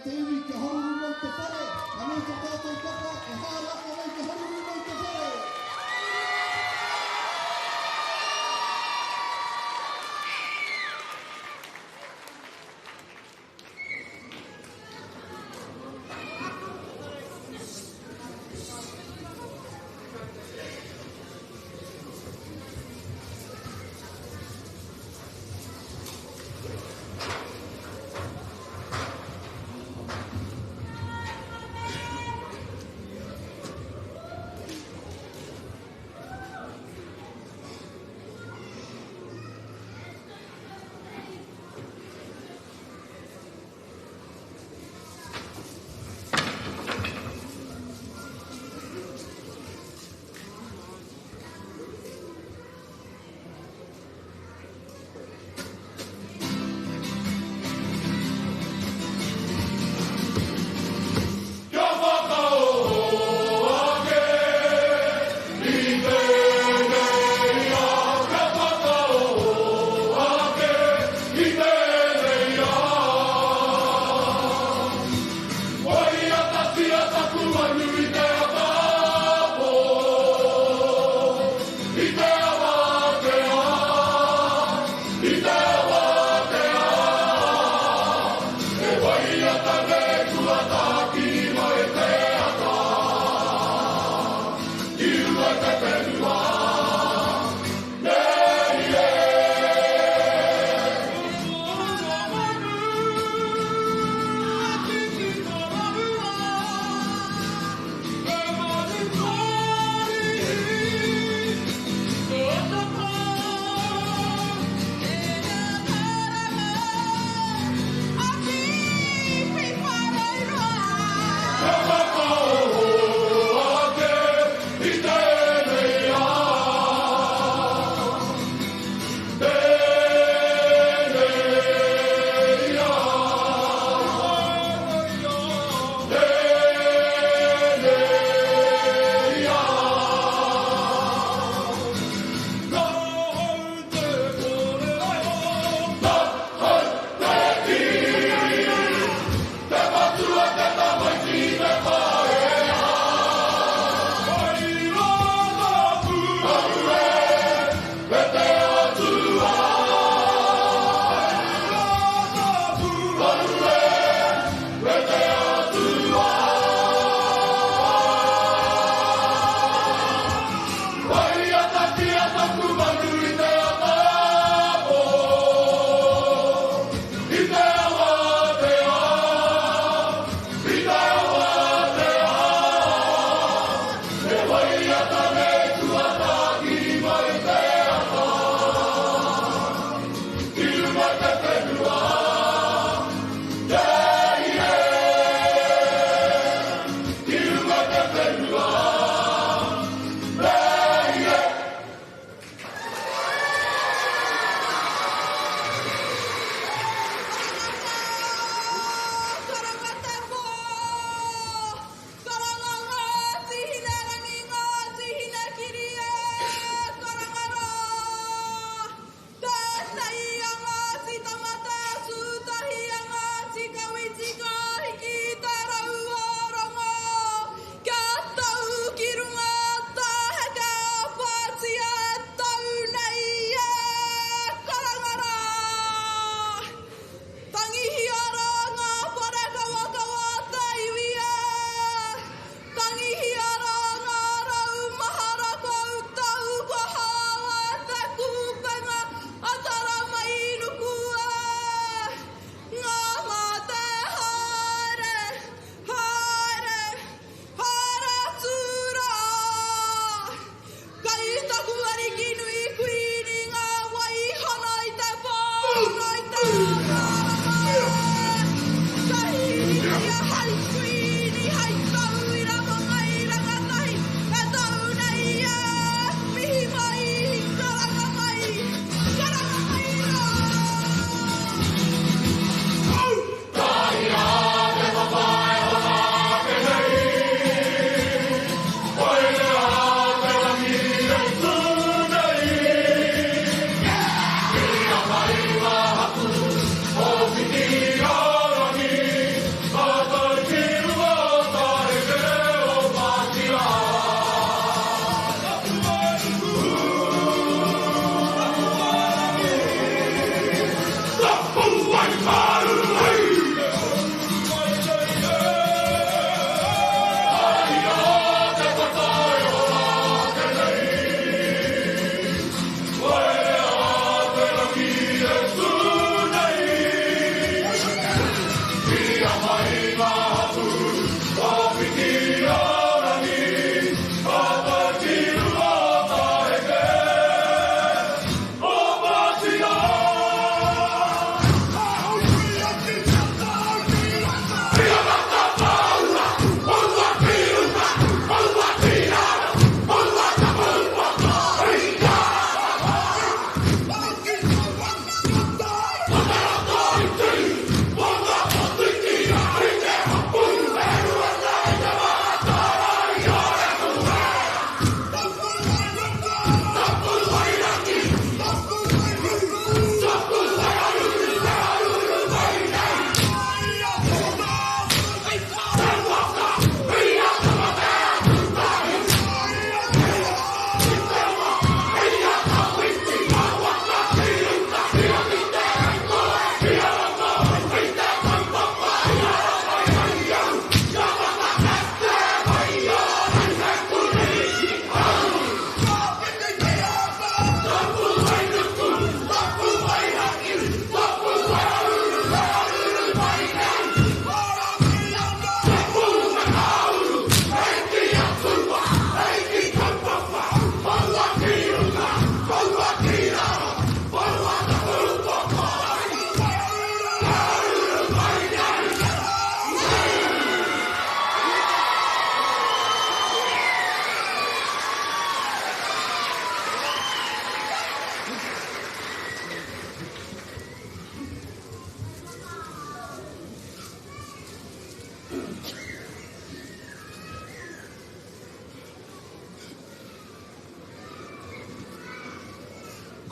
te iwi kia haruru mai te whare, anei to tātou kapa e haere ake nei te haruru mai te whare!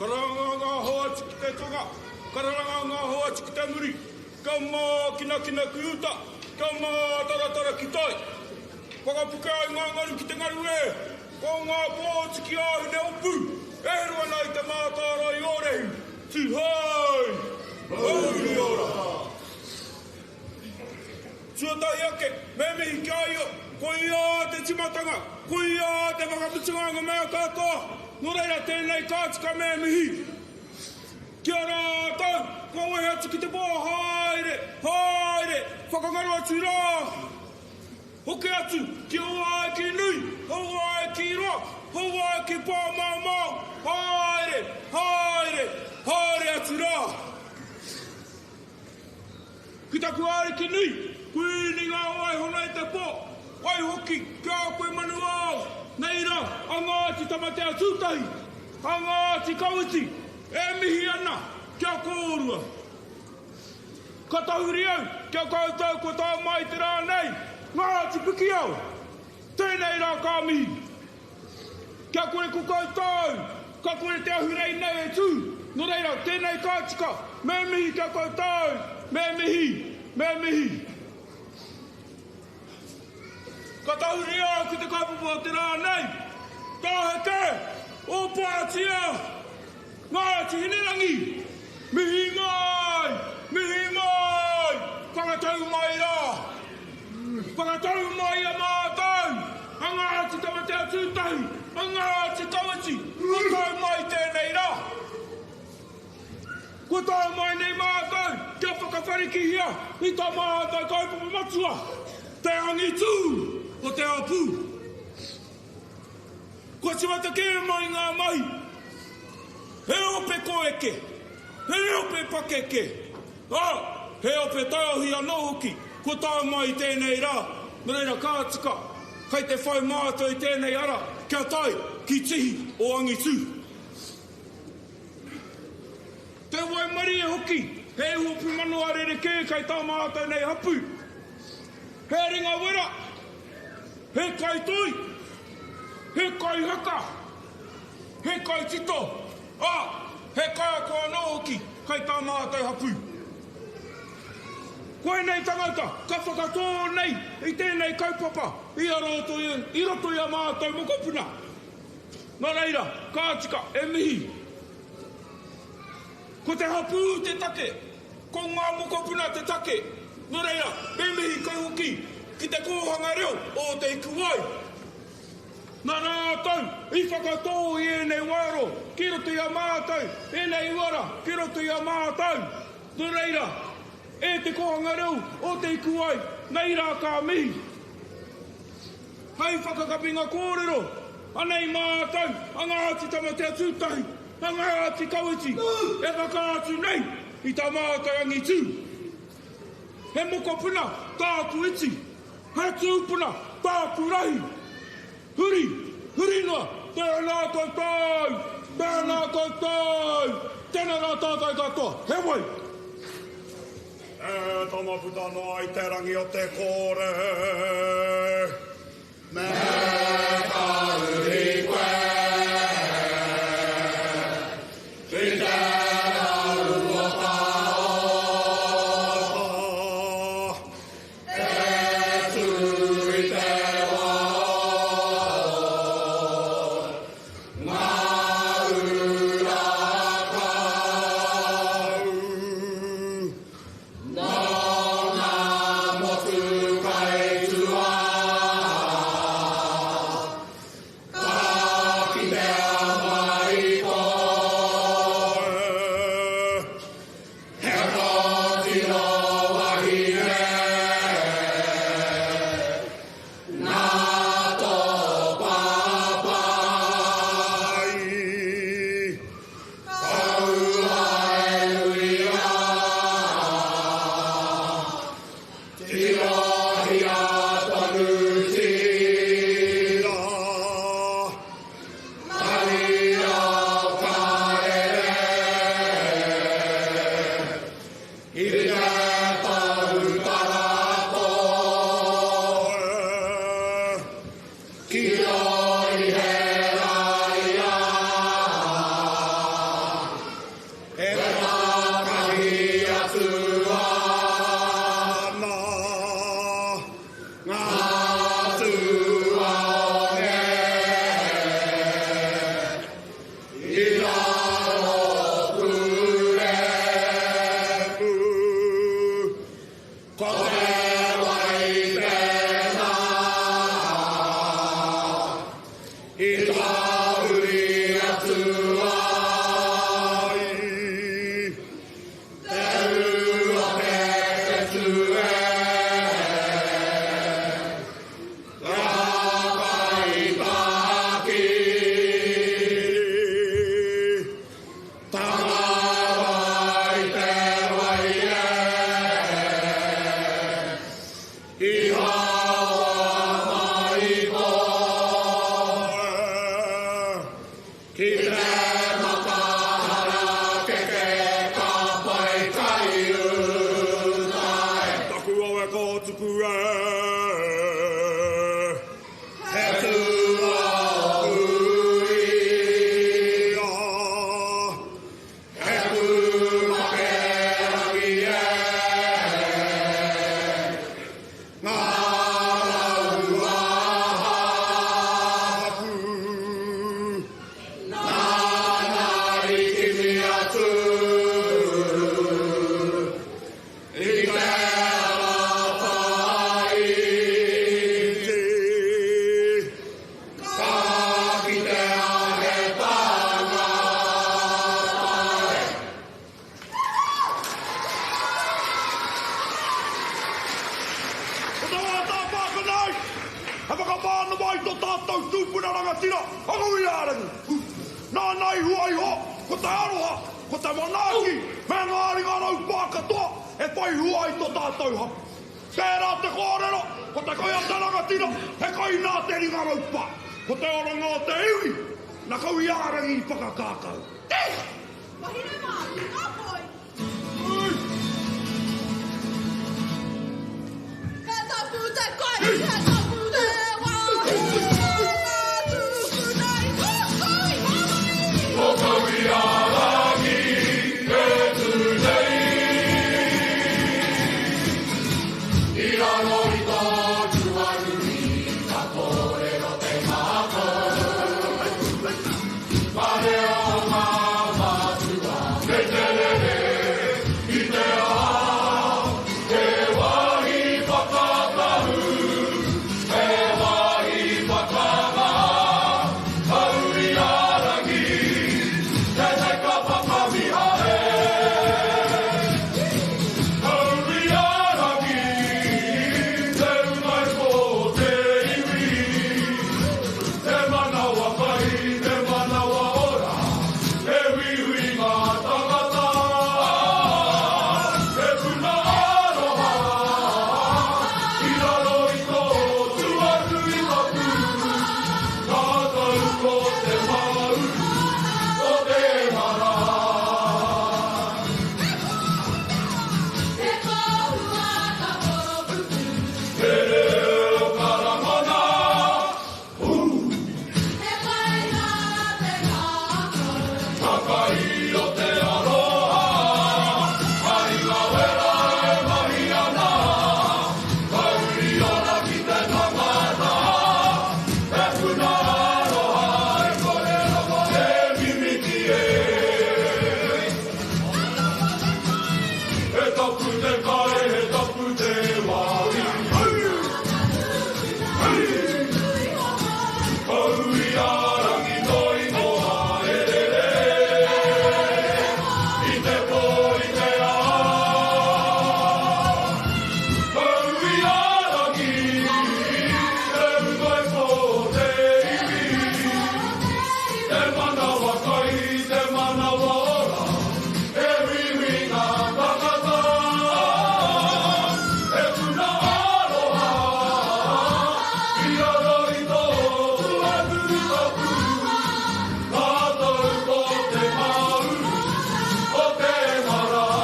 Karanga ngā hoa atu ki te tonga, karanga ngā hoa atu ki te muri, kia mākinakina ki uta, kia mātaratara ki tai. Whakapuke ai ngā ngaru ki te ngaru e, ko ngā pōtiki ā-hine opu e heru ana i te mātārae o Rehu, Tūhei! Mauri ora! Tuatahi ake, me mihi ki a ia, ko ia te timatanga, ko ia te whakamutunga o nga mea katoa, no reira tenei ka tika me mihi ki a ratou, kua wehe atu ki te po, haere, haere, whakangaro atu ra, hoki atu ki Hawaiki nui, Hawaiki roa, Hawaiki pāmaomao, haere, haere, haere atu ra. Ki taku Ariki nui, Kuini ngā waihona i te pō, waihoki ki a koe manu ao, nei rā a Ngāti Tamatea Tūtahi, a Ngāti Kawiti e mihi ana ki a kōrua. Ka tahuri au ki a koutou kua tae mai te rā nei, Ngāti Pikiao, tēnei rā ka mihi. Kia kore ko koutou, ka kore te ahurei nei e tū. Nō reira, tēnei ka tika, me mihi ki a koutou, me mihi, me mihi. Ka tahuri au ki te kaupapa o te rā nei, Tāheke, Ōpātia, Ngāti Hinerangi, mihi mai, mihi mai, whakatau mai rā. Whakatau mai i a mātou, a Ngāti Tamatea Tūtahi, a Ngāti Kawiti, kua tau mai tēnei rā. Kua tau mai nei mātou kia whakawharikihia i tā mātou kaupapa matua, te angitū o te ao pū. Kua tīmata kē mai ngā mahi, he ope koeke, he ope pakeke, ā, he ope taiohi anō hoki kua tae mai i tēnei rā, nō reira ka tika, kei te whai mātou i tēnei ara kia tae ki tihi o angitū. Te waimarie hoki, he iho pūmanawa rerekē kei tā mātou nei hapū. He ringa wera, he kaitoi, he kaihaka, he kaitito, ā, he kaiako anō hoki kei tā mātou hapū. Koinei tangata ka whakatō nei i tēnei kaupapa i roto i roto i a mātou mokopuna. Nā reira, ka tika e mihi. Ko te hapū te take, ko ngā mokopuna te take. Nō reira, me mihi kau hoki ki te kōhanga reo o Te Hikuwai. Nā rātou i whakatō i ēnei waiaro ki roto i a mātou, ēnei uara ki roto i a mātou. Nō reira, e te kōhanga reo o Te Hikuwai, nei rā ka mihi. Hei whakakapinga kōrero, anei mātou a Ngāti Tamatea Tūtahi, a Ngāti Kawiti e whakaatu nei i tā mātou angitū. He mokopuna tāku iti, he tūpuna tāku rahi. Huri, huri noa, tēnā koutou, tēnā koutou, tēnā rā tātou katoa, he wai. E tama puta noa i te rangi o te kore. Me ka uri koe ki te raru o Taota. E tū i te wā o ngā ura kau. Nō ngā motu kai tua. I haoa mai koe. Ki te mata harakeke ka pai kai uta e. Taku awe ka tuku e. He tūao uia. He pūmake rangi e. Ngā rau ā-hapū. Nāna i kimi atu. I te ara whāiti. Ka kitea he tangata e. Ko te wā tāpāka nei, he whakamānawa i tō tātou tūpuna rangatira, a Ngauiārangi. Nāna i hua iho, ko te aroha, ko te manaaki, me ngā ringa raupā katoa e whai hua ai tō tātou hapū. Tērā te kōrero, ko te kai a te rangatira, he kai nā te ringa raupā. Ko te oranga o te iwi, na Kauiārangi i whakakākau. Wahine mā, ki ngā poi. He tapu te kai, he tapu te wāhi, he tapu nei ko kai mai. Ko Kauiārangi e tū nei. I raro i tō tuanui ka kōrero te ngākau. Ka reo ngā mātua kei te rere i te ao. He wāhi whakatahu, he wāhi whakangā, Kauiārangi, tēnei ka whakamiha e. Kauiārangi, te ūkaipō te iwi, te manawa kai, te manawa ora, he uiui ngā tangata, he puna aroha, i raro i tō tuanui tapu, tātou ko te mauri o te marae. He kōhua ka koropuku. He reo karamana, He pai nā te ngākau. Kakai o te aroha, hai ngā wera e mahi ana, kauri ora ki te tangata, he puna aroha e kore rawa e mimiti e. He tapu te kai, he tapu te wāhi. Kauiārangi tō ingoa e rere, i te pō i te ao. Kauiārangi, te ūkaipō te iwi, te manawa kai, te manawa ora, he uiui ngā tangata, he puna aroha, i raro i tō tuanui tapu, tātou ko te mauri o te marae.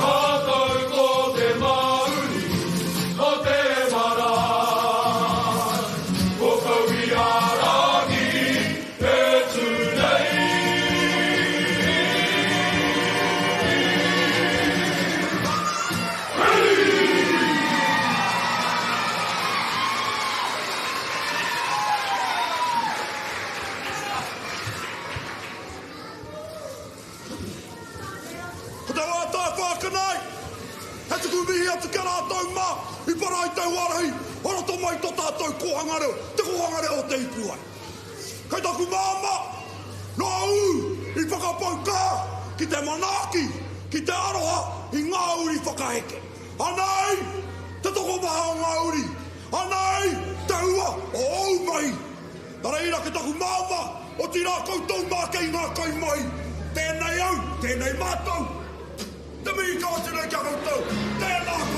Tātou ko te mauri o te marae. Ko Kauiārangi e tū nei. Ko te wā tāwhāka nei, he tuku mihi atu ki a rātou mā i para ai te huarahi o roto mai i tō tātou kōhanga reo, te kōhanga reo o Te Hikuwai. Kei taku māmā, nō ū i whakapau kaha ki te manaaki, ki te aroha i ngā uri whakaheke. Anei te tokomaha o ngā uri, anei te hua o ōu mahi. Nā reira ki taku māmā, otirā koutou mā kei ngā kaimahi, tēnei au, tēnei mātou, te mihi kau atu nei ki a koutou, tēnā koutou.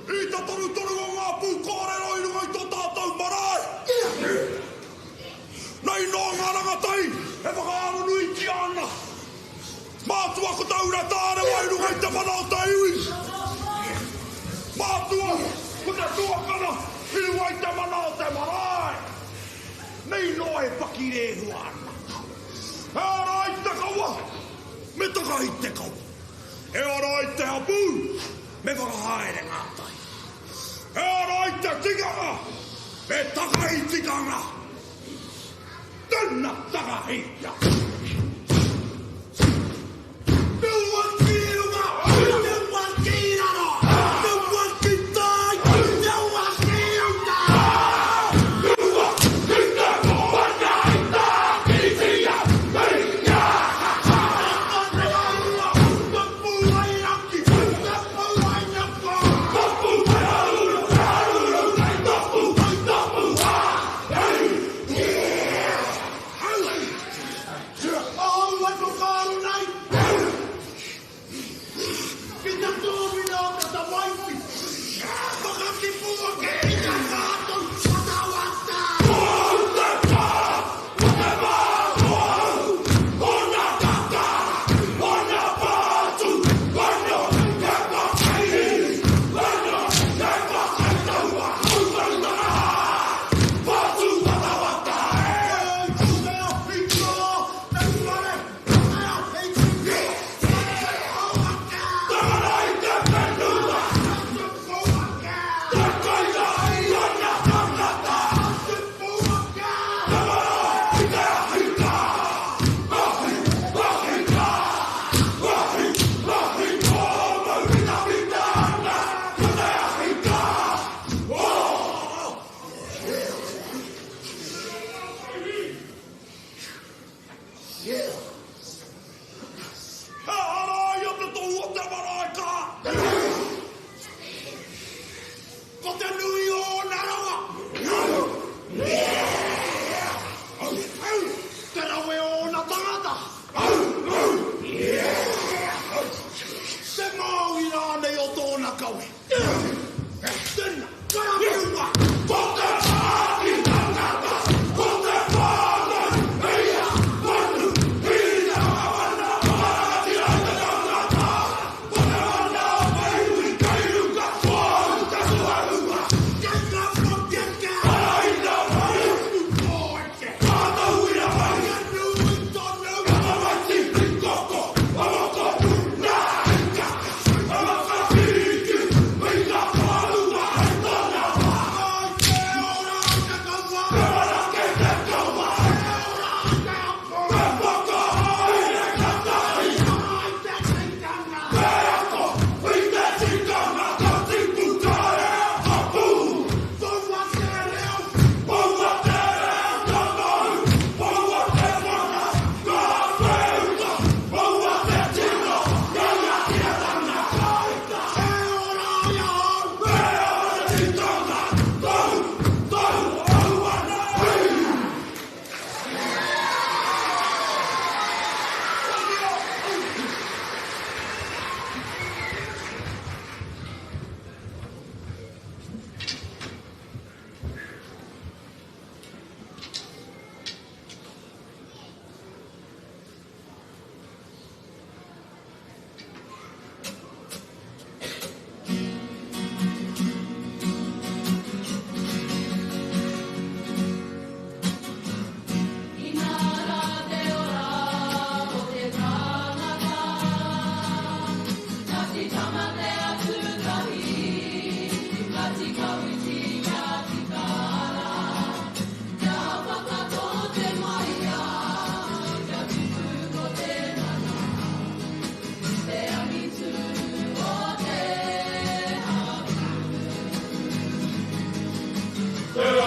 I te torutoru o ngā pūkōrero i runga i tō tātou marae. Nei noa ngā rangatahi e whakaaronuitia ana. Mātua ko te ura tārewa i runga i te mana o te iwi. Mātua ko te tuakana i runga i te mana o te marae. Nei noa e pakirehua ana. E ora ai te kawa, me takahi te kawa. E ora ai te hapū, me whakahaere ngātahi. E ora ai te tikanga, me takahi tikanga. Tēnā takahia! Te ki runga, te ki raro, te ki tai, te ki uta!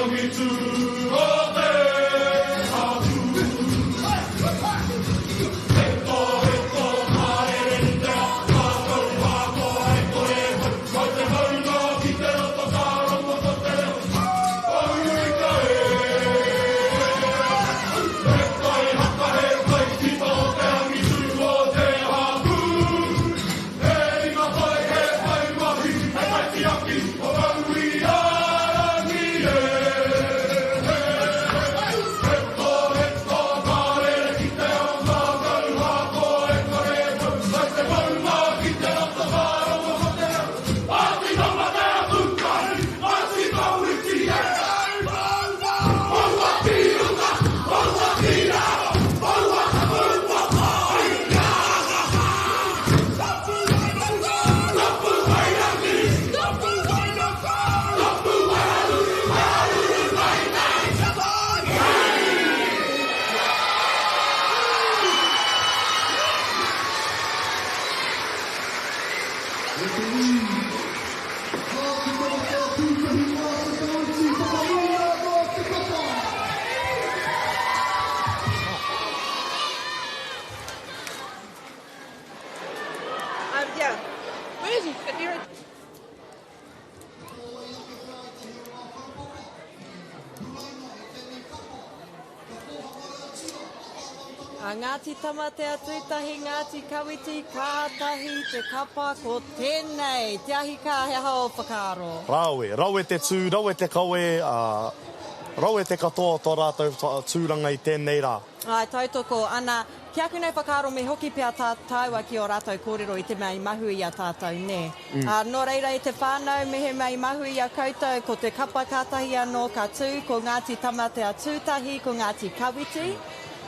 angitu o te hapū. He to, he to, ka rere i te ao, ngākau hākoa e kore e pau. Mai te maunga ki te roto ka rongo ko te reo, Aurika e. He kai haka, he kai ki tō te angitu o te hapū. He ringa toi, he whai mahi, he kaitiaki o Maui-a-rangi e. He to, he to, ka rere ki te ao, ngākau hākoa e kore e pau. Mai te maunga ki te roto ka rongo ko te reo, Ngāti Tamatea Tūtahi, Ngāti Kawiti e. Maua ki uta, maua ki raro, maua tapu papa i ka Tapu wairangi, tapu wairangi, tapu waiaruru, waiaruru mai nei. Um, yeah. Where is he? But you're A Ngāti Tamatea Tūtahi, Ngāti Kawiti, kātahi te kapa ko tēnei. Te ahi kā, he aha ō whakaaro? Rawe, rawe te tū, rawe te kawe, ā, rawe te katoa o tō rātou tūranga i tēnei rā. Āe, tautoko ana. Ki aku nei whakaaro me hoki pea tā tāua ki ō rātou kōrero i te mea i mahu i a tātou, nē. Ā, nō reira e te whānau, mehemea i mahu i a koutou, ko te kapa kātahi anō ka tū, ko Ngāti Tamatea Tūtahi, ko Ngāti Kawiti.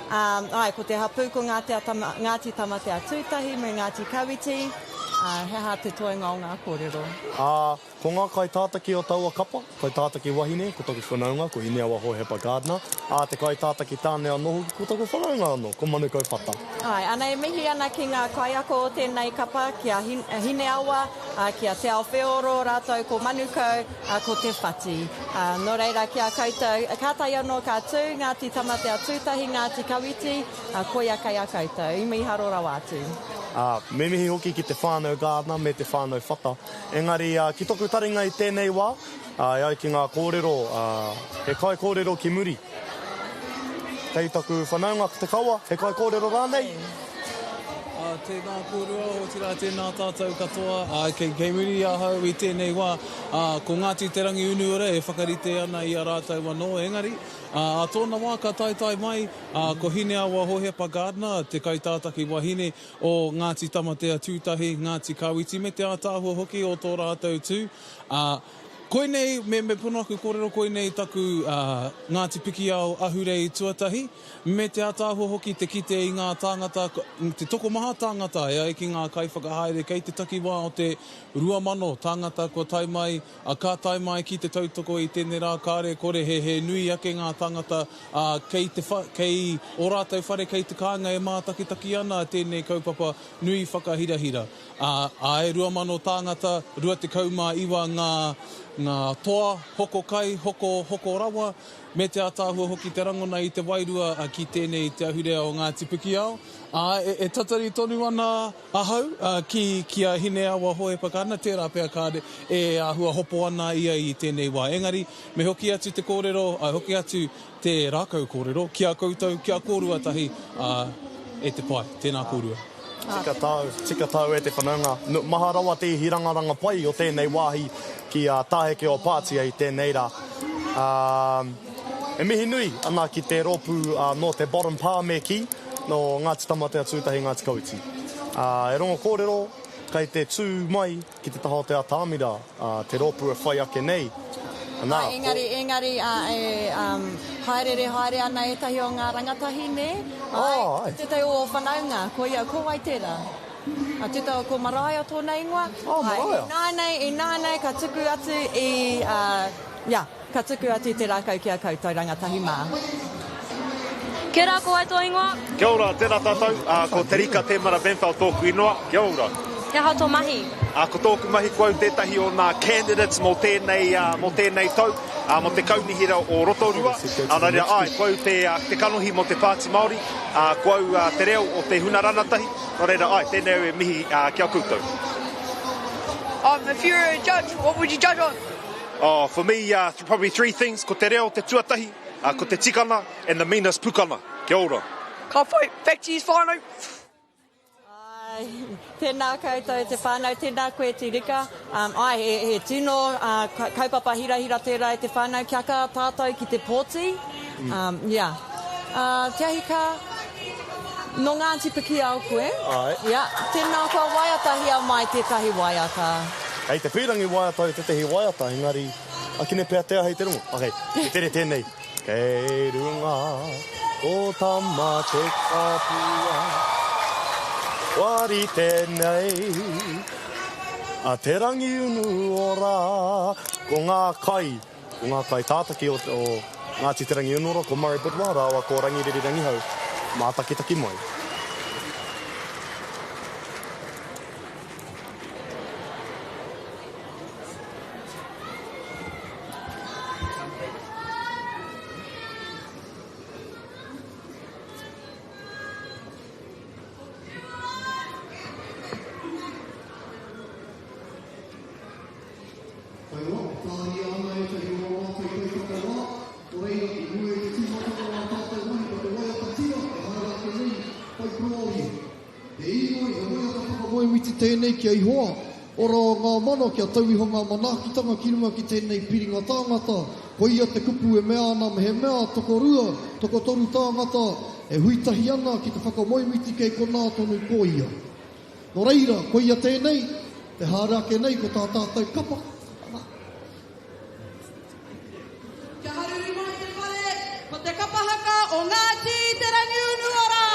Ā, āe, ko te hapū ko Ngāti Tamatea Tūtahi me Ngāti Kawiti. Ā, he aha te toenga o ngā kōrero? Ā, ko ngā kaitātaki o taua kapa, kaitātaki wahine, ko taku whanaunga, ko Hineawa Hohepa Gardiner, ā, te kaitātaki tāne anō hoki, ko taku whanaunga anō, ko Manukau Whata. Āe, ana e mihi ana ki ngā kaiako o tēnei kapa, ki a Hineawa, ā, ki a Te Ao Wheoro rātou ko Manukau, ā, ko Te Whati. Ā, nō reira ki a koutou, kātahi anō ka tū, Ngāti Tamatea Tūtahi, Ngāti Kawiti, ā, koia kei a koutou. I mīharo rawa atu. Ā, me mihi hoki ki te whānau Gardiner me te whānau Whata. Engari, ki toku taringa i tēnei wā, e ai ki ngā kōrero, he kaikōrero ki muri. Kei taku whanaunga Te Kawa, he kaikōrero rānei? Ā, tēnā kōrua, otirā tēnā tātou katoa, ā, kei, kei muri i ahau i tēnei wā, ā, ko Ngāti Te Rangiunuora e whakarite ana i a rātou anō, engari, ā, ā tōna wā ka taetae mai, ā, ko Hineawa Hohepa Gardiner, te kaitātaki wahine o Ngāti Tamatea Tūtahi, Ngāti Kawiti me te ātaahua hoki o tō rātou tū, ā, koinei, me, me pono aku kōrero, koinei taku, ā, Ngāti Pikiao ahurei tuatahi, me te ātaahua hoki te kite i ngā tāngata, te tokomaha tāngata e ai ki ngā kaiwhakahaere kei te takiwā o te 2,000 tāngata kua tae mai, ā, ka tae mai ki te tautoko i tēnei rā, kāre kore he, he nui ake ngā tāngata, ā, kei te wha, kei ō rātou whare kei te kāinga e mātakitaki ana tēnei kaupapa nui whakahirahira. Ā, āe, 2,000 tāngata, 29 ngā, ngā toa, hoko kai, hoko, hoko rawa, me te ātaahua hoki te rangona i te wairua ki tēnei te ahurea o Ngāti Pikiao. Ā, e, e tatari tonu ana ahau ki, ki a Hineawa Hohepa Gardiner, tērā pea kāre e āhua hopo ana ia i tēnei wā. Engari, me hoki atu te kōrero, ā, hoki atu te rākau kōrero ki a koutou, ki a kōrua tahi, ā, e te pae. Tēnā kōrua. Tika tāu, tika tāu e te whanaunga. Maha rawa te ihi rangaranga pai o tēnei wāhi ki a Tāheke o Pātia i tēnei rā. Ā, e mihi nui ana ki te rōpū nō te Bottom Pā me kī, Nō Ngāti Tamatea Tūtahi Ngāti Kawiti. Ā, e rongo kōrero, kei te tū mai ki te taha o te atamira, ā, te rōpū e whai ake nei. Nā, ko. Engari, engari, ā, e, um, haereere haere ana ētahi o ngā rangatahi, nē? Āe, oh, āe. Tētahi o ō whanaunga, ko ia, ko wai tērā? A, tētahi, ko Maraea tōna ingoa? Oh, Maraea. Āe, ināianei, ināianei ka tuku atu i, ā, ia. Ka tuku atu te rākau ki a koutou rangatahi mā. Kia ora, ko wai tō ingoa? Kia ora, tēnā tātou. Ko Te Rika Temara Benfell tōku ingoa. Kia ora. He aha tō mahi? Ko tōku mahi ko au tētahi o nā candidates mō tēnei, mō tēnei tau. mō te Kaunihera o Rotorua. Ā, nā reira, āe, ko au te, te kanohi mō te Pāti Māori, ā, ko au te reo o te huna ranatahi, nō reira, āe, tēnei au e mihi ki a koutou. Um, if you were a judge, what would you judge on? Oh, for me, uh, probably three things. Ko te reo te tuatahi, uh, ko te tikanga, and the meanest pukana. Kia ora. Ka whai, back to you whānau. Ai, tēnā koutou te whānau, tēnā koe Te Rika. Um, ai, he, he tino uh, kaupapa hirahira tērā e te whānau kia kaha tātou ki te pōti. Mm. Um, yeah. Uh, Te ahi kā, nō Ngāti Pikiao koe. Ai. Yeah. Tēnā kua waiatahia mai tētahi waiata. Kei te pīrangi waiata i tētehi waiata, engari, akine pea te ahi te rongo. Okay, te tere tēnei. Kei runga o Tama te kapua, Kua rite nei a Te Rangiunuora. Ko ngā kai, ko ngā kai tātaki o Ngāti Te Rangiunuora, ko Murray Bidwell rāua ko Rangiriri Rangihau, mātakitaki mai. Whaiwa, tāria ana ētahi o ō rātou kaiwhakawā, nō reira, i mua i te tīmatanga o ā tātou mahi ko te waiata tira e haere ake nei, whai korōria. He īnoi, he waiata whakamoemiti tēnei ki a Ihoa, ora o ngā mano kia tau iho ngā manaakitanga ki runga ki tēnei piringa tāngata, koia te kupu e mea ana mehemea tokorua, tokotoru tāngata e hui tahi ana ki te whakamoemiti kei konā tonu ko ia. Nō reira, koia tēnei, te haere ake nei ko tā tātou kapa, ana. Kia haruru mai te whare, ko te kapa haka o Ngāti Te Rangiunuora!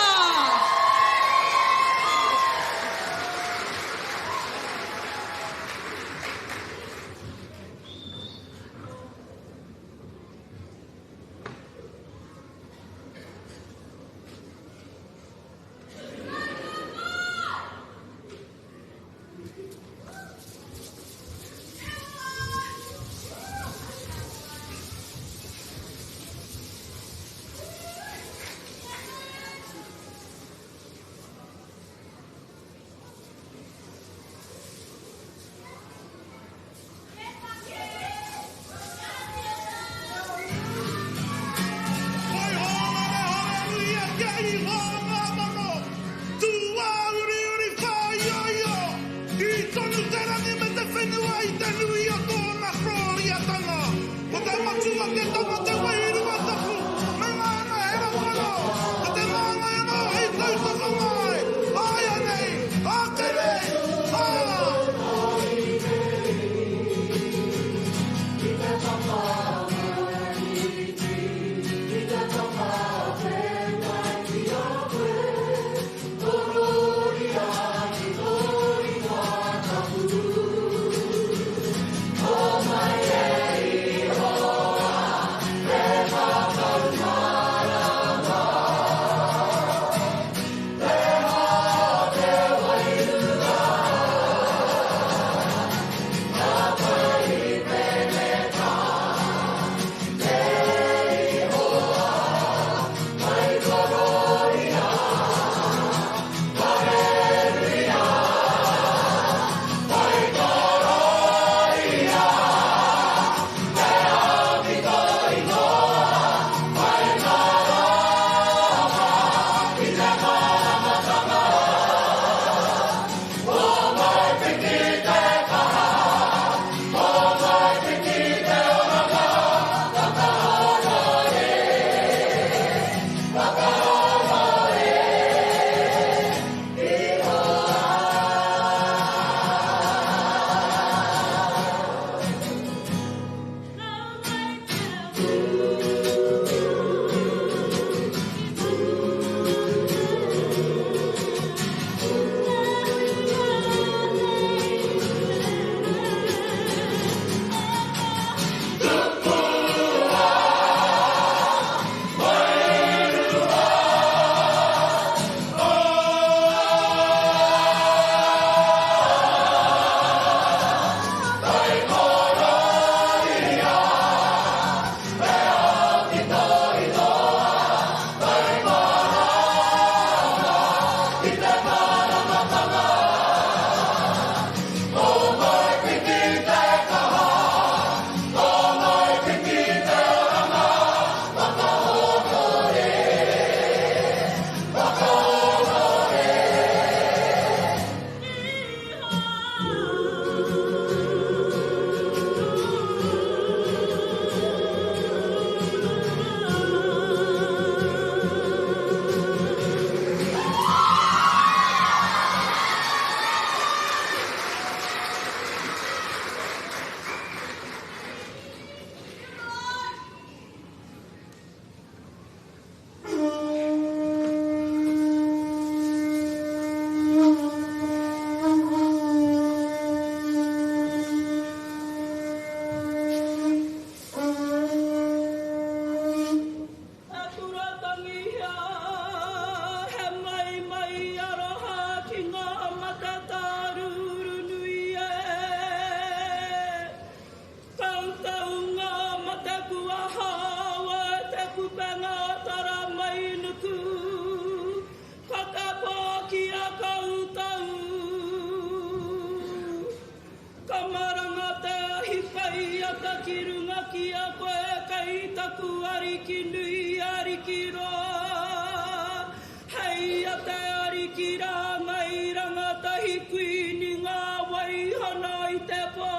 ki a koe kei taku Ariki nui, Ariki roa. Hei a te Ariki rāngai rangatahi Kuini ngā waihana i te pō.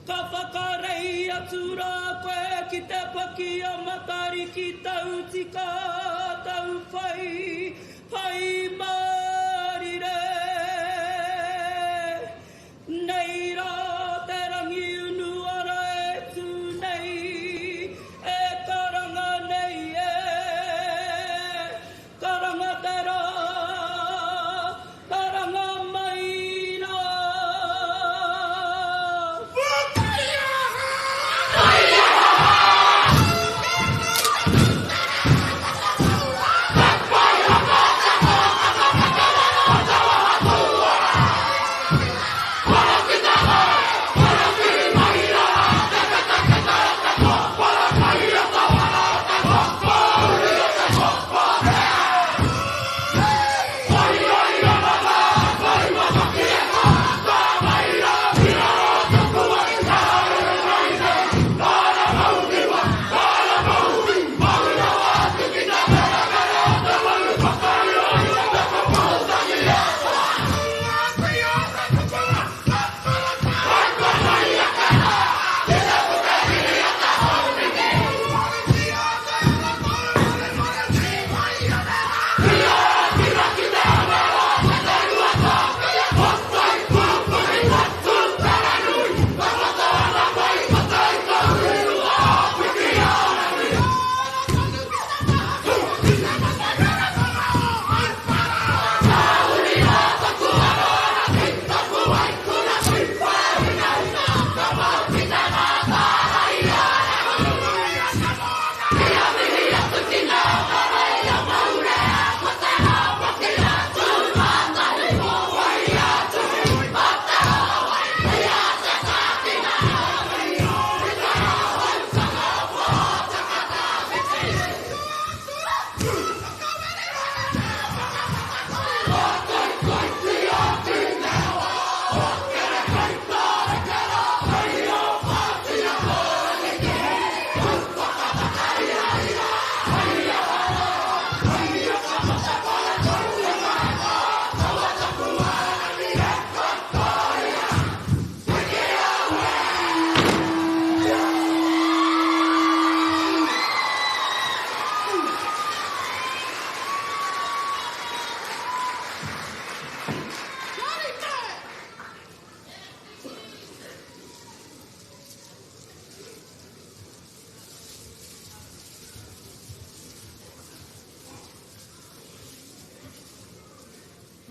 Ka whakarei atu rā koe ki te paki a Matariki tau tika, tau whai, Pai mārire! Nei rā te rangi unu ara e tū nei, e karanga nei e, karanga te rā, karanga mai rā.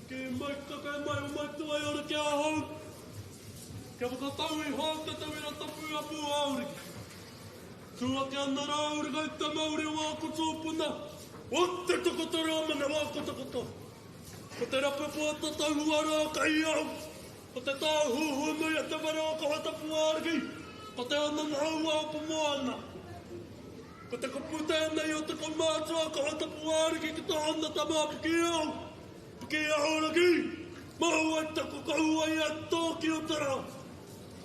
Ke mai take mai o mai te waiora ki ahau, Kia whakatau iho te tauira tapu a Pūaoriki. Tū ake ana rā uri kai te mauri o āku tūpuna, O te takoto rā manawa ko takoto. Ko te rapepo o tatau uara kei au, Ko te tāhuhu nui a te whare o Kahatapuāriki, Ko te anana ua o Pomoana. Ko te kupu tēnei o te kaumātua a Kahatapuāriki ki tōna tama a Pikiao, Pikiaoraki, Māu ai taku kauae a tōki o te rā.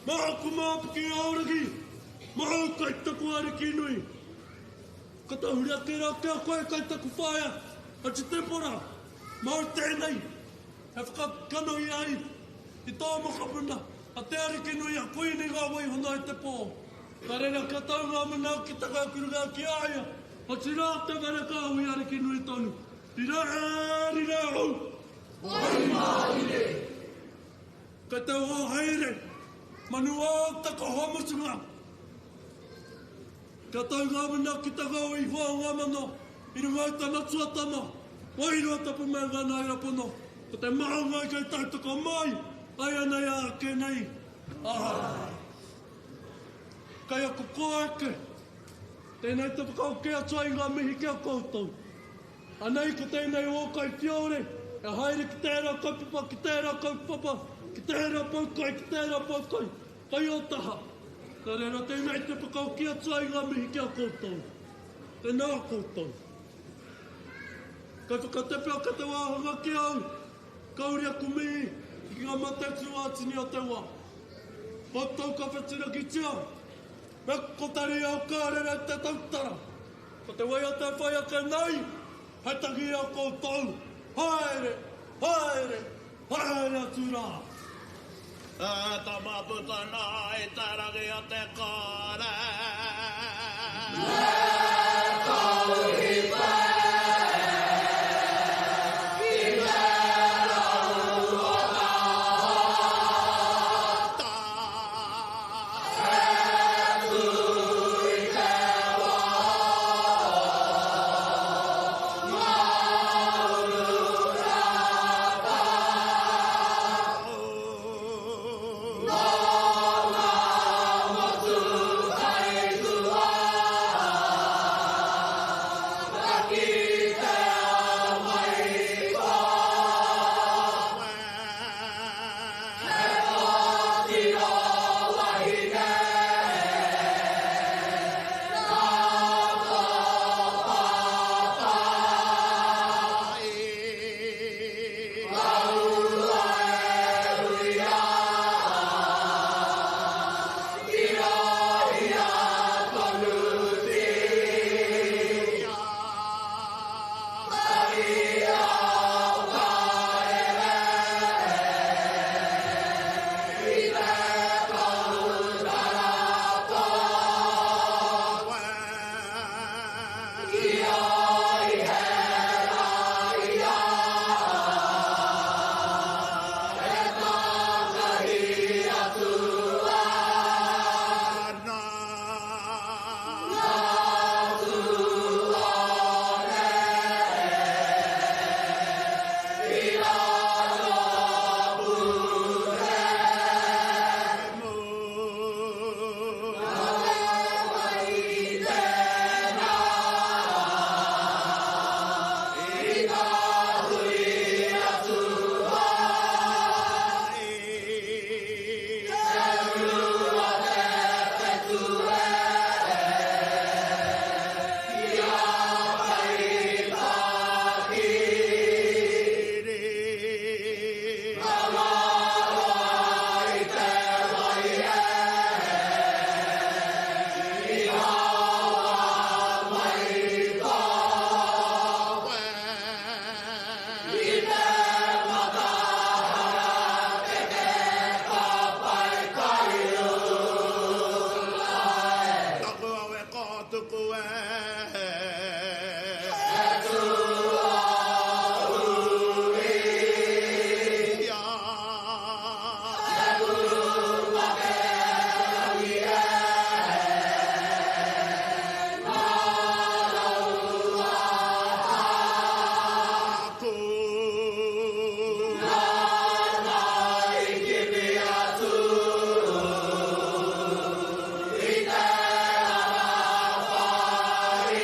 Māku mā Pikiaoraki, māu kai taku ariki nui. Ka tahuri ake rā ki a koe kai taku whaea, a Titepora, māu tēnei e whakakanohi ai i tō mokopuna, a Te Arikinui, a Kuini ngā waihona i te pō. Ka reira kia tau ngā manaakitanga ki runga ki a ia, otirā te whare kāhui Arikinui tonu. Rira e, rira hou! Waimārire! Kei te oho haere, manu ō te koho mutunga. Kia tau ngā manaakitanga o Ihoa o ngā mano i runga i tana tuatama, wairua tapu me ngā naera pono, ko te marangai kei tautoko mai, ai ana i a ake nei, ā. Kei aku koeke, tēnei te whakaoke atu ai ngā mihi ki a koutou. Anei ko tēnei o ō kaiwhiore e haere ki tērā kaupapa, ki tērā kaupapa, ki tērā poukai, ki tērā poukai, kei ō taha. Nā reira tēnei te whakahoki atu ai ngā mihi ki a koutou. Tēnā koutou. Kei whakatepe ake te wāhanga ki au, kauri aku mihi ki ngā mate tūātini o te wā. Koutou ka whetirakitia, me kotari au ka rere te tautara. Ko te waiata e whai ake nei, hei tangi i a koutou, haere, haere, haere atu rā. E tama puta nā i te rangi o te kore. Me tauhi koe ki te rau o tāta. E tū i te wā o ngā ururata. Nō ngā motu taituā, ka kitea mai koe. He kōtiro wahine nā tō pāpā. Kaua e huia, tirohia tonutia. Taria o Kaere, i te tautara koe. Ki oi he raia, e takahi atu ana. Nā tuone i raro pūremu. Nā te wai tēnā i ka hui atua. Te uru o te whetū e, ki a Waitakiri. Ka ngaro ai te wai e, i haoa mai koe. I te mata harakeke ka pai kai uta e. Taku awe ka tuku e. E tū a uri. Te pūma te rangi e. Ngā rau ātaku. Nāna i kimi atu i te ara whai.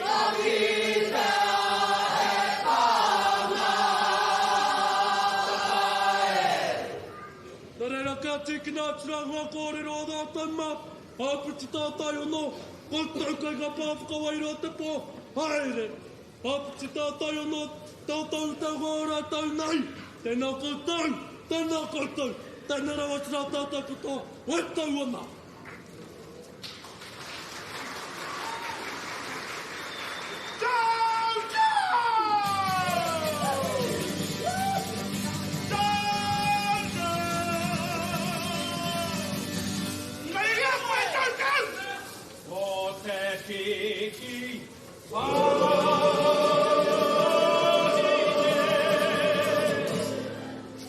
Ka kitea he tangata e. Nā reira, kia tīkina atu rā ngā kōrero a rātou mā, āpiti tātai anō, koutou kei ngā pā whakawairua o te pō, haere! Āpiti tātai anō, tātou te hunga o rātou nei, tēnā koutou, tēnā koutou, tēnā rawa atu rā tātou katoa, e tau ana! Ko te piki wahine,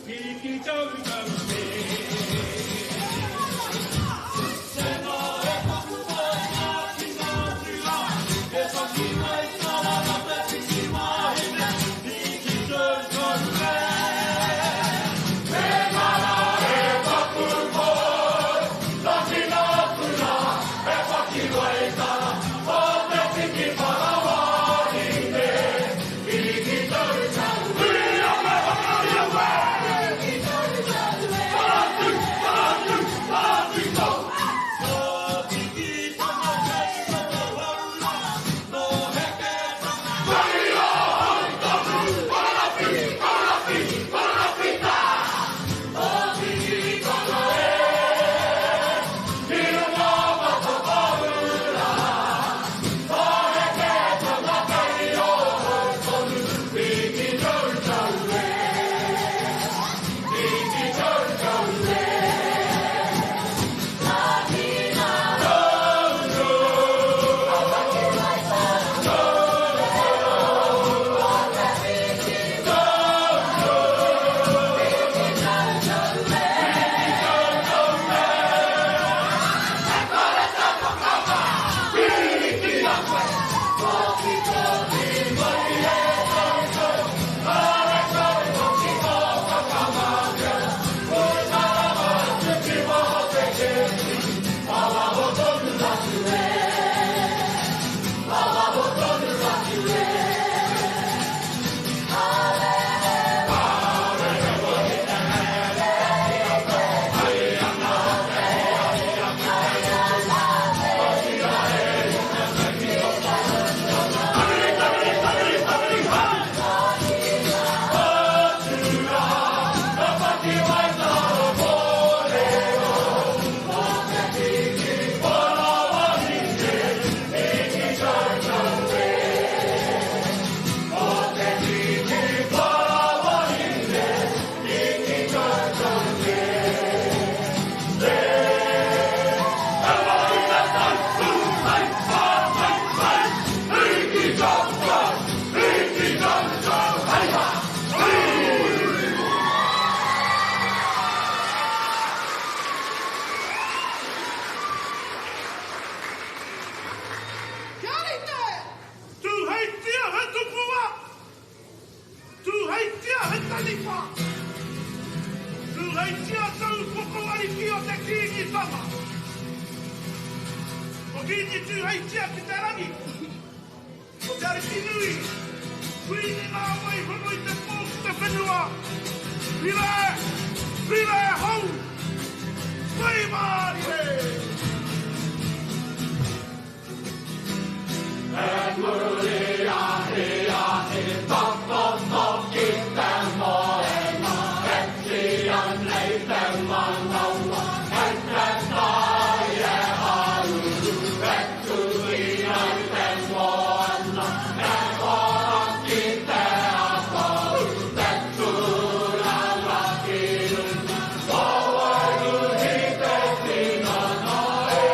piki tautau te. Tēnā e taku wai ngā ki ngā tira, e taki mai tara te piki wahine, piki tautau te. Tēnā e taku wai, taki nā puna, e taki wai tara, o te piki parawa. Kīngi Tūheitia ki te rangi, ko Te Arikinui, Kuini ngā wai hono i te pō ki te whenua, Rire, rire hou, Pai mārire! E muri ahi ahi takoto ki te moenga, e tia nei te manawa, e te tai e haruru, e tui ai te moana, e ora ki te atau, te tūranga ki runga, ko Wairuhi te tinana e.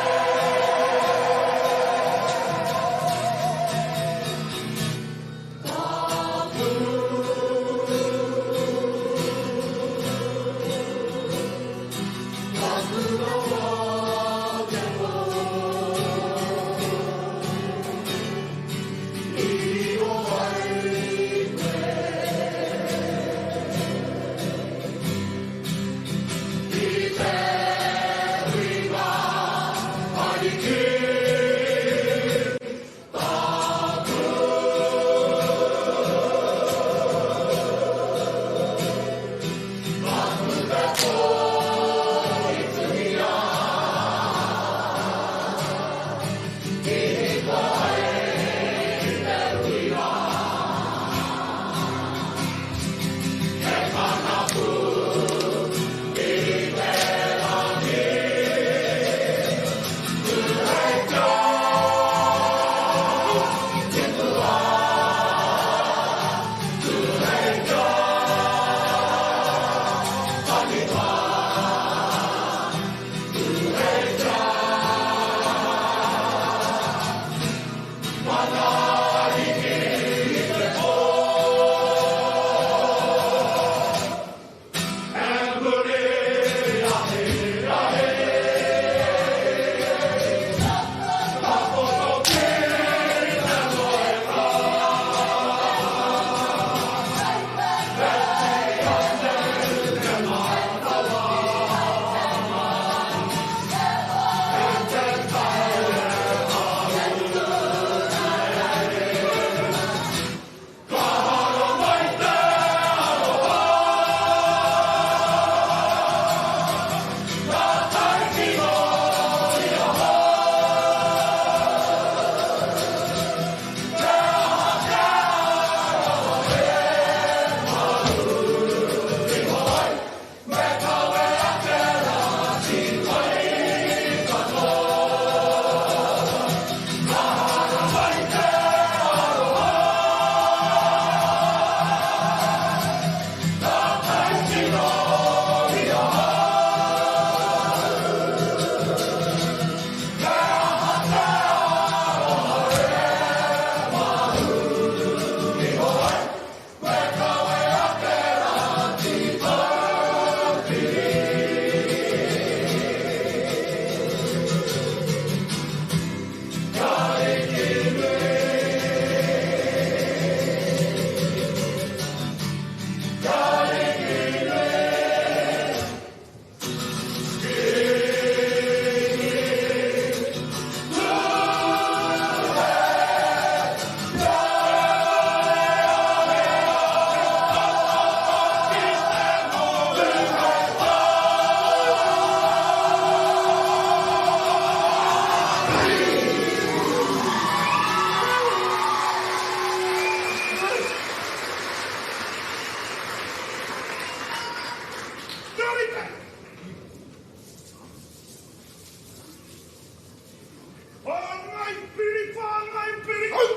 Whāngai piri, whāngai piri, au!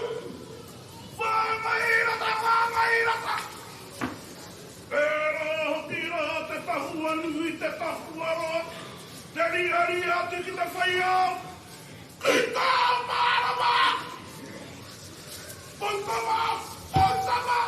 Whāngai rata, whāngai rata! Tērā hoki rā te tahua nui, te tahua roa, te riaria atu ki te whai ao, ki te ao mārama! Poutama! Poutama!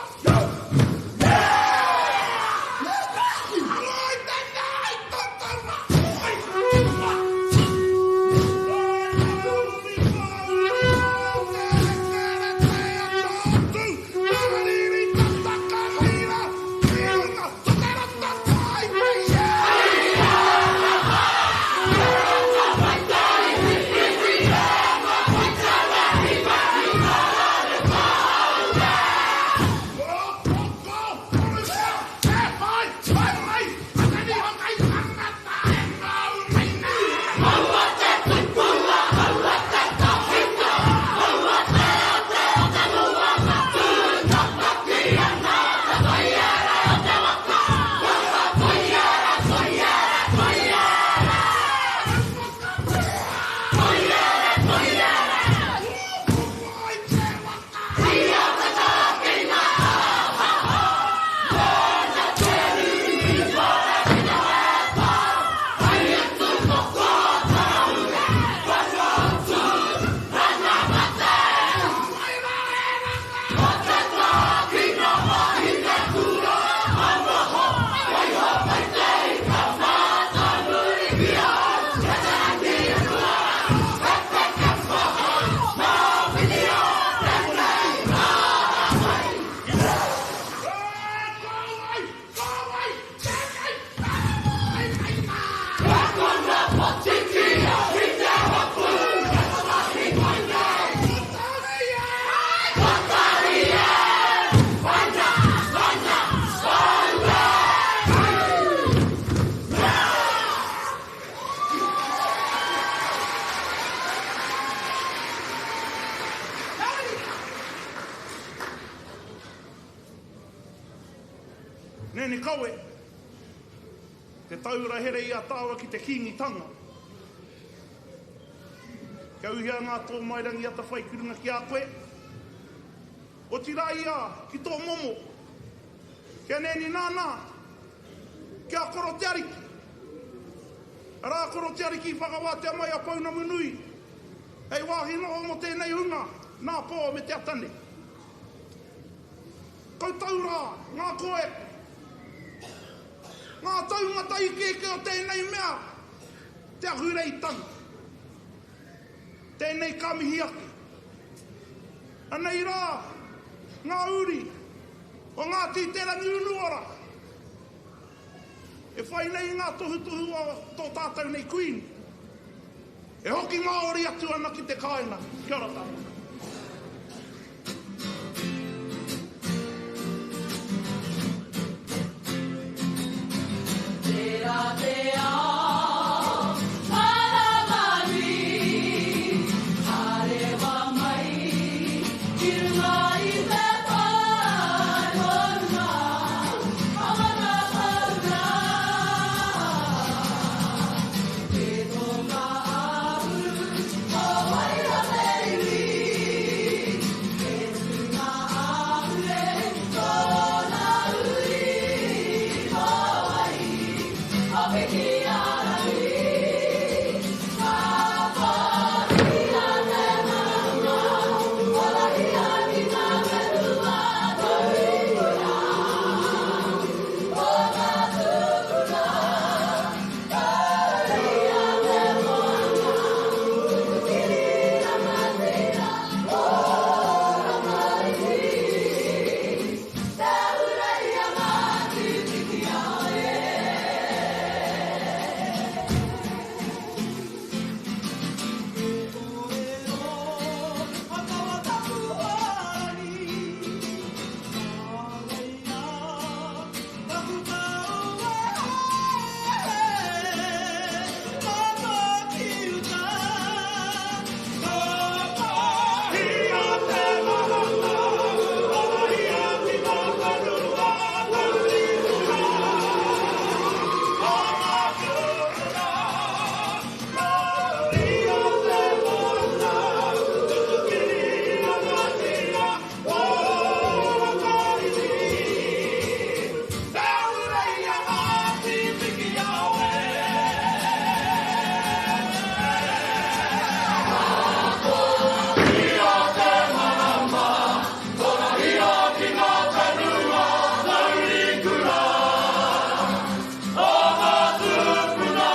Nene kawe, te taura here i a tāua ki te Kīngitanga. Kia uhia ngā tōmairangi atawhai ki runga ki a koe, otirā ia ki tō momo, kia nēni nānā, kia koro te ariki. Arā koro te ariki i whakawātea mai a Pounamu nui hei wāhi noho mō tēnei hunga nā pō me te ata nei. Koutou rā, ngā koeko, ngā taumata ikeike o tēnei mea, te ahureitanga. Tēnei ka mihi ake. Anei rā ngā uri o Ngāti Te Rangiunuora e whai nei i ngā tohutohu o tō tātou nei Kuini. E hoki Māori atu ana ki te kāinga. Kia ora tātou. Tērā te ao maramanui, Tārewa mai ki runga i te pae o runga, Hamatapuna. Te tonga āhuru o Waira te iwi, Te tuna āhure tōna uri, Ko wai, ko Pikiarangi, Ka pōhia te marama, Horahia ki ngā whenua taurikura, O ngā tūpuna.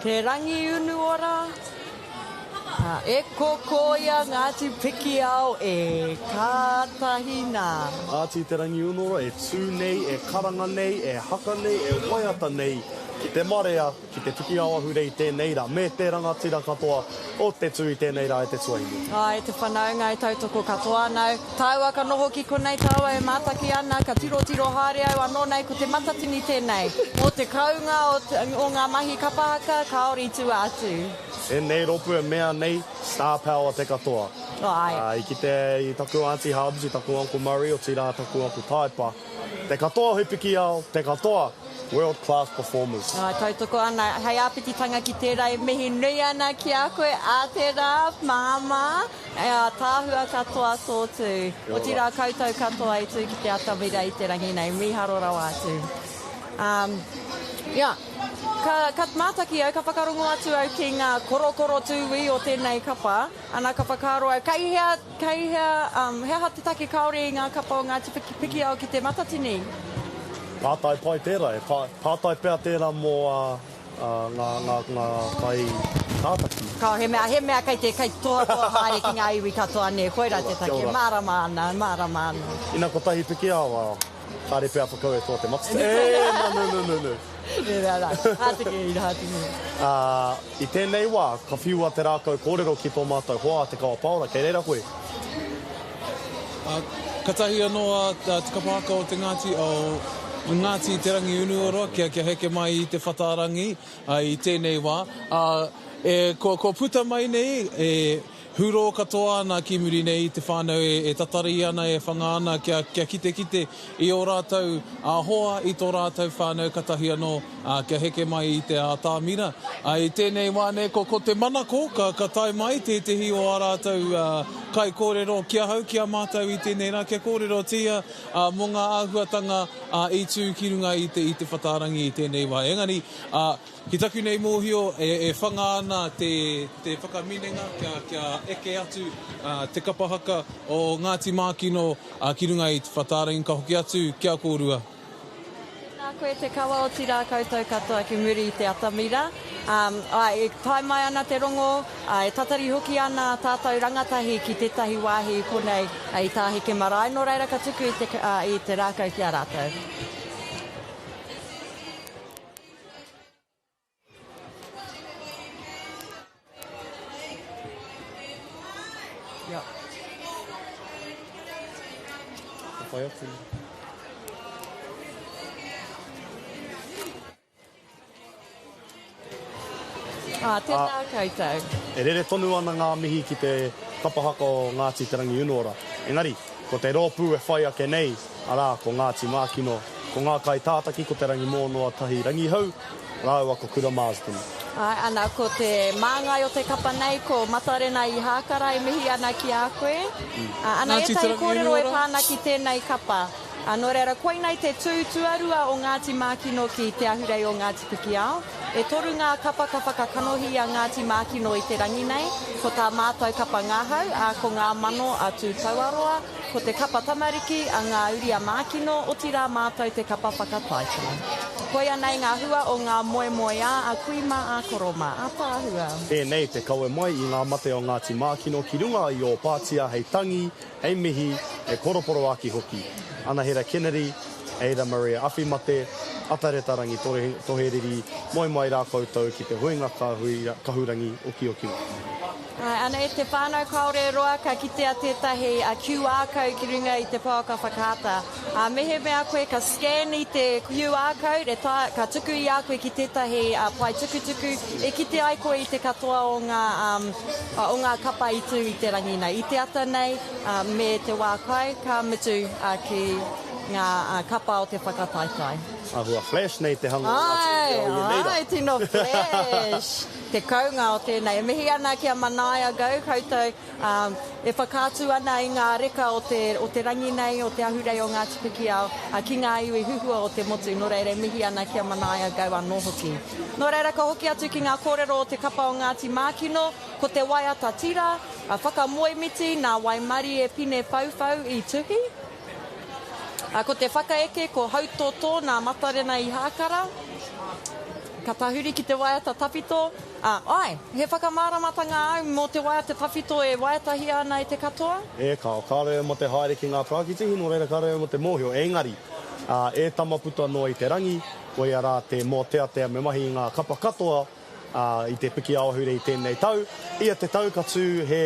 Te Rangiunuora, E kokoia Ngāti Pikiao e, kātahi nā. Ngāti Te Rangiunuora e tū nei, e karanga nei, e haka nei, e waiata nei. ki te marea, ki te Pikiao Ahurei i tēnei rā, me te rangatira katoa o te tū i tēnei rā e te tuahine. Āe, te whanaunga e tautoko katoa ana au. Tāua ka noho ki konei, tāua e mātaki ana, ka tirotiro haere au anō nei ko Te Matatini tēnei. Mō te kounga o, o ngā mahi kapa haka, kāore i tua atu. Tēnei rōpū e mea nei, star power te katoa. Āe. I kite i taku Aunty Hubs, i taku Uncle Murray, otirā taku Uncle Taepa. Te katoa he pikiao, te katoa world class performers. Āe, tautoko ana. Hei āpititanga ki tērā e mihi nui ana ki a koe ā te rā, Māmā, e ātaahua katoa tō tū. Otirā koutou katoa i tū ki te atamira i te rangi nei, mīharo rawa atu. Um, ia, ka, ka mātaki au, ka whakarongo atu au ki ngā korokoro tūī o tēnei kapa, ana ka whakaaro au, kei hea, Kei hea, um, he aha te take kāore i ngā kapa o Ngāti Pikiao ki Te Matatini? Pātai pai tērā, e pā, pātai pea tērā mō ā, ā, ngā, ngā, ngā kai tātaki. Kao, he mea, he mea kei te, kei te tohatoha haere ki ngā iwi katoa, nē, koirā te take. Mārama ana, mārama ana. Ina kotahi Pikiao, ā, kāre pea whakau e toa te Matatini. E, no, no, no, no, no. Nē, nē, nē, hātiki, hātiki. Ā, i tēnei wā, ka whiua te rākau kōrero ki tō mātou hoa a Te Kawa Paora, kei reira koe. Ā, katahi anō a Te Kapa Haka o te Ngāti, o Ngāti Te Rangiunuoroa kia, kia heke mai i Te Whataarangi, ā, i tēnei wā. Ā, e, kua, kua puta mai nei, e, Hurō katoa ana ki muri nei i te whānau e tatari ana, e whanga ana kia kitekite i ō rātou hoa, i tō rātou whānau katahi anō kia heke mai i te ātamira. I tēnei wā nei ko te manako ka tae mai tētehi o ā rātou kaikōrero ki ahau, ki a mātou i tēnei rā kia kōrerotia mō ngā āhuatanga i tū ki runga i te whatārangi i tēnei wā. Engari, Ki taku nei mōhio, e whanga ana te whakaminenga kia eke atu te kapa haka o Ngāti Mākino ki runga i Te Whataarangi, ka hoki atu ki a kōrua. Tēnā koe te kawa otirā koutou katoa ki muri i te atamira. Āe, e tae mai ana te rongo, e tatari hoki ana tātou rangatahi ki tētahi wāhi i konei i Tāheke Marae, nō reira ka tuku i te rākau ki a rātou. Ka whai atu. Ā, tēnā koutou. E rere tonu ana ngā mihi ki te kapa haka o Ngāti Te Rangiunuora. Engari, ko te rōpū e whai ake nei, arā, ko Ngāti Mākino, ko ngā kaitātaki ko Te Rangimōnoa Tahi Rangihau rāua ko Kura Marsden. Āe, ana, ko te māngai o te kapa nei, ko Matarena Ihākara e mihi ana ki a koe. Ana, Ngāti ētahi kōrero e Te Rangiunuora. pā ana ki tēnei kapa. Ā, nō reira, koinei te tū tuarua o Ngāti Mākino ki Te Ahurei o Ngāti Pikiao. E toru ngā kapa ka whakakanohi i a Ngāti Mākino i te rangi nei, ko tā mātou kapa ngahau, ā, ko Ngā Mano a Tūtauaroa, ko te kapa tamariki a Ngā Uri a Mākino, otirā mātou te kapa whakataetae. Koia nei ngā hua o ngā moemoeā a kui mā, a koro mā. Ātaahua. Tēnei te kawe mai i ngā mate o Ngāti Mākino ki runga i ō pātia hei tangi, hei mihi, hei poroporoaki hoki. Anahera Kennedy, Ada Maria Awhimate, Atareta Rangi Toheriri, moe mai rā koutou ki te huinga kahurangi okioki mai. Āe, ana e te whānau kāore e roa ka kitea tētahi QR code ki runga i te pouaka whakaata. Ā, mehemea koe ka scan i te QR code e taea, ka tuku i a koe ki tētahi pae tukutuku e kite ai koe i te katoa o ngā, o ngā kapa i tū i te rangi nei, i te ata nei, me te wā kai, ka mutu ki ngā kapa o te whakataetae. Āhua flash nei te hanga o ngā tū o ēnei rā. Āe, tino flash te kounga o tēnei. E mihi ana ki a Manaia Go koutou e whakaatu ana i ngā reka o te, o te rangi nei, o te ahurei o Ngāti Pikiao, ki ngā iwi huhua o te motu. Nō reira e mihi ana ki a Manaia Go anō hoki. Nō reira ka hoki atu ki ngā kōrero o te kapa o Ngāti Mākino, ko te waiata tira, a Whakamoemiti nā Waimarie Pine Whauwhau i tuhi. A, ko te whakaeke ko Hautōtō nā Matarena Ihākara. Ka tahuri ki te waiata tawhito. A, āe, he whakamāramatanga au mō te waiata tawhito e waiatahia ana e te katoa? E kāo, kāore au mō te haere ki ngā pākitihi, nō reira kāore au mō te mōhio. Engari, ā, e tama puta noa i te rangi, Koia rā te mōteatea me mahi i ngā kapa katoa i te Piki Ao-Ahurei i tēnei tau. Ia te tau ka tū he,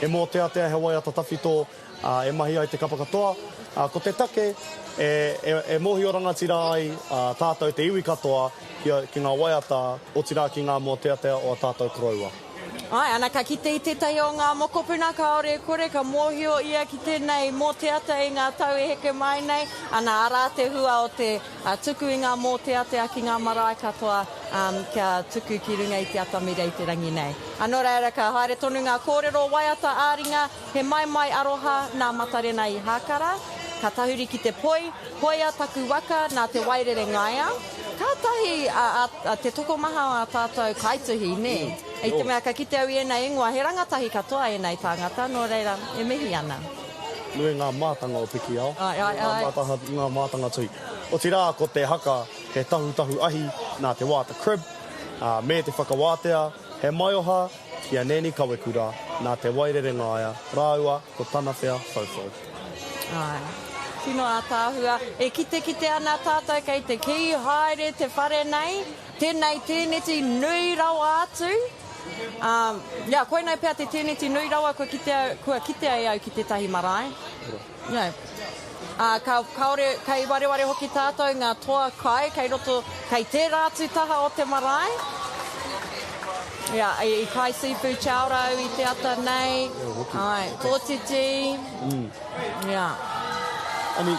he mōteatea, he waiata tawhito e mahi ai te kapa katoa. Ko te take e mōhio rangatira ai tātou te iwi katoa ki ngā waiata, otirā ki ngā mōteatea o a tātou koroua. Āe, ana ka kite i tētahi o ngā mokopuna kāore e kore ka mōhio ia ki tēnei mōteatea i ngā tau e heke mai nei, ana arā te hua o te tuku i ngā mōteatea ki ngā marae katoa kia tuku ki runga i te atamira i te rangi nei. Nō reira ka haere tonu ngā kōrero waiata ā-ringa, he maimai aroha nā Matarena i Hākara, ka tahuri ki te poi, Hoea taku waka nā Te Wairere Ngaia. Kātahi a te tokomaha o ā tātou kaituhi, nē? I te mea ka kite au i ēnei ingoa, he rangatahi katoa ēnei tāngata, nō reira, e mihi ana. Nui ngā mātanga o Pikiao, Āe, āe, āe. Ngā mātanga tuhi. Otirā, ko te haka he tahutahu ahi nā Te Wāta Cribb, me te whakawātea, he maioha ki a Nanny Kawekura nā Te Wairere Ngaia rāua ko Tanawhea Whauwhau. Āe. Tino ātaahua. E kitekite ana tātou kei te kī haere te whare nei. Tēnei tēneti nui rawa atu. Ā, ia, koinei pea te tēneti nui rawa kua kitea, kua kitea e au ki tētahi marae. Ia. Ā, ka, kāore, kei wareware hoki tātou ngā toa kai kei roto, kei tērā atu taha o te marae. Ia, i, i kai seafood chowder au i te ata nei. Āe, kōtiti. Mm. Ia. Ani,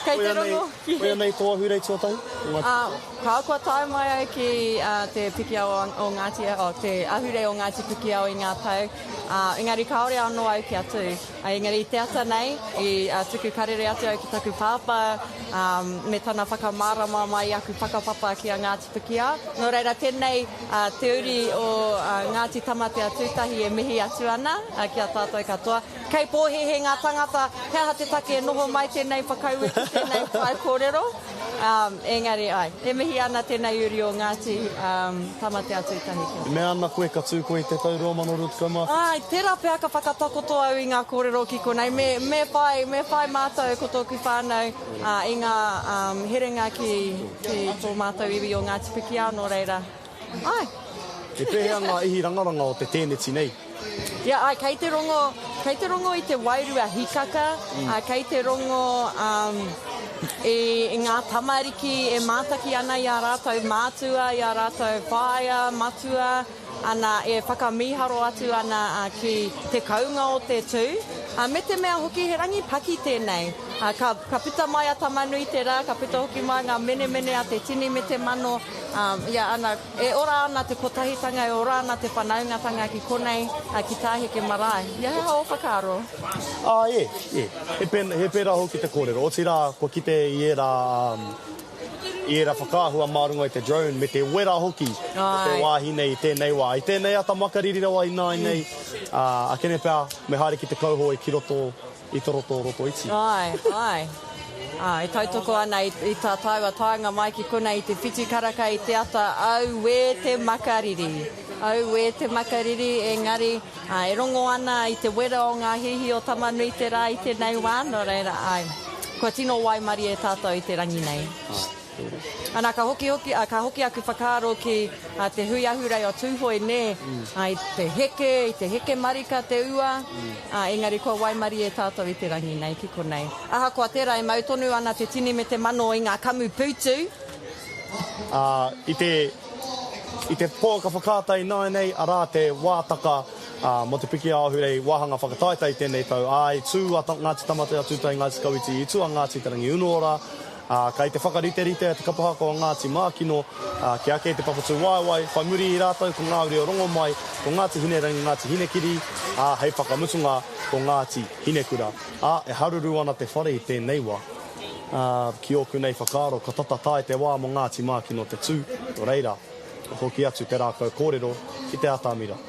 Kei te rongo. Koia nei tō ahurei tuatahi? Ā, kāo kua tae mai au ki te Pikiao o Ngāti, o te ahurei o Ngāti Pikiao i ngā tau, ā, engari kāore anō au kia tū. Engari i te ata nei, i tuku karere atu au ki taku pāpā, ā, me tana whakamārama mai i aku whakapapa ki a Ngāti Pikiao. Nō reira, tēnei te uri o Ngāti Tamatea Tūtahi e mihi atu ana ki a tātou katoa. Kei pōhēhē ngā tangata he aha te take e noho mai tēnei whakaue ki tēnei pae kōrero, engari āe, e mihi ana tēnei uri o Ngāti Tamatea Tūtahi ki a. E mea ana koe ka tū koe i te tau 2027? Āe, tērā pea ka whakatakoto au i ngā kōrero ki konei, me, me whai, me whai mātou ko tōku whānau i ngā herenga ki, ki tō mātou iwi o Ngāti Pikiao, nō reira, āe. He pēhea ngā ihi rangaranga o te tēneti nei? Ia, āe, kei te rongo, kei te rongo i te wairua hikaka, ā, kei te rongo, um, i, i ngā tamariki e mātaki ana i ā rātou mātua, i ā rātou whaea, matua, ana, e whakamīharo atu ana ā, ki te kounga o te tū. Ā, me te mea hoki he rangi paki tēnei. Ā, ka, ka puta mai a Tamanuiterā, ka puta hoki mai ngā menemene a te tini me te mano, ā, ia, ana, E ora ana te kotahitanga, e ora ana te whanaungatanga ki konei, ki Tāheke Marae. He aha ō whakaaro? Ā, e, e. He pēnā, he pērā hoki te kōrero. Otirā, kua kite i ērā, i ērā whakaahua mā runga i te drone me te wera hoki o te wāhi nei i tēnei wā. I tēnei ata makariri rawa ināianei, ā, akene pea me haere ki te kauhoe ki roto i te roto o Rotoiti. Āe, āe. Āe, e tautoko ana i, i tā tāua taenga mai ki konei i te whitu karaka i te ata, auē te makariri. Auē te makariri, engari, ā, e rongo ana i te wera o ngā hihi o Tamanuiterā i tēnei wā, nō reira, āe, kua tino waimarie tātou i te rangi nei. Āe. Ana, ka hoki hoki, ka hoki aku whakaaro ki te hui ahurei o Tūhoe, nē, i te heke, i te heke marika te ua, engari kua waimarie tātou i te rangi nei ki konei. Ahakoa tērā, e mau tonu ana te tini me te mano i ngā kamupūtu. Ā, i te, i te pouaka whakaata ināianei, arā te wātaka, ā, mō te piki ā-ahurei wāhanga whakataetae i tēnei tau, ā, i tū a Ngāti Tamatea Tūtai Ngāti Kawiti, i tū a Ngāti Te Rangiunuora, Ā, kei te whakariterite te kapa haka o Ngāti Mākino, ā, kia ake te Papatūwaewae, whai muri i rātou ko Ngā Uri o Rongomai, ko Ngāti Hinerangi, Ngāti Hinekiri, ā, hei whakamutunga ko Ngāti Hinekura. Ā, e haruru ana te whare i tēnei wā. Ā, ki ōku nei whakaaro, ka tata tae te wā mō Ngāti Mākino te tū, nō reira, ka hoki atu te rākau kōrero ki te atamira.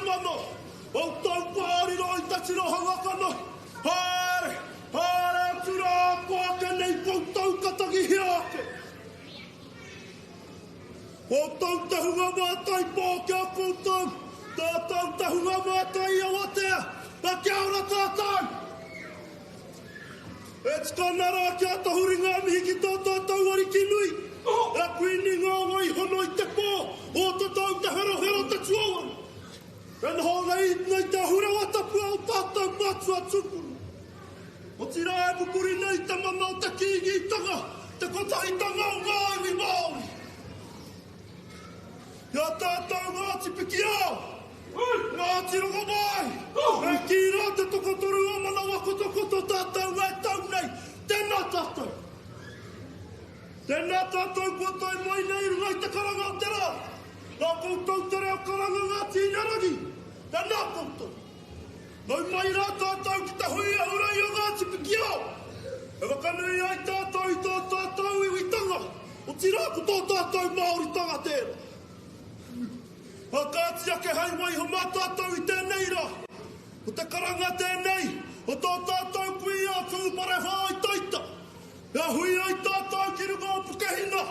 mana, o tau whakariro i te tirohanga kanohi. Haere, haere atu rā, ko ake nei koutou ka tangihia ake. Koutou te hunga mātai pō ki a koutou, tātou te hunga mātai i awatea, a kia ora tātou! E tika ana rā kia tahuri ngā mihi ki tō tātou Ariki nui, e Kuini ngā wai hono i te pō o Tatau Te Herohero Te Tuawaru, e noho nei nei te ahurewa tapu o tātou mātua tūpuna. Otirā e pupuri nei te mana o te Kīngitanga, te kotahitanga o ngā iwi Māori. Ki a tātou Ngāti Pikiao, Ngāti Rongomai, e kī rā te tokotoru o Manawa Kotokoto tātou e tau nei, tēnā tātou. Tēnā tātou kua tae mai nei i runga i te karanga o te rā. Nā koutou te reo karanga Ngāti Hinerangi, tēnā koutou. Nau mai rā tātou ki te hui ahurei o Ngāti Pikiao, e whakanui ai tātou i tō tātou iwitanga, otirā ko tō tātou Māoritanga tērā. Ā kāti ake hei waiho mā tātou i tēnei rā. Ko te karanga tēnei o tō tātou kuia a Tūparewhāitaita, e hui ai tātou ki runga o Pukehina,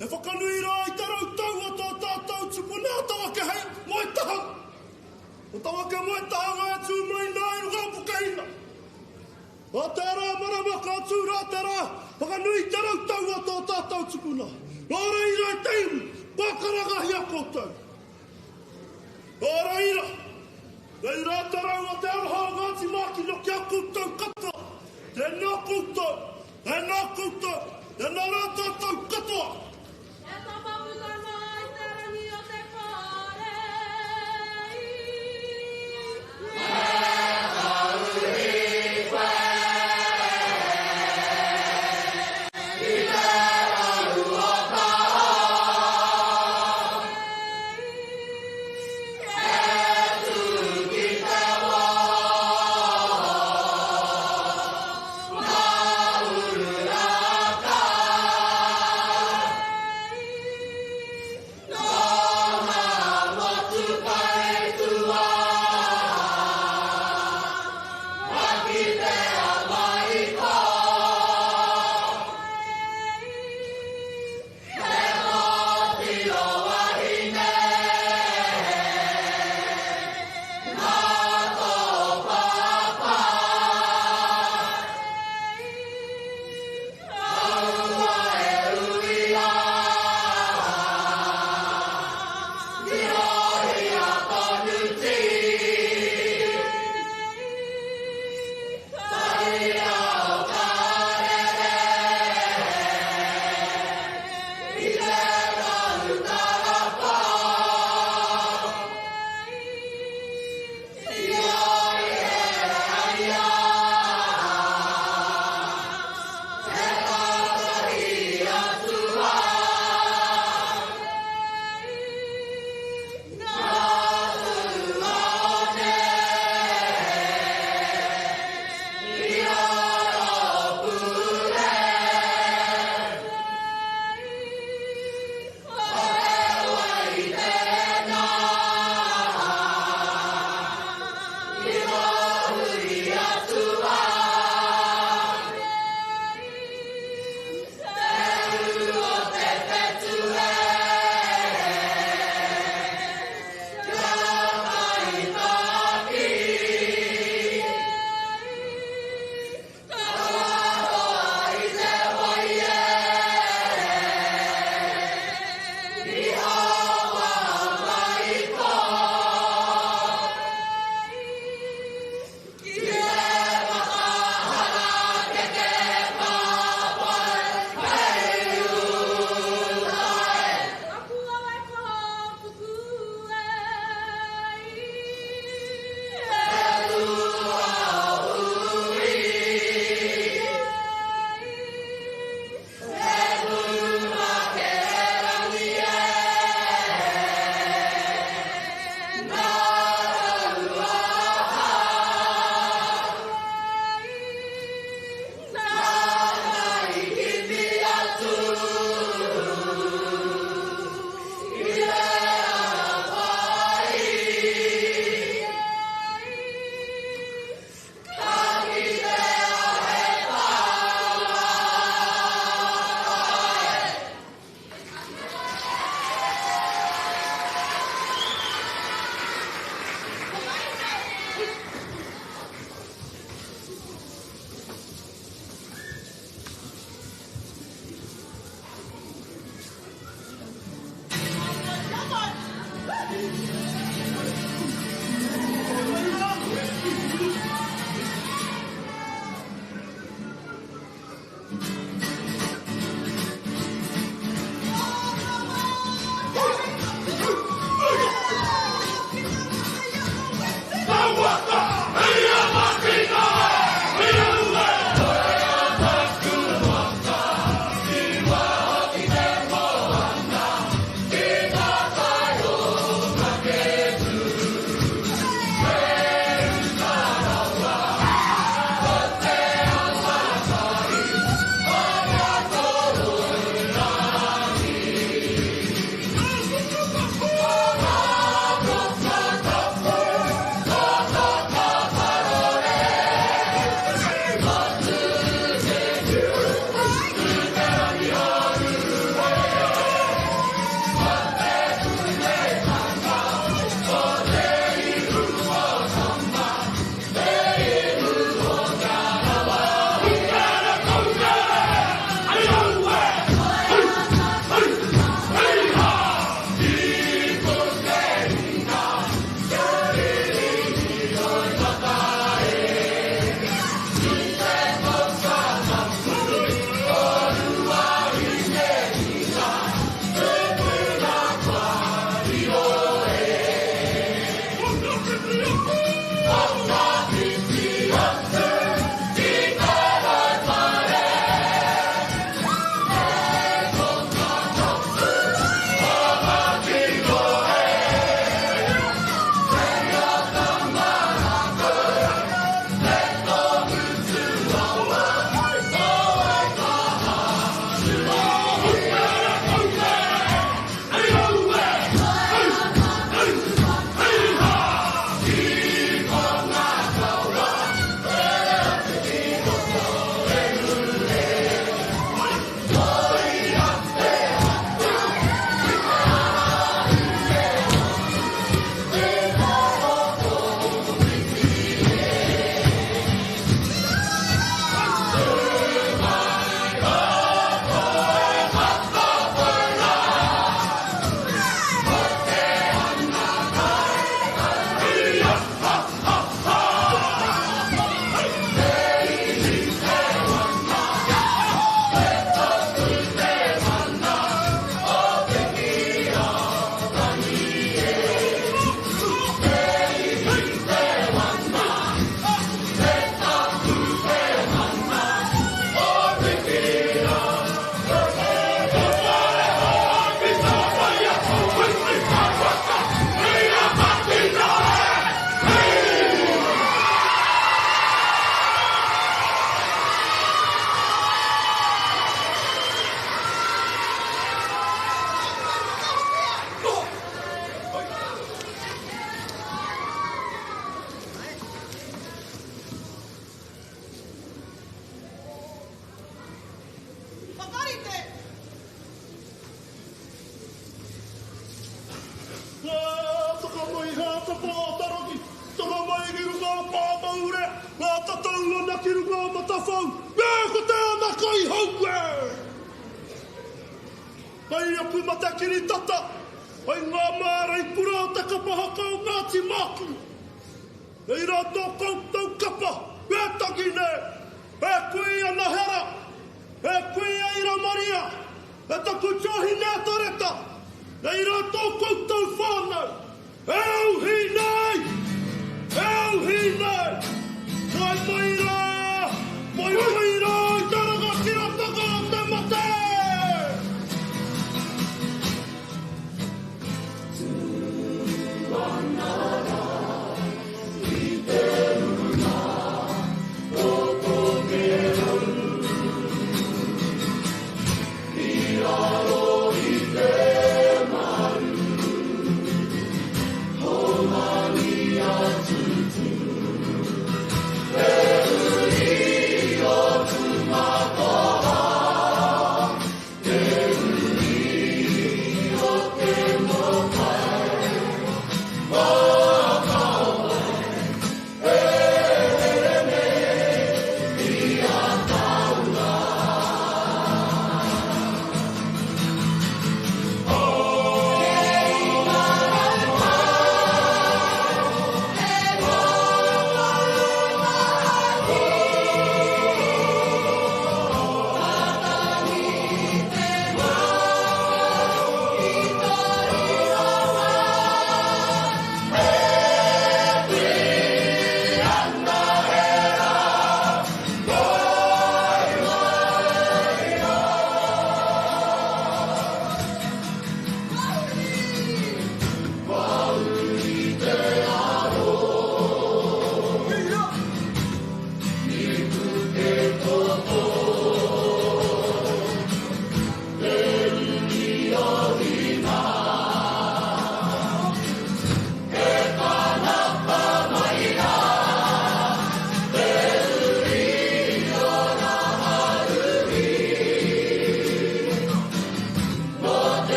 e whakanui rā i te rautau o tō tātou tupuna a Tawakehei Moetahanga. Ko Tawake-moe-tahanga e tū mai nā i runga o Pukehinga. Mā tērā marama ka tū rā te rā whakanui i te rautau o tō tātou tupuna. Nō reira e te iwi, kua karangahia koutou. Nō reira, nei rā te rau o te aroha o Ngāti Mākino ki a koutou katoa. Tēnā koutou, tēnā koutou, tēnā rā tātou katoa. E tapa puta mai te rangi o te whare i. Me tahuri koe i te raru o E tū ki te wā Ngā uru raka. aku mate kiritata, hei ngā māreikura o te kapa haka o Ngāti Māku. Nei rā tō koutou kapa, e tangi nei, e kui Anahera, e kui Aira Maria, e taku tuahine Atareta, nei rā tō koutou whānau, e auhi nei, e auhi nei, mai mai rā, mai mai rā i te rangatiratanga o te mate!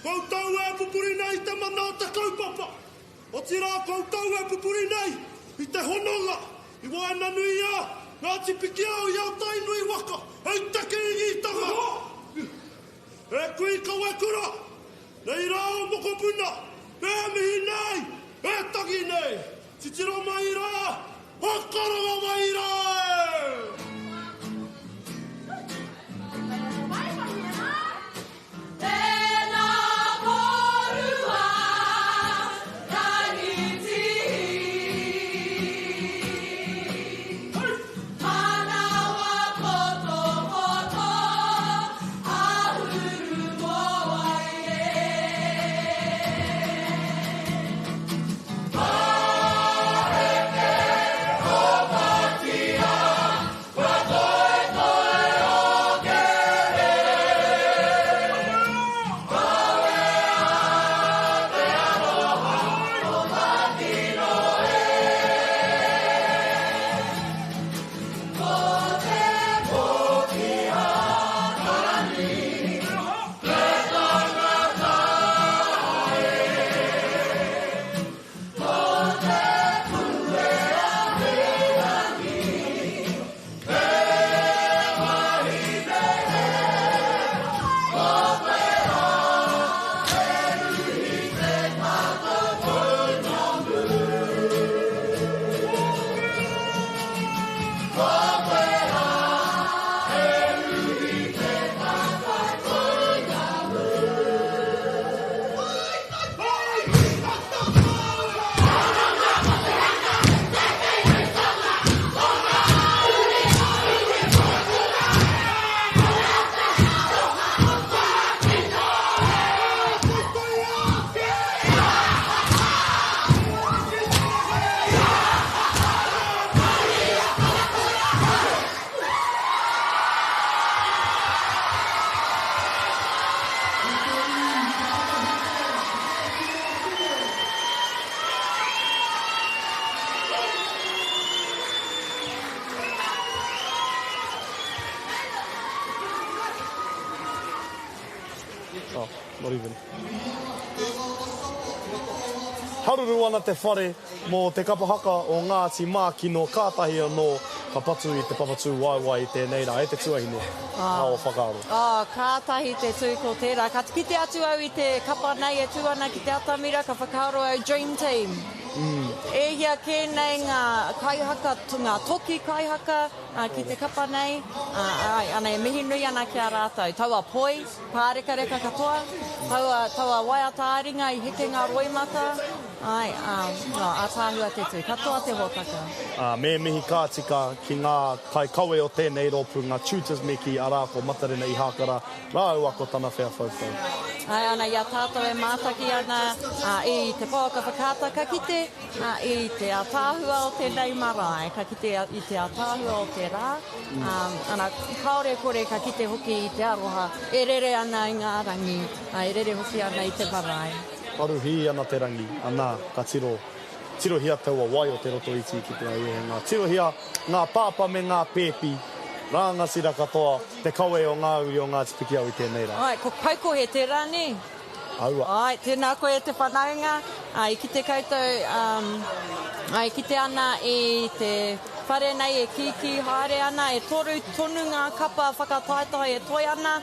Koutou e pupuri nei i te mana o te kaupapa, otirā koutou e pupuri nei i te hononga i waenganui i a Ngāti Pikiao i a Tainui waka hei te Kīngitanga. E kui kawekura, nei rā o mokopuna, e mihi nei, e tangi nei, titiro mai rā, whakaranga mai rā e! Tēnā kōrua, Tahiti. Manawa potopoto, āhuru mōwai e. Ka heke ko Patia, kua toetoe o Kere. Kawea te aroha o Makino e. Ko te pōkiha taranui, te tangata e. Ko te puea hīrangi, he wahine e. Ko te rā e ruhi te mata pounamu. Ko te rā e ruhi te mata pounamu. Oh, not even. Haruru ana te whare mō te kapa haka o Ngāti Mākino kātahi anō ka patu i te papatū waewae i tēnei rā, e te tuahine, ngā o whakaaro. Oh, kātahi te tū ko tērā. Ka kite atu au i te kapa nei e tū ana ki te atamira, ka whakaaro au Dream Team. E hia kē nei ngā kaihaka, ngā toki kaihaka ki te kapa nei, āe, ana e mihi nui ana ki a rātou. Taua poi, pārekareka katoa, taua, taua waiata-ā-ringa i heke ngā roimata, āe, ā, no, ātaahua te tū. Katoa te hōtaka. Ā, me mihi ka tika ki ngā kaikawe o tēnei rōpū, ngā tutors me kī, arā, ko Matarena Ihākara rāua ko tana wheawhauwhau. Āe ana, i a tātou e mātaki ana i te pouaka whakaata, ka kite i te ātaahua o tēnei marae, ka kite i te ātaahua o te rā, ana, kāore e kore ka kite hoki i te aroha e rere ana i ngā rangi, e rere hoki ana i te marae. Paruhī ana te rangi, ana, ka tiro, tirohia taua wai o te Rotoiti ki te Aiehengā. Tirohia ngā pāpā me ngā pēpi, rāngatira katoa, te kawe o ngā uri o Ngāti Pikiao i tēnei rā. Āe, ko Kaikohe tērā, nē? Aua. Āe, tēnā koe e te whanaunga. I kite koutou, i kite ana i te whare nei e kīkī haere ana, e toru tonu ngā kapa whakataetae e toe ana,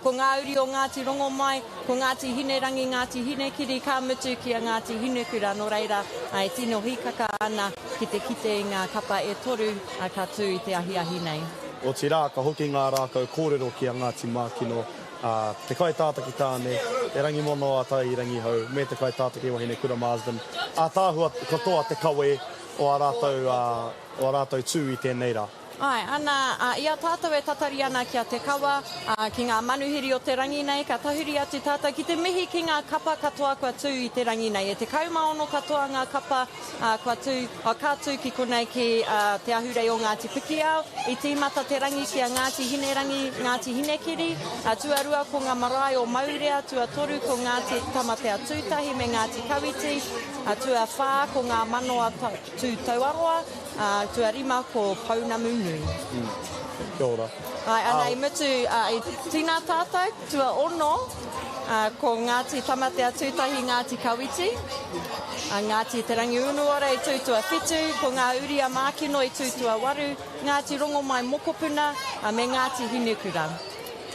ko ngā uri o Ngāti Rongomai, ko Ngāti Hinerangi, Ngāti Hinekiri, ka mutu ki a Ngāti Hinekura, nō reira, e tino hīkaka ana ki te kite i ngā kapa e toru ka tū i te ahiahi nei. Otirā, ka hoki ngā rākau kōrero ki a Ngāti Mākino, ā, te kaitātaki tāne, te Rangimono a Tairangihau, me te kaitātaki wahine Kura Marsden, ātaahua katoa te kawe o ā rātou, ā, o ā rātou tū i tēnei rā. Āe, ana, ā, i a tātou e tatari ana ki a Te Kawa, ā, ki ngā manuhiri o te rangi nei, ka tahuri atu tātou ki te mihi ki ngā kapa katoa kua tū i te rangi nei. E 16 katoa ngā kapa, ā, kua tū, ā, ka tū ki konei ki, ā, Te Ahurei o Ngāti Pikiao. I tīmata te rangi ki a Ngāti Hinerangi, Ngāti Hinekiri, ā, tuarua ko ngā marae o Maurea, tuatoru ko Ngāti Tamatea Tūtahi me Ngāti Kawiti, ā, tuawhā ko ngā manoa tū tauaroa, ā, tuarima ko Pounamu Nui. Kia ora. Āe, ana i mutu, ā, i tina tātou, tuaono, ā, ko Ngāti Tamatea Tūtahi, Ngāti Kawiti, ā, Ngāti Te Rangiunuora i tū tuawhitu, ko Ngā Uri a Mākino i tū tuawaru, Ngāti Rongomai Mokopuna, ā, me Ngāti Hinekura.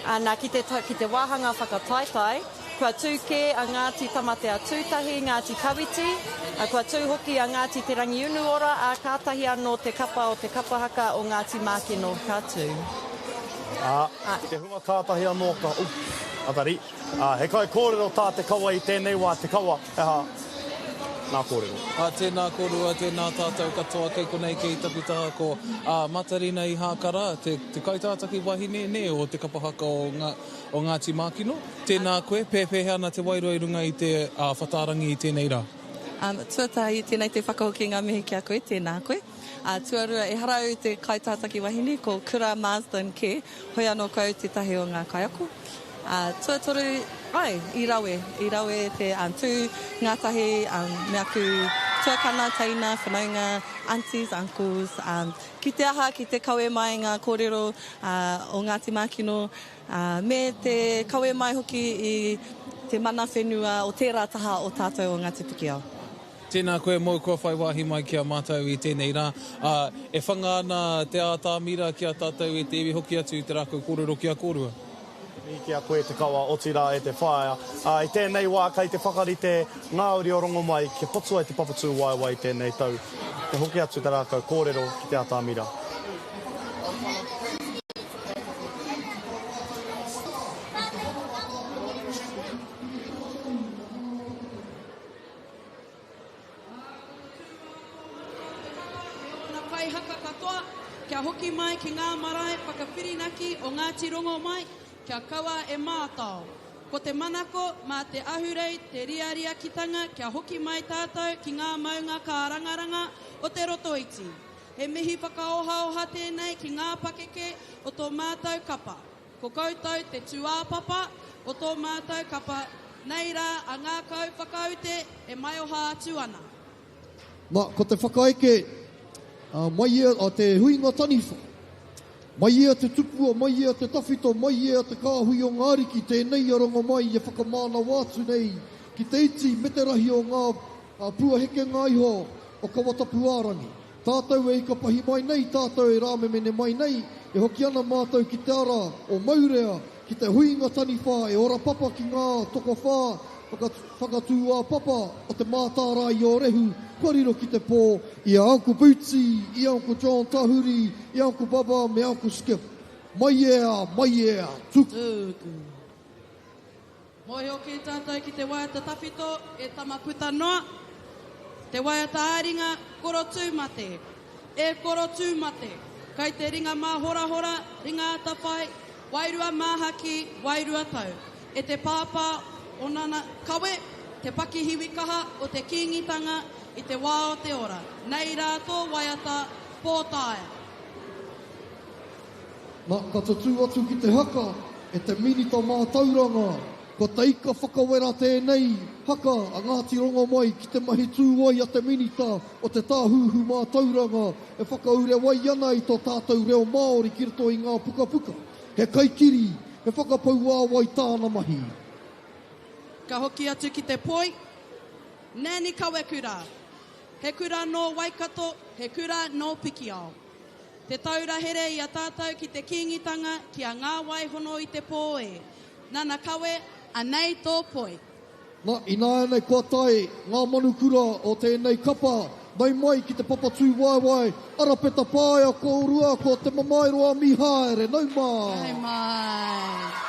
Ā, nā, ki te, ki te wāhanga whakataetae, Kua tū kē a Ngāti Tamatea Tūtahi, Ngāti Kawiti, ā, kua tū hoki a Ngāti Te Rangiunuora, ā, kātahi anō te kapa o te kapa haka o Ngāti Mākino ka tū. Ā, ki te hunga kātahi anō ka, oop, atari, ā, he kaikōrero tā Te Kawa i tēnei wā, Te Kawa, he aha ngā kōrero? Ā, tēnā kōrua, tēnā tātou katoa kei konei kei taku taha ko, ā, Matarina Ihākara, te, te kaitātaki wahine, nē, o te kapa haka o Ngā, O Ngāti Mākino, tēnā koe, pēpēhea ana te wairua i runga i te whatārangi i tēnei rā? Tuatahi, tēnei te whakahoki ngā mihi ki a koe, tēnā koe. Tuarua, ehara au i te kaitātaki wahine, ko Kura Marsden kē, hoi anō ko au tētahi o ngā kaiako. Tuatoru, āe, i rawe, i rawe te tū ngātahi me aku tuakana, teina, whanaunga, aunties, uncles, ki te aha, ki te kawe mai ngā kōrero o Ngāti Mākino, Ā, me te kawe mai hoki i te mana whenua o tērā taha o tātou o Ngāti Pikiao. Tēnā koe mōu kua whai wāhi mai ki a mātou i tēnei rā. Ā, e whanga ana te ātamira ki a tātou e te iwi hoki atu i te rākau kōrero ki a kōrua. Mihi ki a koe te kawa, otirā e te whaea. Ā, i tēnei wā kei te whakarite ngā uri o Rongomai kia potua i te papatūwaewae i tēnei tau. Kia hoki atu te rākau kōrero ki te atamira. Ōna kaihaka katoa, kia hoki mai ki ngā marae whakawhirinaki o Ngāti Rongomai, kia kaua e mātao. Ko te manako, mā te ahurei te riariakitanga kia hoki mai tātou ki ngā maunga kārangaranga o Te Rotoiti. He mihi whakaohaoha tēnei ki ngā pakeke o tō mātou kapa. Ko koutou te tūāpapa o tō mātou kapa, nei rā a ngākau whakaute e maioha atu ana. Na, ko te whakaeke, a, mai ia, a te huinga taniwha, mai ia te tupua, mai ia te tawhito, mai ia te kāhui o ngā ariki, tēnei a Rongomai e whakamānawa atu nei ki te iti me te rahi o ngā pua hekenga iho o Kawatapuārangi. Tātou e ikapahi mai nei, tātou e rāmemene mai nei, e hoki ana mātou ki te ara o Maurea, ki te huinga taniwha e ora papa ki ngā tokowhā whakatūāpapa o te mātārae o Rehu, kua riro ki te pō i a Uncle Bootsy, i a Uncle John Tahuri, i a Uncle Bubba me Uncle Skip. Mai ea, mai ea, tuku! Tuku. Mōhio kē tātou ki te waiata tawhito e tama puta noa, te waiata ā-ringa koro tū mate. E koro tū mate, kai te ringa māhorahora, ringa atawhai, wairua māhaki, wairua tau. E te pāpā o nana kawe, te pakihiwi kaha o te Kīngitanga i te wā o te ora. Nei rā tō waiata, pōtaea. Na, ka tatū atu ki te haka e te Minita Mātauranga, ko te ika whakawera tēnei haka a Ngāti Rongomai ki te mahi tū ai a te Minita o te Tāhuhu Mātauranga e whakaurewai ana i tō tātou reo Māori ki roto i ngā pukapuka. He kaikiri, he whakapauāwai tāna mahi. Ka hoki atu ki te poi, Nanny Kawekura. He kura nō Waikato, he kura nō Pikiao. Te taura here i a tātou ki te Kīngitanga ki a Ngā Wai Hono i te Pō e. Nana Kawe, anei tō poi. Na, ināianei kua tae ngā manukura o tēnei kapa, nau mai ki te papa tūwaewae, Arapeta Paea kōrua ko Te Mamaeroa Mihaere, nau mai! Nau mai!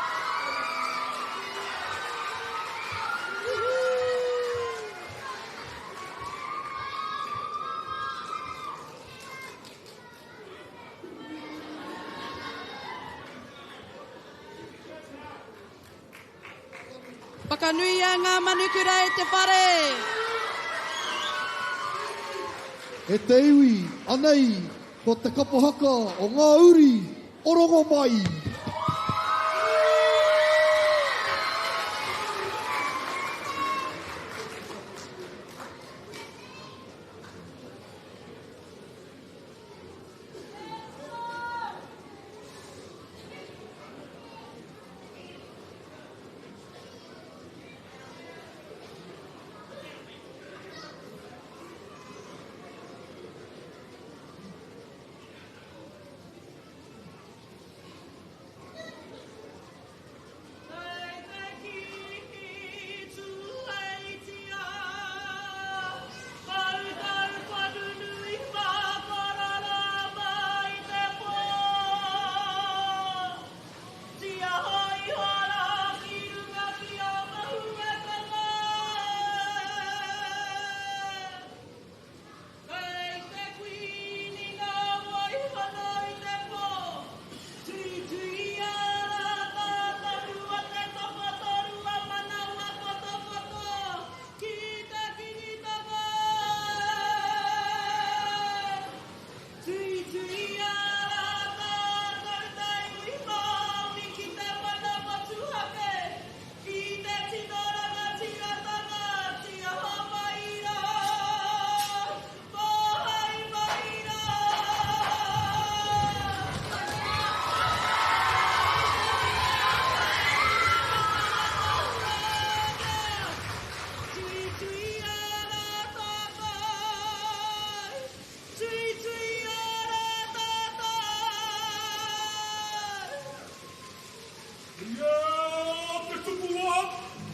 Whakanuia ngā manukura e te whare! E te iwi, anei ko te kapa haka o ngā uri o Rongomai!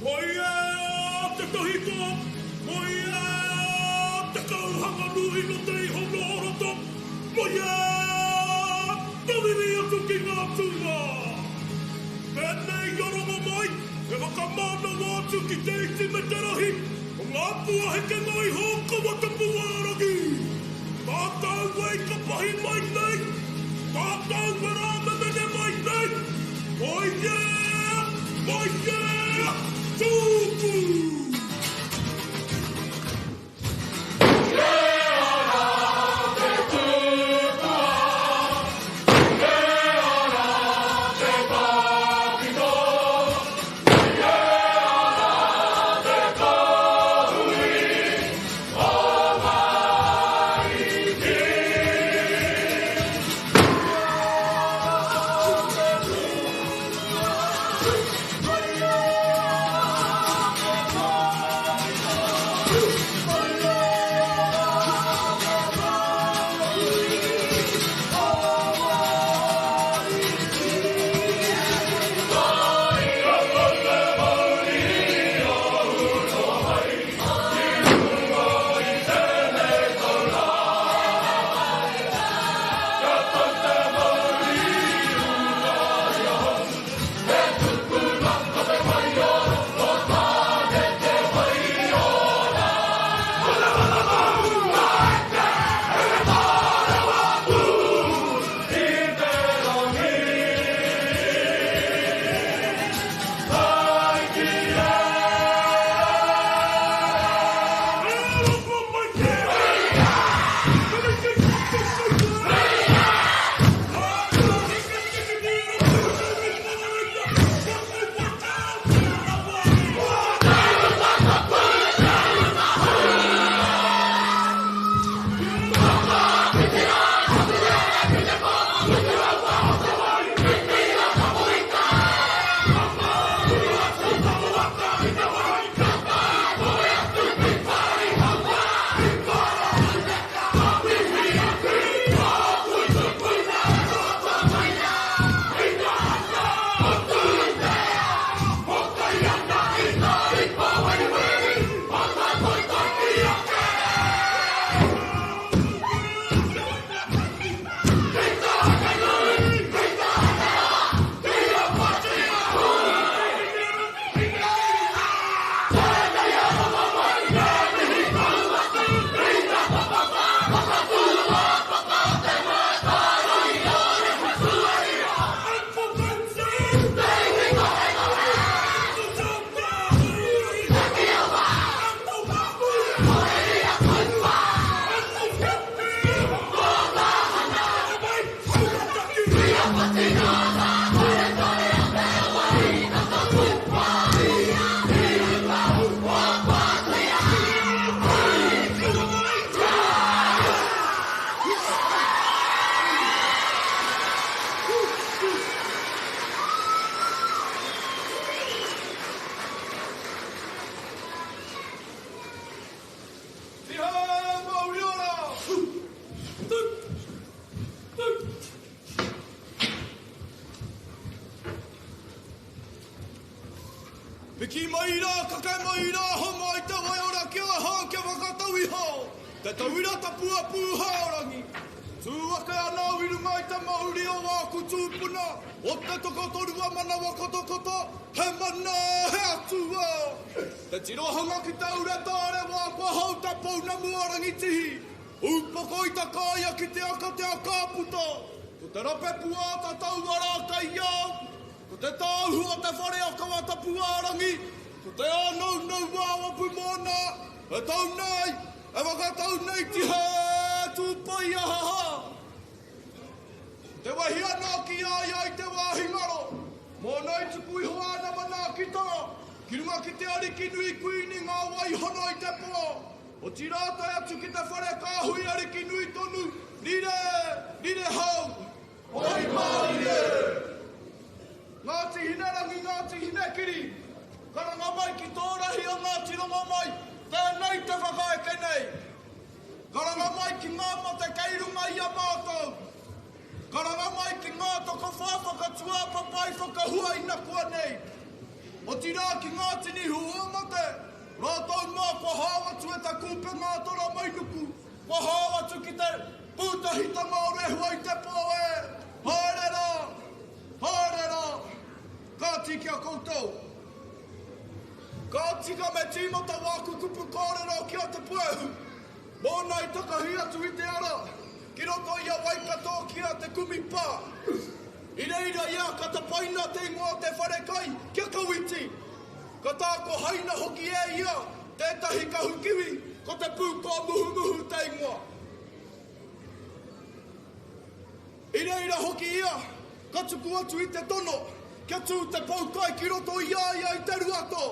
Koia te tahito, koia te kauhanga nui no te iho nō roto, koia te riri atu ki ngā tūnga. Tēnei a Rongomai e whakamānawa atu ki te iti me te rahi o ngā pua hekenga iho o Kawatapuārangi. Tātou e ka pahi mai nei, tātou e rāmemene mai nei, koia, koia, tūpū! Piki mai rā, kake mai rā, homai te waiora ki ahau kia whakatau iho te tauira tapu a Pūhaorangi. Tū ake ana au i runga i te mauri o āku tūpuna, o te tokotoru a manawa kotokoto, he mana, he atua. Te tirohanga ki te ure tārewa kua hou te pounamu a Rangitihi, ūpoko i takaia ki te aka te aka puta, ko te rape pua a taua rā kei au, Ko te tāuhu o te whare a Kawatapuārangi, ko te ānaunaua o Pumōna, e tau nei, e whakatau nei tihe tūpai ahaha. Ko te wehi anō ki a ia i te wāhi ngaro, mōna i tuku iho āna manaakitanga ki runga ki te ariki nui kuini ngā wai hono i te pō, otirā tae atu ki te whare kāhui ariki nui tonu, rire, rire hau. Pai mārire! Ngāti Hinerangi, Ngāti Hinekiri, karanga mai ki tō rahi o Ngāti Rongomai, tēnei te whakaeke nei. Karanga mai ki ngā mate kei runga i a mātou. Karanga mai ki ngā tokowhā whakatuāpapa i whakahua inakuanei. Otirā ki ngā tini huhua mate, rātou mā kua hao atu e ta kūpenga a Toramainuku, kua hao atu ki te pūtahitanga o Rehua i te pō e, haere rā, haere rā, kāti ki a koutou. Ka tika me tīmata wāku kupu kōrero ki a Te Puehu, mōna i takahi atu i te ara ki roto i a Waikato ki a Te Kumi Pā. I reira ia ka tapaina te ingoa o te wharekai kia Kawiti. Ka tākohaina hoki e ia tētahi kahu kiwi ko Te Pūkōmuhumuhu te ingoa. I reira hoki ia ka tuku atu i te tono kia tū te poukai ki roto i a ia i te Ruato.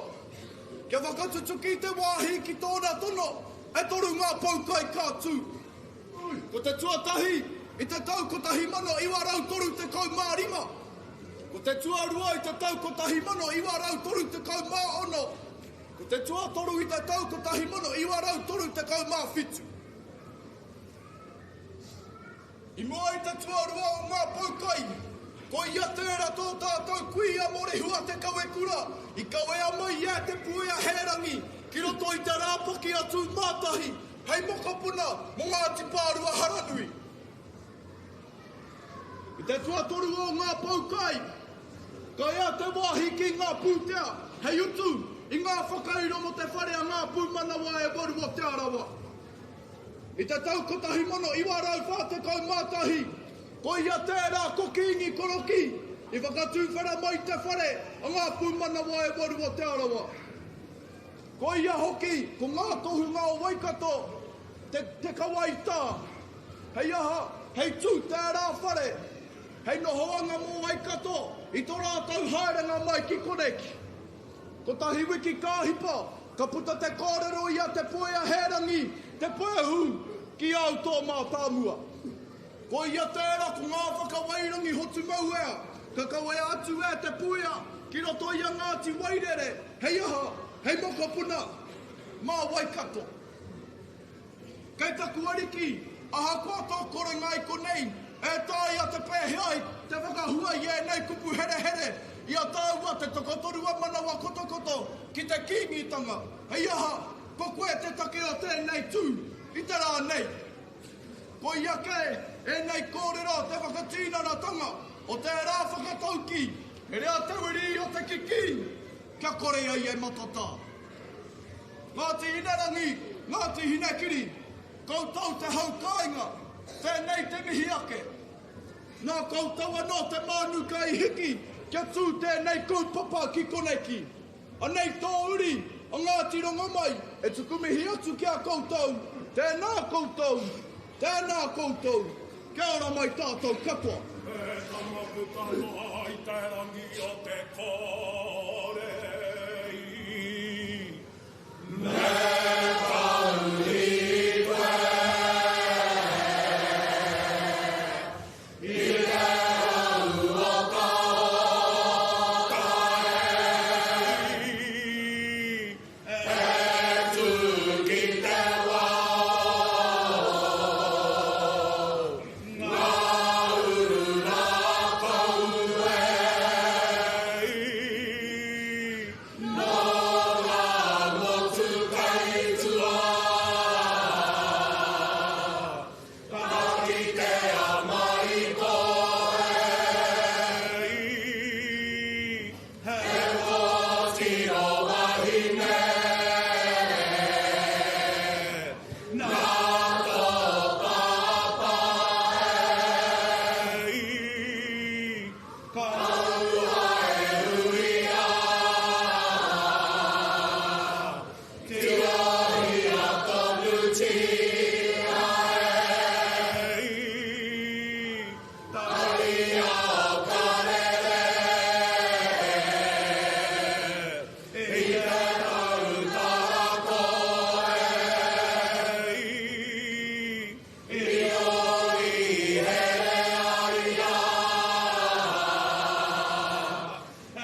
Kia whakatutuki te wāhi ki tōna tono, e toru ngā poukai ka tū. Ko te tuatahi i te tau 1935, ko te tuarua i te tau 1936, ko te tuatoru i te tau 1937. I mua i te tuarua o ngā poukai, ko ia tērā tō tātou kuia Mōrehu a Te Kawekura i kawea mai e Te Puea Hērangi ki roto i te rāpaki a Tūmātahi hei mokopuna mō Ngāti Pārua Haranui. I te tuatoru o ngā poukai, ka ea te wāhi ki ngā pūtea hei utu i ngā whakairo mō te whare a Ngā Pūmanawa e Waru o Te Arawa. I te tau 1941, ko ia tērā ko Kīngi Korokī i whakatuwhera mai te whare a Ngā Pūmanawa e Waru o Te Arawa. Ko ia hoki ko ngā tohunga o Waikato te, te kawaitā. Hei aha, hei tū tērā whare, hei nohoanga mō Waikato i tō rātou haerenga mai ki koneki. Kotahi wiki ka hipa, ka puta te kōrero i a Te Puea Hērangi, Te Puehu, ki au tō mātāmua. Ko ia tērā ko ngā whakawairangi hotumauea ka kawea atu e Te Puea ki roto i a Ngāti Wairere, hei aha, hei mokopuna mā Waikato. Kei taku ariki, ahakoa tō korenga i konei, e taea te pēhea ai te whakahua i ēnei kupu herehere i a tāua te tokotorua manawa kotokoto ki te Kīngitanga, hei aha, ko koe te take o tēnei tū i te rā nei. Koia kē ēnei kōrero te whakatinanatanga o tērā whakataukī, Herea te wiri o te kikī, kia kore ai e matatā. Ngāti Hinerangi, Ngāti Hinekiri, koutou te hau kāinga, tēnei te mihi ake. Nā koutou anō te mānuka i hiki kia tū tēnei kaupapa ki koneki. Anei tō uri a Ngāti Rongomai e tuku mihi atu ki a koutou, tēnā koutou, tēnā koutou, kia ora mai tātou katoa. E tama puta noa i te rangi o te kore i Me kauri koe i te rau o ka e E tū ki te wao, ngā uru rākau e. Nō ngā motu kei tua, ka kitea mai koe. He kōtiro wahine nā tō pāpā e. Kaua e uia, tirohia tonutia e. Taria o Karere i te tau tarakoe i ori here ai a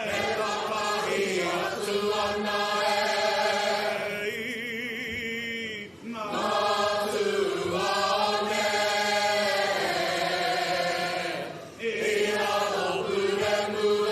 e takahi atu ana e ngā tuāne. I raro puremu e.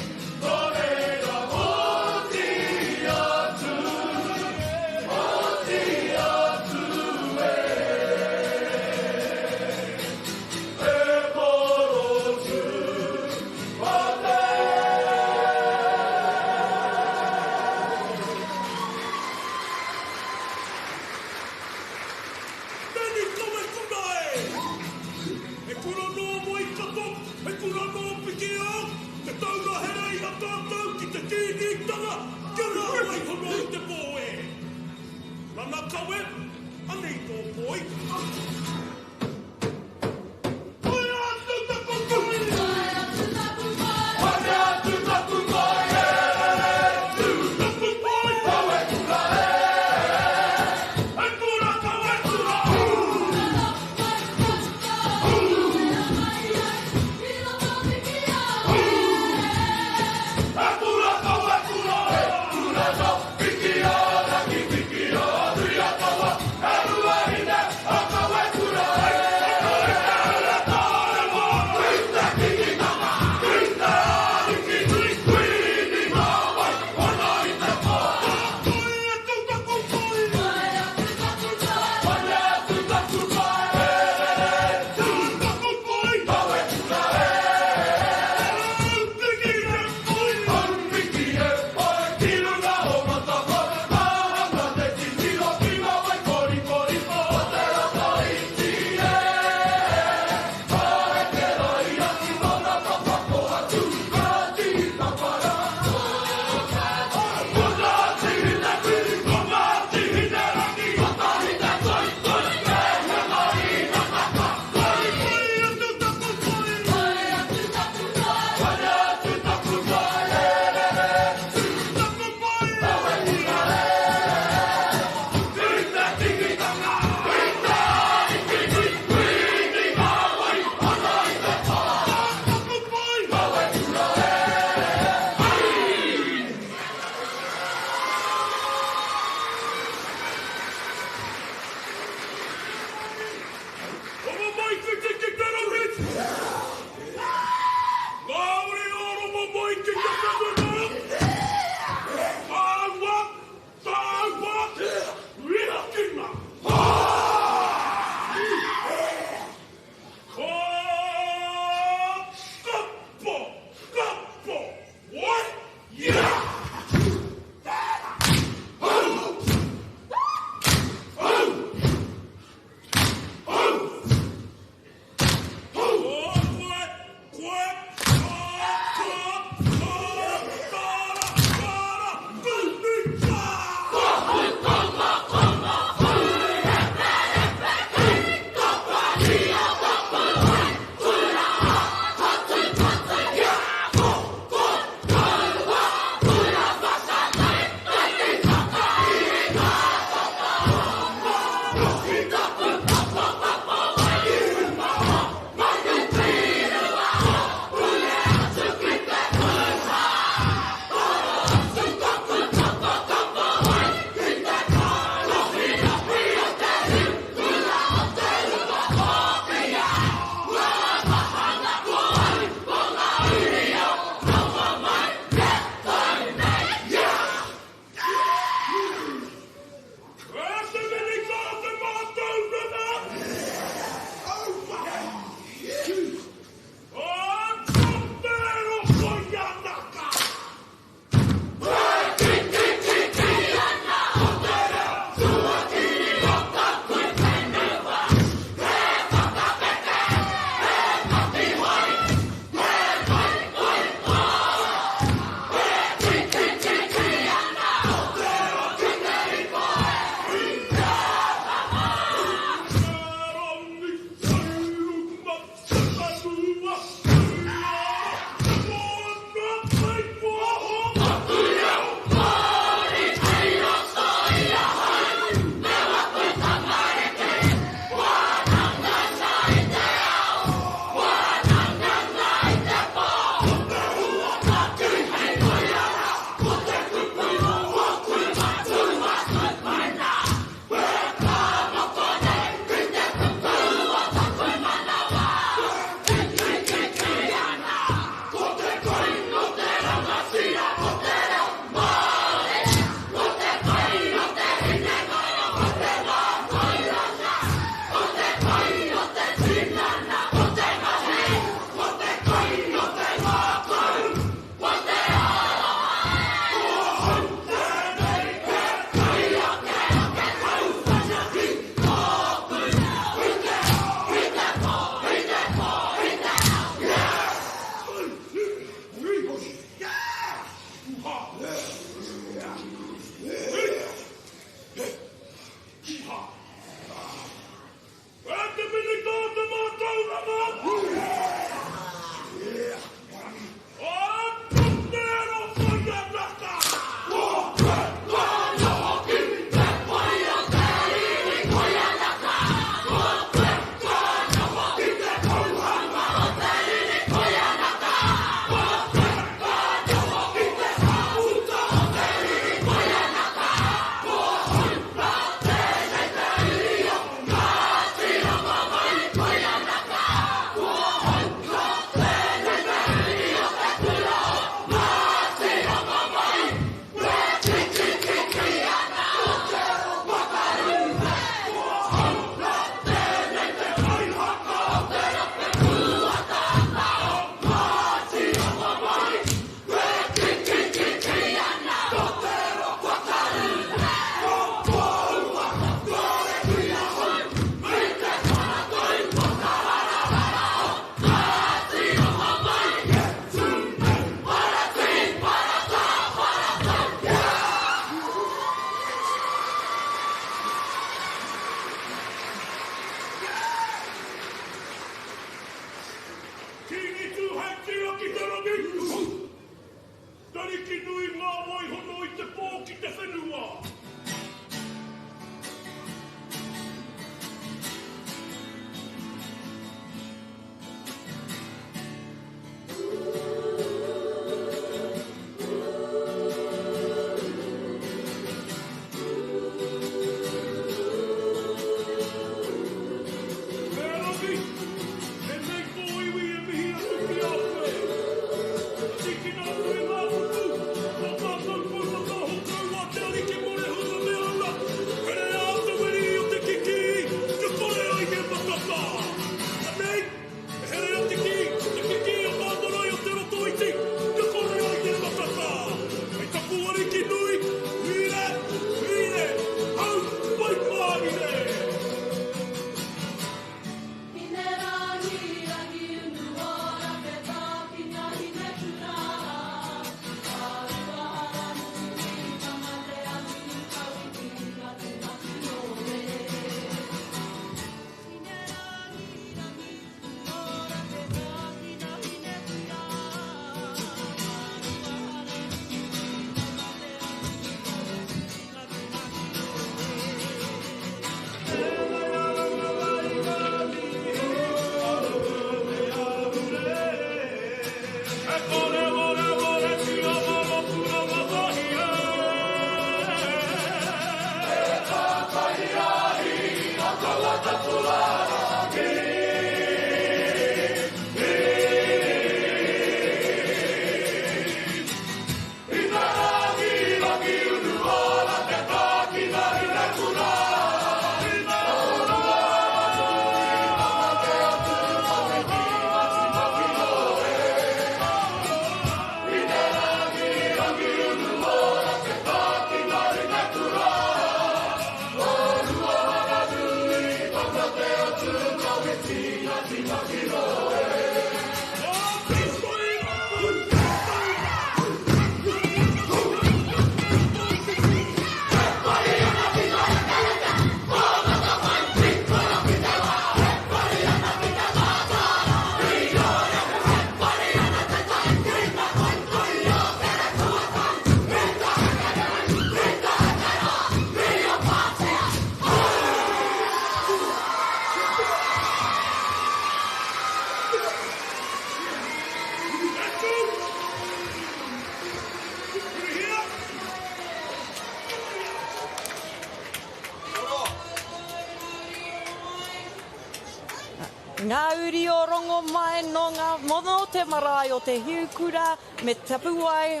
Ngā uri o Rongomai nō ngā nō te marae o Te Hiukura me Tapuwae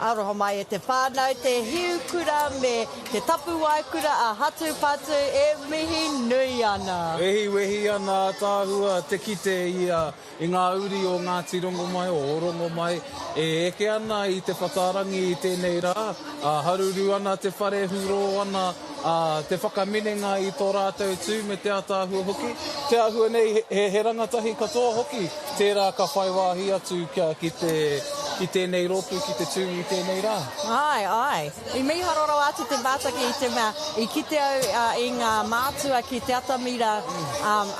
Aroha mai e te whānau Te Hiukura me Te Tapuwae Kura a Hatupatu e mihi nui ana. Wehi wehi ana ataahua te kite i a I ngā uri o Ngāti Rongomai, o Rongomai, e eke ana i te whatarangi i tēnei rā, ā, haruru ana te whare, hurō ana, ā, te whakaminenga i tō rātou tū me te ātaahua hoki. Te āhua nei, he, he rangatahi katoa hoki tērā ka whai wāhi atu kia, ki te, ki tēnei rōpū, ki te tū i tēnei rā. Āe, āe. I mīharo rawa atu te mātaki i te mea i kite au i ngā mātua ki te atamira,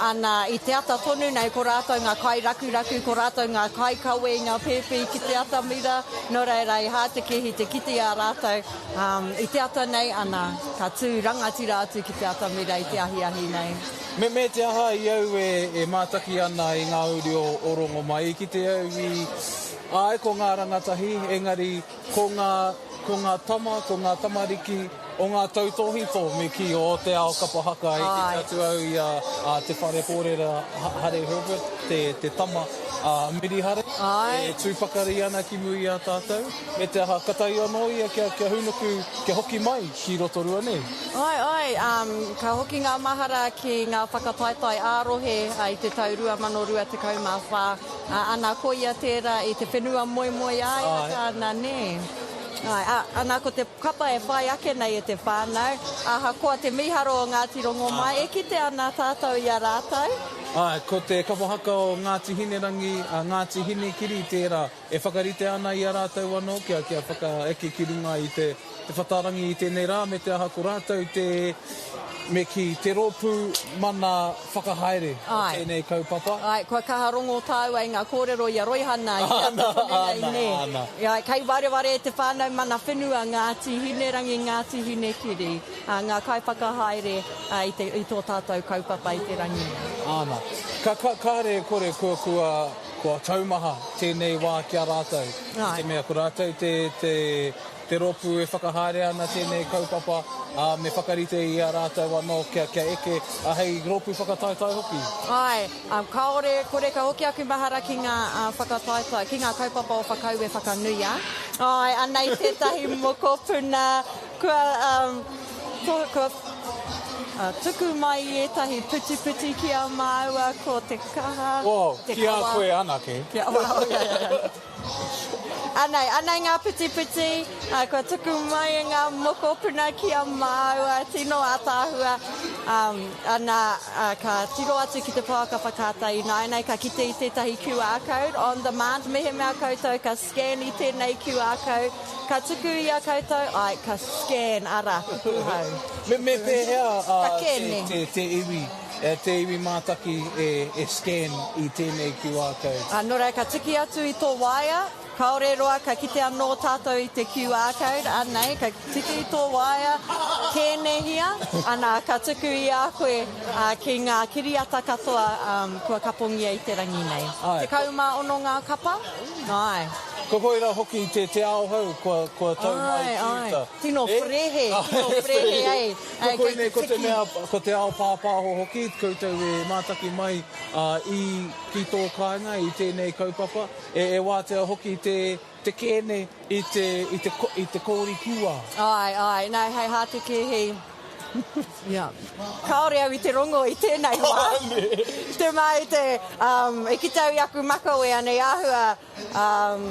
ana, i te ata tonu nei ko rātou ngā kairakuraku, ko rātou ngā kaikawe i ngā pēpi ki te atamira, nō reira i hātekehi te kite i a rātou i te ata nei, ana, ka tū rangatira atu ki te atamira i te ahiahi nei. Me, me te aha i au e mātaki ana i ngā uri o Rongomai, i kite au i, āe ko ngā rangatahi, engari Ko ngā, ko ngā tama, ko ngā tamariki o ngā tautōhito me kī o te ao kapa haka i kite atu au i a, a Te Whare Hōrera Hare Herbert, te, te tama a Miri Hare, e tū pakari ana ki muri i a tātou, me te aha, katahi anō ia kia, kia hūnuku, kia hoki mai ki Rotorua nei. Āe, āe, um, ka hoki ngā mahara ki ngā whakataetae ā-rohe i te tau 2024. Ā, ana, ko ia tērā i te whenua moemoeā e haka ana, nē? Āe, ā, ana, ko te kapa e whai ake nei e te whānau, ahakoa te mīharo o Ngāti Rongomai, e kite ana tātou i a rātou. Āe, ko te kapa haka o Ngāti Hinerangi, a Ngāti Hinekiri tērā e whakarite ana i a rātou anō kia, kia whakaeke ki runga i te, te whatarangi i tēnei rā, me te aha ko rātou te, me kī, te rōpū mana whakahaere o tēnei kaupapa. Āe, kua kaha rongo tāua i ngā kōrero i a Roihana i te ata tonu nei, nē? Āna, āna. Āe, kei wareware e te whānau mana whenua Ngāti Hinerangi, Ngāti Hinekiri, ngā kaiwhakahaere i te, i tō tātou kaupapa i te rangi nei. Āna. Ka, ka, kāre e kore kua, kua, kua taumaha tēnei wā ki a rātou. Āe. I te mea ko rātou te, te, te rōpū e whakahaere ana tēnei kaupapa, ā, me whakarite i a rātou anō kia, kia eke, ā, hei rōpū whakataetae hoki. Āe, ā, kāore, kore ka hoki aku mahara ki ngā, ā, whakataetae, ki ngā kaupapa o Whakaue Whakanuia. Āe, anei tētahi mokopuna kua, ā, kua, ā, tuku mai i ētahi putiputi ki a māua, ko te kaha, Oh, te ki a kawa. koe anake. Ki a, well, yeah, yeah, yeah. Anei, anei ngā putiputi, kua tuku mai e ngā mokopuna ki a māua, tino ātaahua. Um, ana, ka tiro atu ki te pouaka whakaata ināianei, ka kite i tētahi QR code on demand, mehemea koutou ka scan i tēnei QR code, ka tuku i a koutou, ai, ka scan, ara, kupu hou. Me, me pēhea Ka te, kēne. te, te iwi E te iwi mātaki e scan i tēnei QR code. Ā, nō reira, ka tiki atu i tō waea, kāore roa ka kite anō tātou i te QR code, anei, ka tiki i tō waea, kēnehia, ana, ka tuku i a koe ki ngā kiriata katoa kua kapongia i te rangi nei. Āe. 16 ngā kapa, āe. Ko koira hoki te ao hou kua tau mai ki uta. Āe, āe. Tino frehe, tino frehe, ei. Ko koinei ko te mea, ko te ao pāpāho hoki, koutou e mātaki mai i, ki tō kāinga i tēnei kaupapa, e, e wātea hoki te, te kēne i te, i te, i te kōri kūā. Āe, āe, nā, hei hātekehi, ia. Kāore au i te rongo i tēnei wā. Te mā i te, um, i kite au i aku makawe anei āhua, Um,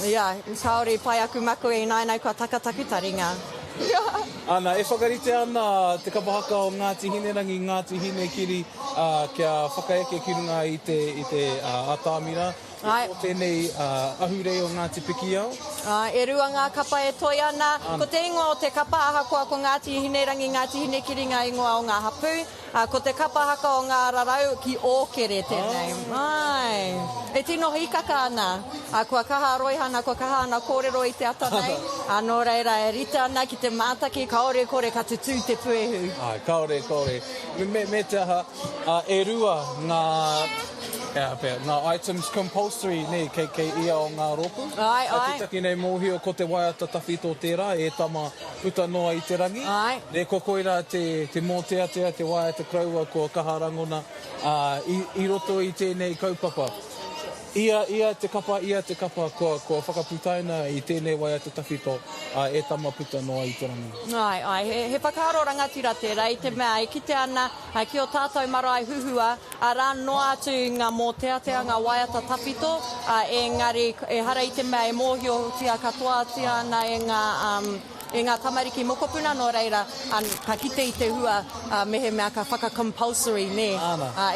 yeah, kāore i pai aku makawe ināianei kua taka taku taringa. Ana, e whakarite ana te kapa haka o Ngāti Hinerangi, Ngāti Hinekiri, ā, kia whakaeke ki runga i te, i te atamira. Āe. Ko tēnei ahurei o Ngāti Pikiao. Āe, e rua ngā kapa e toe ana. Ko te ingoa o te kapa, ahakoa ko Ngāti Hinerangi, Ngāti Hinekiri ngā ingoa o ngā hapū, Ā, ko te kapa haka o Ngā Rarau ki Ōkere tēnei. Āe. E tino hīkaka ana. Ā, kua kaha a Roihana, kua kaha ana kōrero i te ata nei. Ā, nō reira, e rite ana ki te mātaki, kāore e kore ka tutū te puehu. Āe, kāore e kore. Me, me, me te aha, ā, e rua ngā, Ea pea, ngā items compulsory, nē, kei, kei ia o ngā rōpū. Āe, A āe. te taki nei mōhio ko te waiata tawhito tērā, e tama puta noa i te rangi. Āe. Nē, ko koirā te, te mōteatea, te waiata koroua kua kaha rangona, ā, i, i roto i tēnei kaupapa. Ia, ia te kapa, ia te kapa kua, kua whakaputaina i tēnei waiata tawhito, ā, e tama puta noa i te rangi. Āe, āe, he, he whakaaro rangatira tērā i te mea e kite ana ki ō tātou marae huhua, arā noa atu ngā mōteatea, ngā waiata tawhito, ā, engari ehara i te mea e mōhiotia katoatia ana e ngā, e ngā tamariki mokopuna, nō reira, ka kite i te hua mehemea ka whaka-compulsory, nē,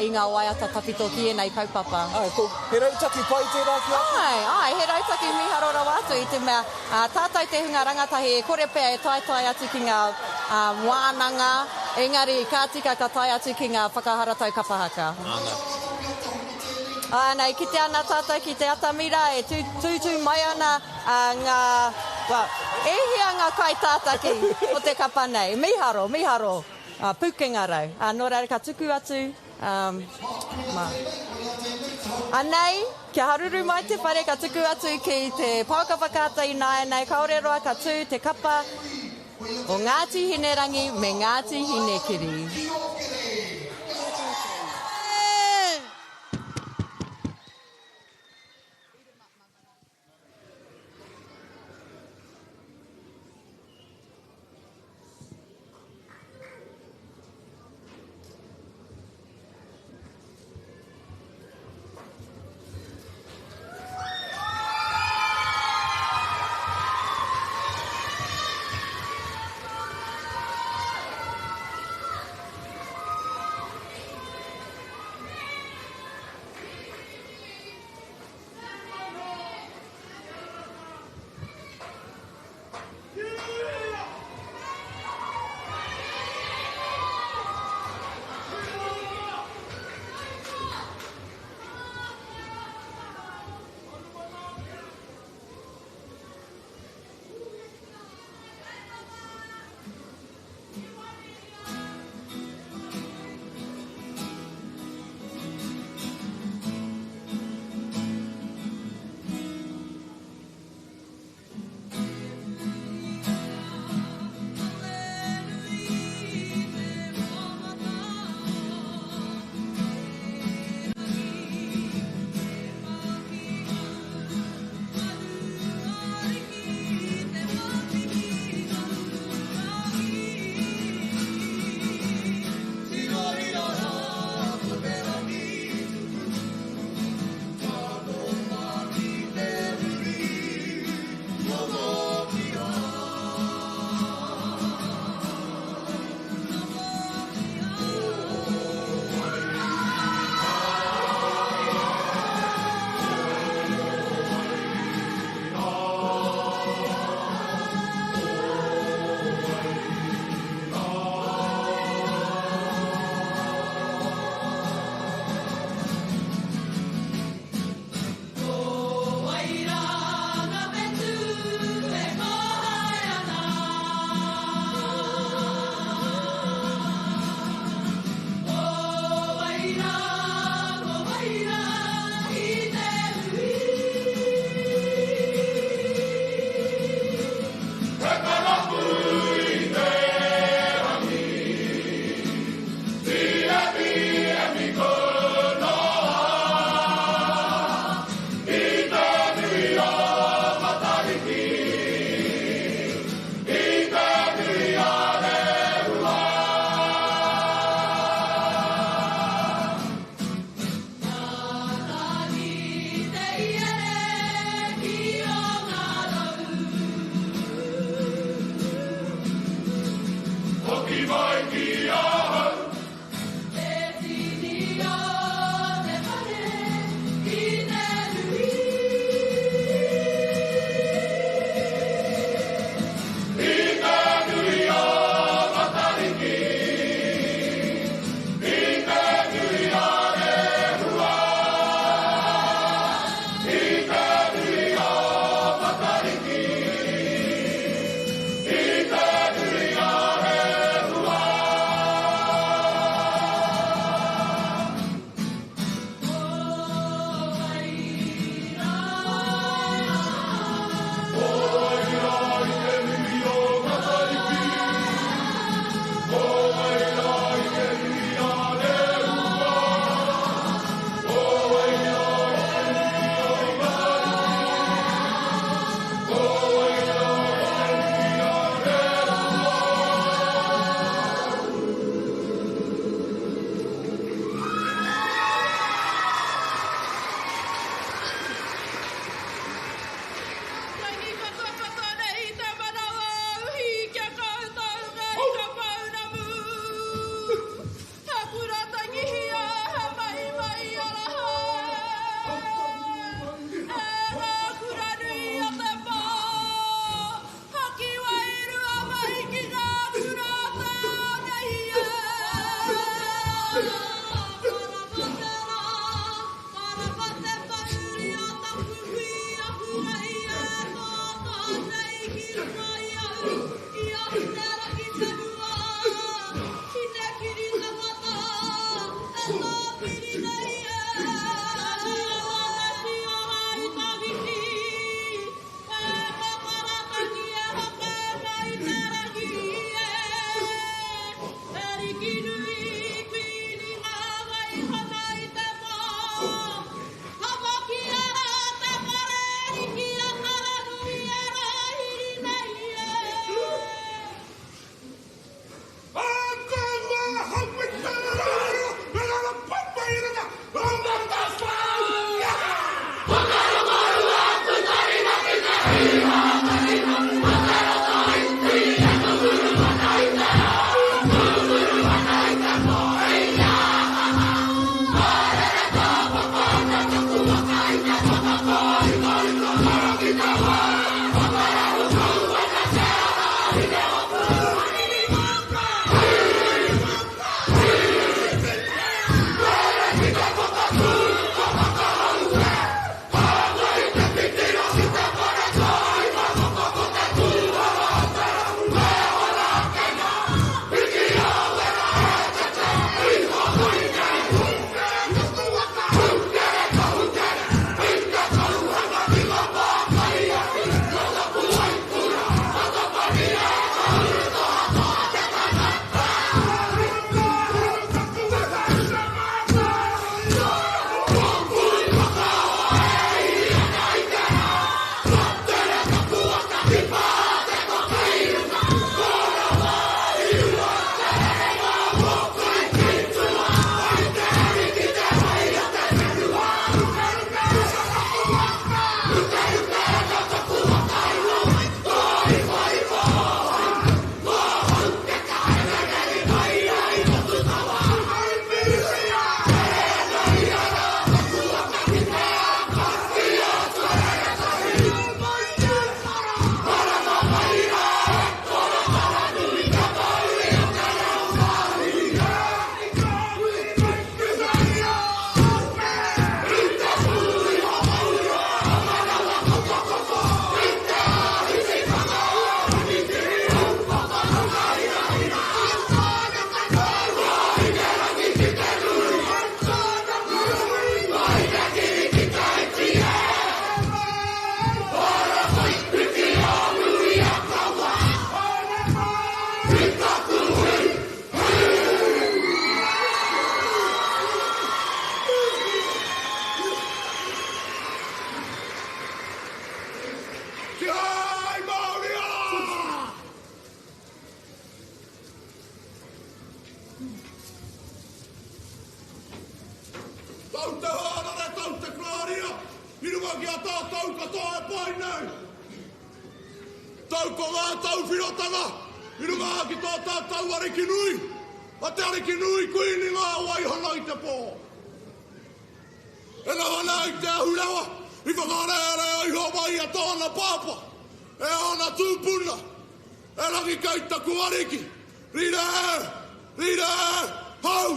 i ngā waiata tawhito ki ēnei kaupapa. Āe, ko, he rautaki pai tērā ki a koe? Āe, āe, he rautaki mīharo rawa atu i te mea, tātou te hunga rangatahi e kore pea e taetae atu ki ngā wānanga, engari ka tika ka tae atu ki ngā whakaharatau kapa haka. Āna. Āna, e kite ana tātou ki te atamira e tūtū mai ana ngā, well, e hia ngā kaitātaki o te kapa nei? Mīharo, mīharo, pūkenga rau. Nō reira ka tuku atu, mā. Anei, kia haruru mai te whare ka tuku atu ki te pouaka whakaata ināianei, kāore roa ka tū te kapa o Ngāti Hinerangi me Ngāti Hinekiri. Tau te hārare, tau te kāria, i runga ki a tātou katoa e pai nei. Tau ko ngā tauwhirotanga i runga ki tō tātou Ariki nui, a te Ariki nui Kuini ngā waihanga i te pō. E noho ana i te ahurewa i whakarearea iho mai a tōna pāpā, e ōna tūpuna, e rangi kei taku Ariki, rire e, rire e, hau!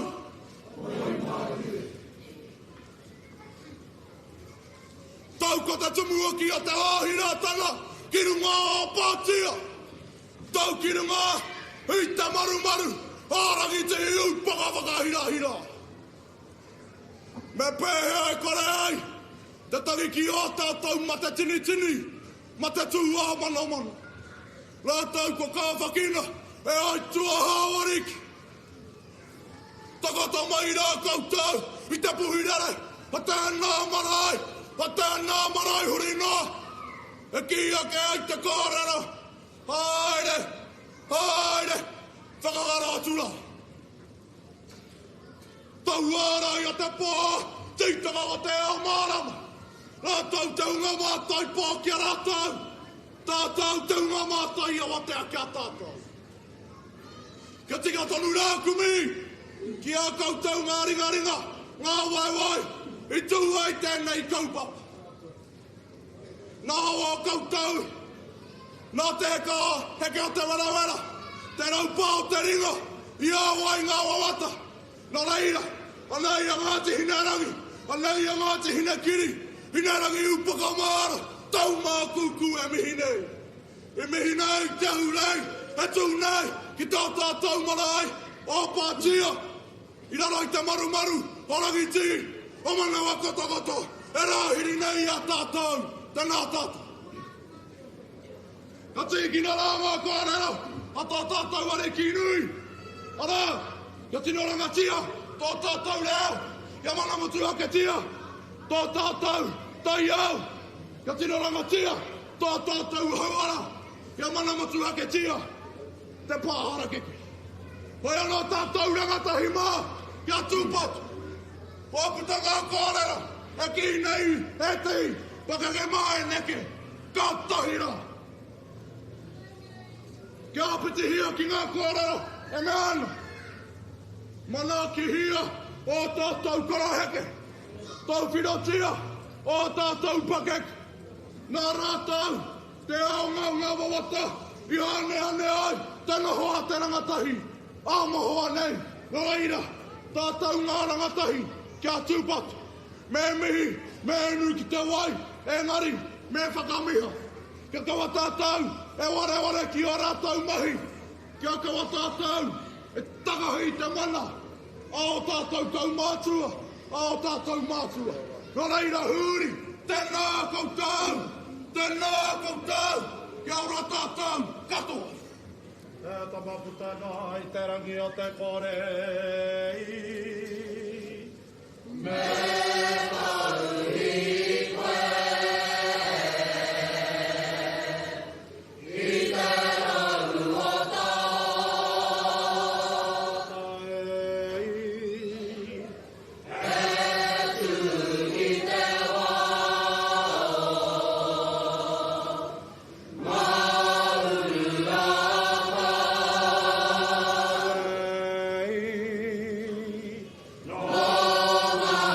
Tau ko te tumuaki a Te Haahi Rātana ki runga o Pātia. Tau ki runga i te marumaru a Rangitihi Ūpaka Whakahirahira. Me pēhea e kore ai te tangi ki ō tātou mate tinitini, mate tūāmanomano. Rātou kua kāwhakina e Aitua Hāwariki. Takoto mai rā koutou i te puhi rere o tēnā marae, o tēnā marae huri noa. E kī ake ai te kōrero, haere, haere, whakangaro atu rā. Tauārai o te pō, tītanga o te ao mārama. Rātou te hunga mātai pō ki a rātou, tātou te hunga mātai awatea ki a tātou. Kia tika tonu rā aku mihi ki a koutou ngā ringaringa, ngā waewae i tū ai tēnei kaupapa. Nā ō koutou, nā te heka, heke o te werawera, te raupā o te ringa i ao ai ngā wawata. Nā reira, anei a Ngāti Hinerangi, anei a Ngāti Hinekiri, Hinerangi ūpoko māra, tau mākūkū e mihi nei. I mihi nei te ahurei e tū nei ki tō tātou marae o Pātia i raro i te marumaru o Rangitihi, o Manawa Kotokoto e rāhiri nei i a tātou. Tēnā tātou. Ka tīkina rā ngā kōrero a tō tātou Ariki nui, arā, kia tino rangatira tō tātou reo, kia mana motuhaketia tō tātou taiao, kia tino rangatira Tō tātou hauora kia mana motuhaketia te pā harakeke. Hoi anō tātou rangatahi mā kia tūpato. Kua puta ngā kōrero e kī nei e te pakeke mā e neke, kātahi rā. Kia āpitihia ki ngā kōrero e mea ana, manaakihia ō tātou koroheke, tauwhirotia ō tātou pakeke, Nā rātou te ao ngā ngā wawata i āneane ai te noho a te rangatahi ā mohoa nei. Nō reira, tātou ngā rangatahi kia tūpato. Me mihi, me inu ki te wai, engari me whakamiha. Kia kaua tātou e wareware ki ō rātou mahi, kia kaua tātou e takahi i te mana a ō tātou kaumātua, a ō tātou mātua. Nō reira huri, tēnā koutou, tēnā koutou, kia ora tātou katoa. Te tama puta noa i te rangi o te kore i. Me tahuri koe i te raru o tata e i. E tū ki te wao, mauru ata e i. Nō ngā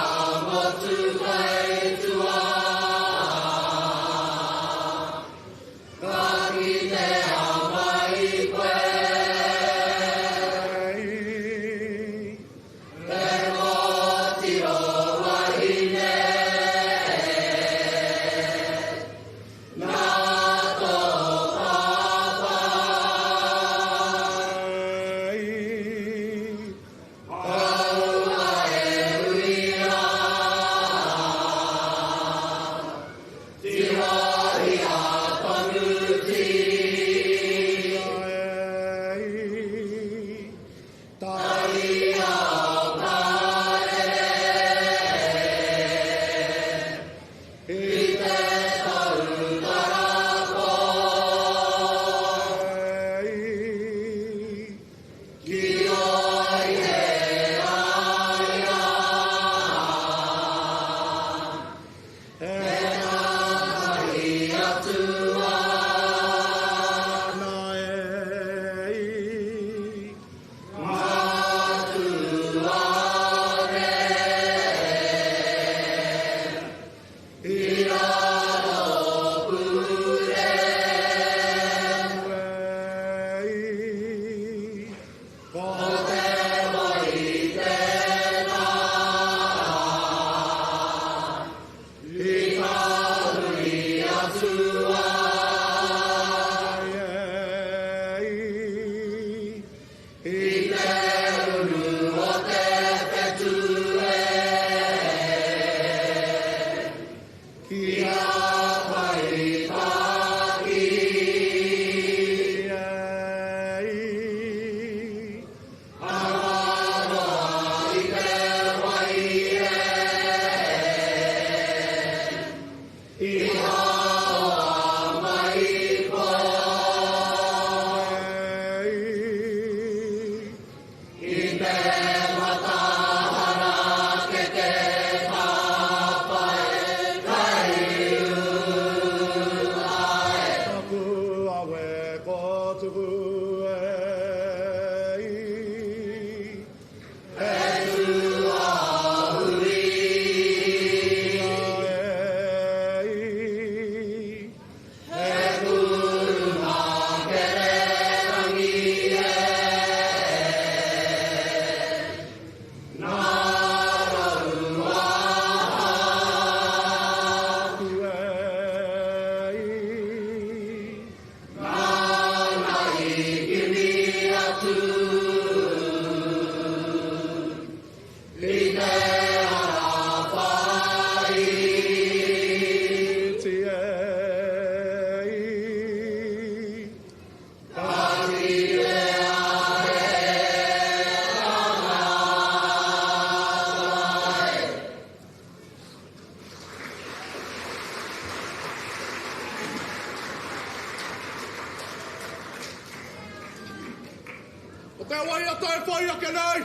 Ko te waiata e whai ake nei,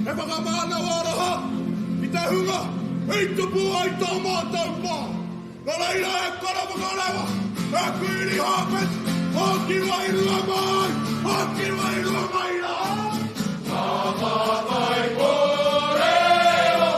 he whakamānawa aroha i te hunga i tupu ai tō mātou pā. Nō reira e kore whakarewa, e Kuini Hāpeti, hoki wairua mai, hoki wairua mai rā. Ngā mātai kōrero.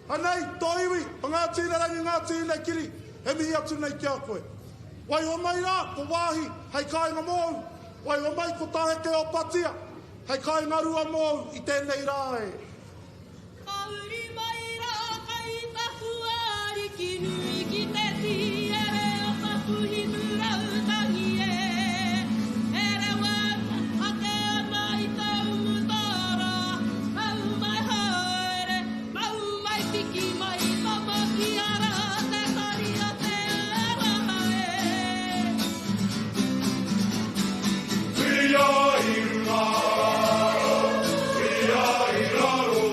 Anei tō iwi, o Ngāti Hinerangi, Ngāti Hinekiri, e mihi atu nei ki a koe. Waiho mai rā ko wāhi hei kāinga mōu, waiho mai ko Tāheke o Patia hei kāinga rua mōu i tēnei rā e. Ka uri mai rā kai taku ariki nui ki te tīere o taku hinu rautangi e. E rewa ake ana i te umu tāra, nau mai haere, nau mai piki mai tama ki a rā te tari o te aroha e. Whiria i runga, whiria i raro,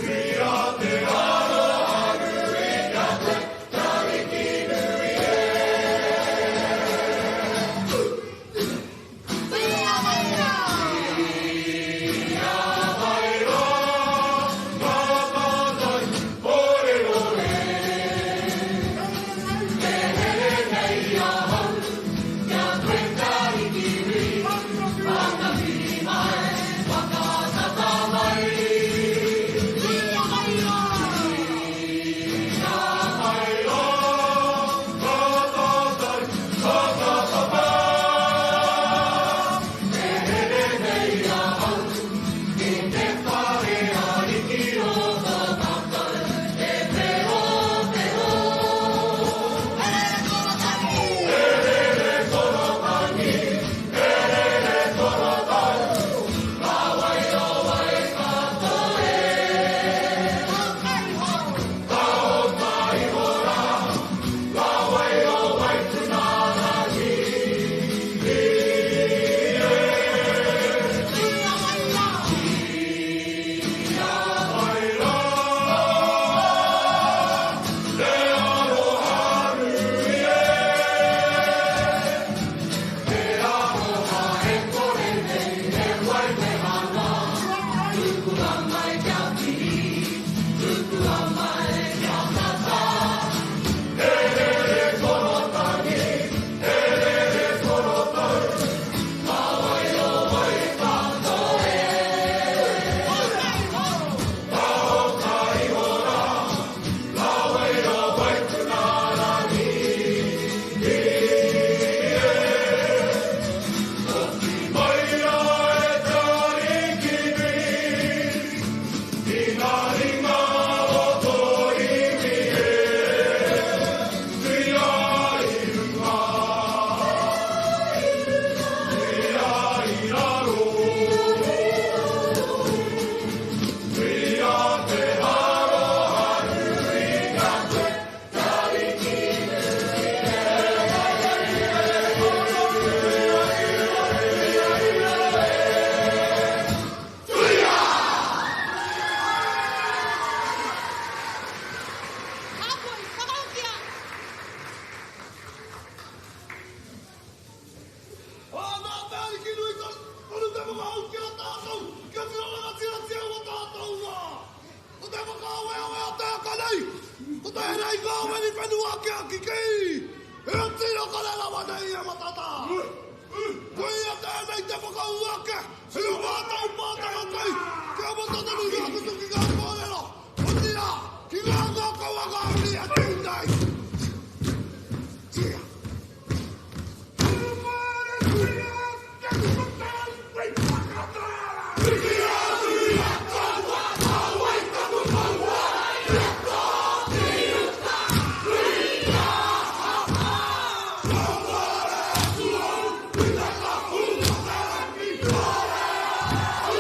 whiria te aroha nui kia koe, te Ariki nui e. Whiria mai rā! Whiria mai rā, ngā tātai kōrero e. Te here nei ahau, kia koe te Ariki nui, whakapiri mai, whakatata mai. Whiria mai rā! Whiria mai rā, ngā tātai whakapapa. Te here nei ahau, ki te whare ariki o tō tātou, te wero, wero. E rere korotangi! E rere korotangi, e rere korotau, ngā wai o Waikato e. Ka iho! Ka ota iho rā, ngā wai o Waipunārangi e. Whiria mai rā! Whiria mai rā, te aroha nui e. Te aroha e kore nei e waimeha nā. Tukua mai kia piri, tukua mai kia tata. E rere korotangi, e rere korotau, ngā wai o Waikato e. Ka iho! Ka ota iho rā, ngā wai o Waipunārangi e. Hoki mai rā e te Ariki nui, ki ngā ringa o tō iwi e. Tuia i runga, tuia i raro, tuia te aroha nui kia koe, te Ariki nui Ka koe, whakahokia! Ā, nā te Ariki nui tonu te whakahau ki a tātou, kia tino rangatiratia ua tātou rā. Ko te whakaaweawe o te aka nei, ko te here i ngā weri whenua ki a Kiki, he tino kore rawa nei e matata. Koia tēnei te whakaū ake i ō mātou pātaka kai, kia mata tonu ngā kupu ki ngā kōrero, otirā, ki ngā ngākau a ngā uri e tū nei. Tia. Thank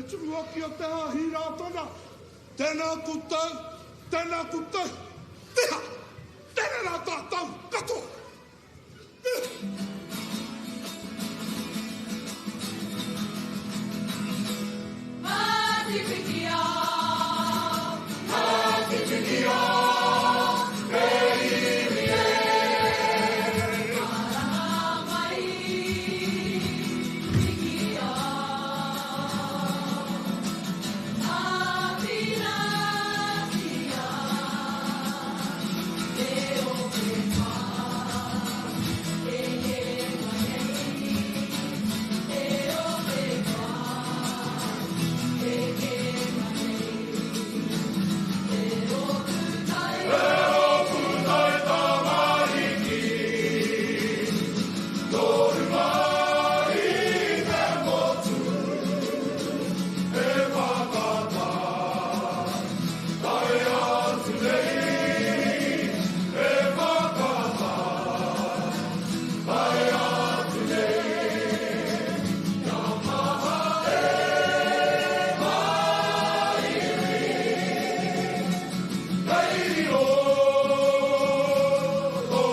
tumuaki o Te Haahi Rātana, tēnā koutou, tēnā koutou, teha, tēnā rā tātou katoa. Ngāti Pikiao, Ngāti Pikiao, te iwi e. Karanga mai, Pikiao. Āwhinatia, te ope mā, e hē mai nei, te ope mā, e hē mai nei, te rōpū tai. Te rōpū tai tamariki, nō runga i te motu, e whakatā, tae atu nei, e whakatā, tae atu nei, kia maha e ngā iwi, kei riro tō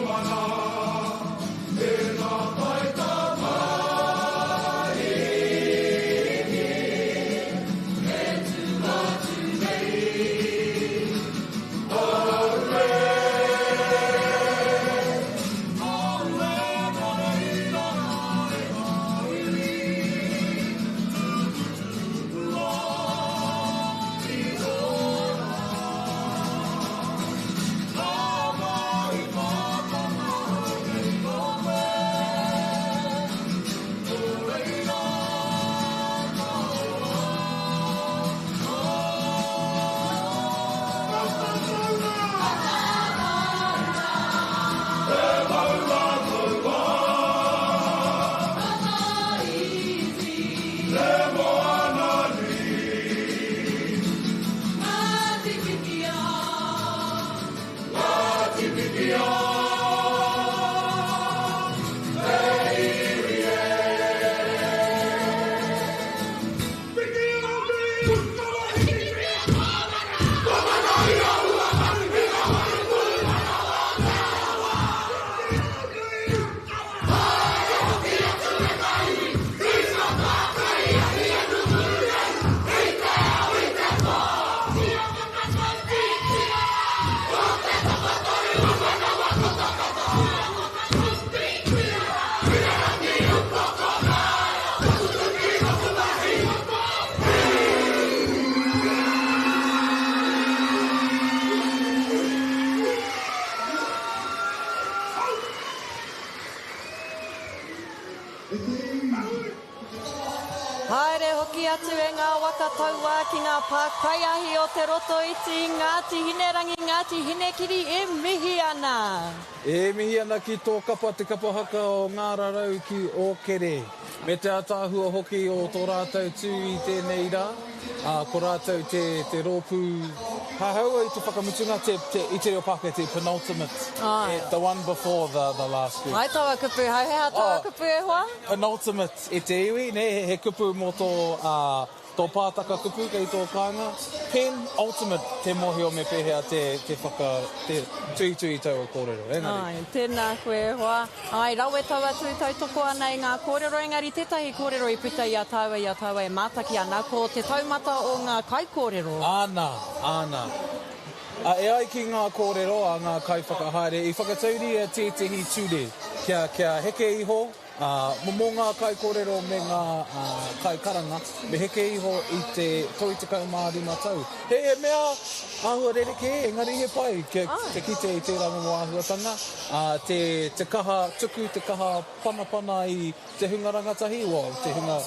mana, tēnā tai tamariki, e tū atu nei, aue. Aue nō reira e ngā iwi, tukutukua i ora. Ngā mahi mātanga kei kome, nō reira ka ora. Ngāti Pikiao, Ngāti Pikiao, te iwi e. Haere hoki atu e ngā waka tauā ki ngā pā kaiahi o Te Rotoiti, Ngāti Hinerangi, Ngāti Hinekiri e mihi ana. E mihi ana ki tō kapa te kapa haka o Ngārarau ki Ōkere, me te ātaahua hoki o tō rātou tū i tēnei rā, ā, ko rātou te, te rōpū hahaua i te whakamutunga, te, te, i te reo Pākehā, te penultimate, Āe. the one before the, the last group. Hai taua kupu, hai he aha taua Oh. kupu e hoa? Penultimate e te iwi, nē, he kupu mō tō, ā, tō pātaka kupu kei tō kāinga. Pen ultimate te mōhio me pēhea te, te whaka, te tuitui i taua kōrero. Engari. Āe, tēnā koe e hoa. Āe, rawe taua tū tautoko ana i ngā kōrero, engari tētahi kōrero i puta i a tāua, i a tāua e mātaki ana, ko te taumata o ngā kaikōrero. Āna, āna. Ā, e ai ki ngā kōrero a ngā kaiwhakahaere, i whakatauria tētehi ture kia, kia heke iho, ā, mō ngā kaikōrero me ngā kaikaranga, me heke iho i te 35 tau. He, he mea āhua rerekē, engari he pai kia, te kite i tērā momo āhuatanga, ā, te, te kaha tuku, te kaha panapana i te hunga rangatahi, well, te hunga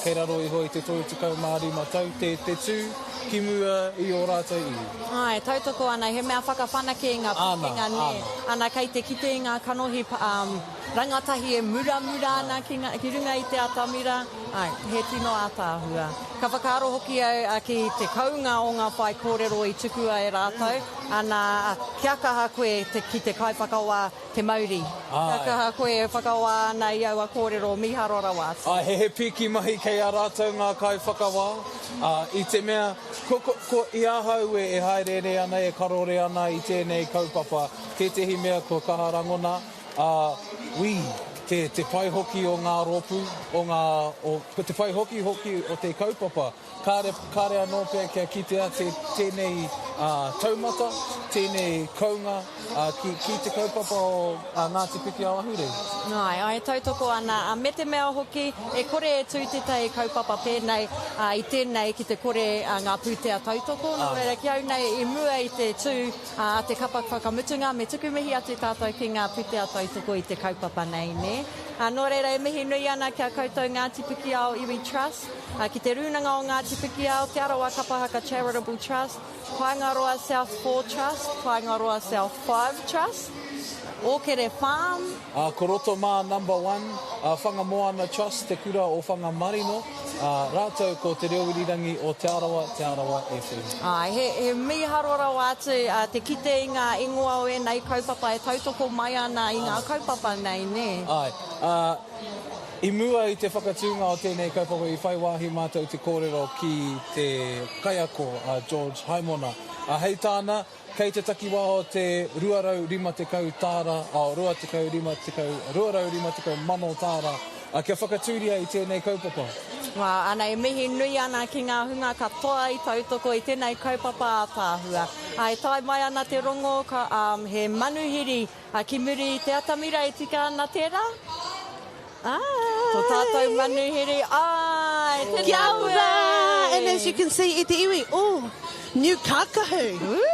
kei raro iho i te 35 tau, te, te tū ki mua i ō rātou iwi. Āe, tautoko ana, he mea whakawhanake i ngā pūkenga, nē. Ana, kei te kite i ngā kanohi um, rangatahi e muramura. mura ana ki ngā, ki runga i te atamira, āe, he tino ātaahua. Ka whakaaro hoki au ki te kounga o ngā whaikōrero i tukua e rātou, ana, kia kaha koe te, ki te kaiwhakawā te mauri. Kia kaha koe e whakawā ana i aua kōrero mīharo rawa atu. Āe, he, he pīki mahi kei a rātou ngā kaiwhakawā, ā, i te mea, ko, ko, ko, i ahau e, e hāereere ana, e karore ana i tēnei kaupapa, tētehi mea kua kaha rangona, ā, wī, te, te pai hoki o ngā rōpū, o ngā, o, ko te pai hoki hoki o te kaupapa, kāre, kāre anō pea kia kitea te, tēnei, ā, taumata, tēnei kounga, ā, ki, ki te kaupapa o, ā, Ngāti Pikiao Ahurei. Āe, āe, tautoko ana, ā, me te mea hoki, e kore e tū tētahi kaupapa pēnei, ā, i tēnei ki te kore, ā, ngā pūtea tautoko, nō reira, ki au nei, i mua i te tū, Ā te kapa whakamutunga me tuku mihi atu tātou ki ngā putea tautoko i te kaupapa nei, nē? Ā, nō reira e mihi nui ana ki a koutou Ngāti Pikiao Iwi Trust, ā, ki Te Rūnanga o Ngāti Pikiao, Te Arawa Kapa Haka Charitable Trust, Paengaroa South 4 Trust, Paengaroa South 5 Trust, Ōkere Farm. Ā, ko Rotomā Number One, ā, Whangamoana Trust, Te Kura o Whangamarino, ā, rātou ko Te Reo Irirangi o Te Arawa, Te Arawa FM. Āe, he, he mīharo rawa atu te kite i ngā ingoa o ēnei kaupapa e tautoko mai ana i ngā kaupapa nei, nē? Āe. Ā, i mua i te whakatūnga o tēnei kaupapa i whai wāhi mātou te kōrero ki te kaiako a George Haimona. Ā, hei tāna, Kei te takiwā o te 250 tāra, 20, 50, 250 mano tāra, kia whakatūria i tēnei kaupapa. Wā, ana e mihi nui ana ki ngā hunga katoa i tautoko i tēnei kaupapa ātaahua. Ā, e tae mai ana te rongo, ka, ā, he manuhiri, ā, ki muri i te atamira e tika ana tērā? Āe! Tō tātou manuhiri, āe! Tēnā Kia koe! ora! And as you can see, e te iwi, oh, new kākahu.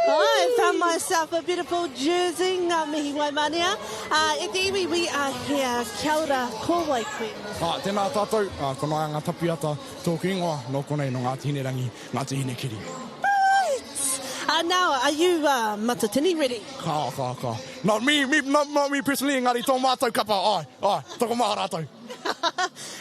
I found myself a beautiful jersey, ngā mihi waimanea. Uh, e te iwi, we are here. Kia ora, ko wai koe? Ā, tēnā tātou, ā, ko Naianga Tapiata tōku ingoa, nō konei, nō Ngāti Hinerangi, Ngāti Hinekiri. Right! Uh, now, are you uh, Matatini ready? Ka, ka, ka. Not me, me, not, not me personally, engari tō mātou kapa, āe, āe, tokomaha rātou.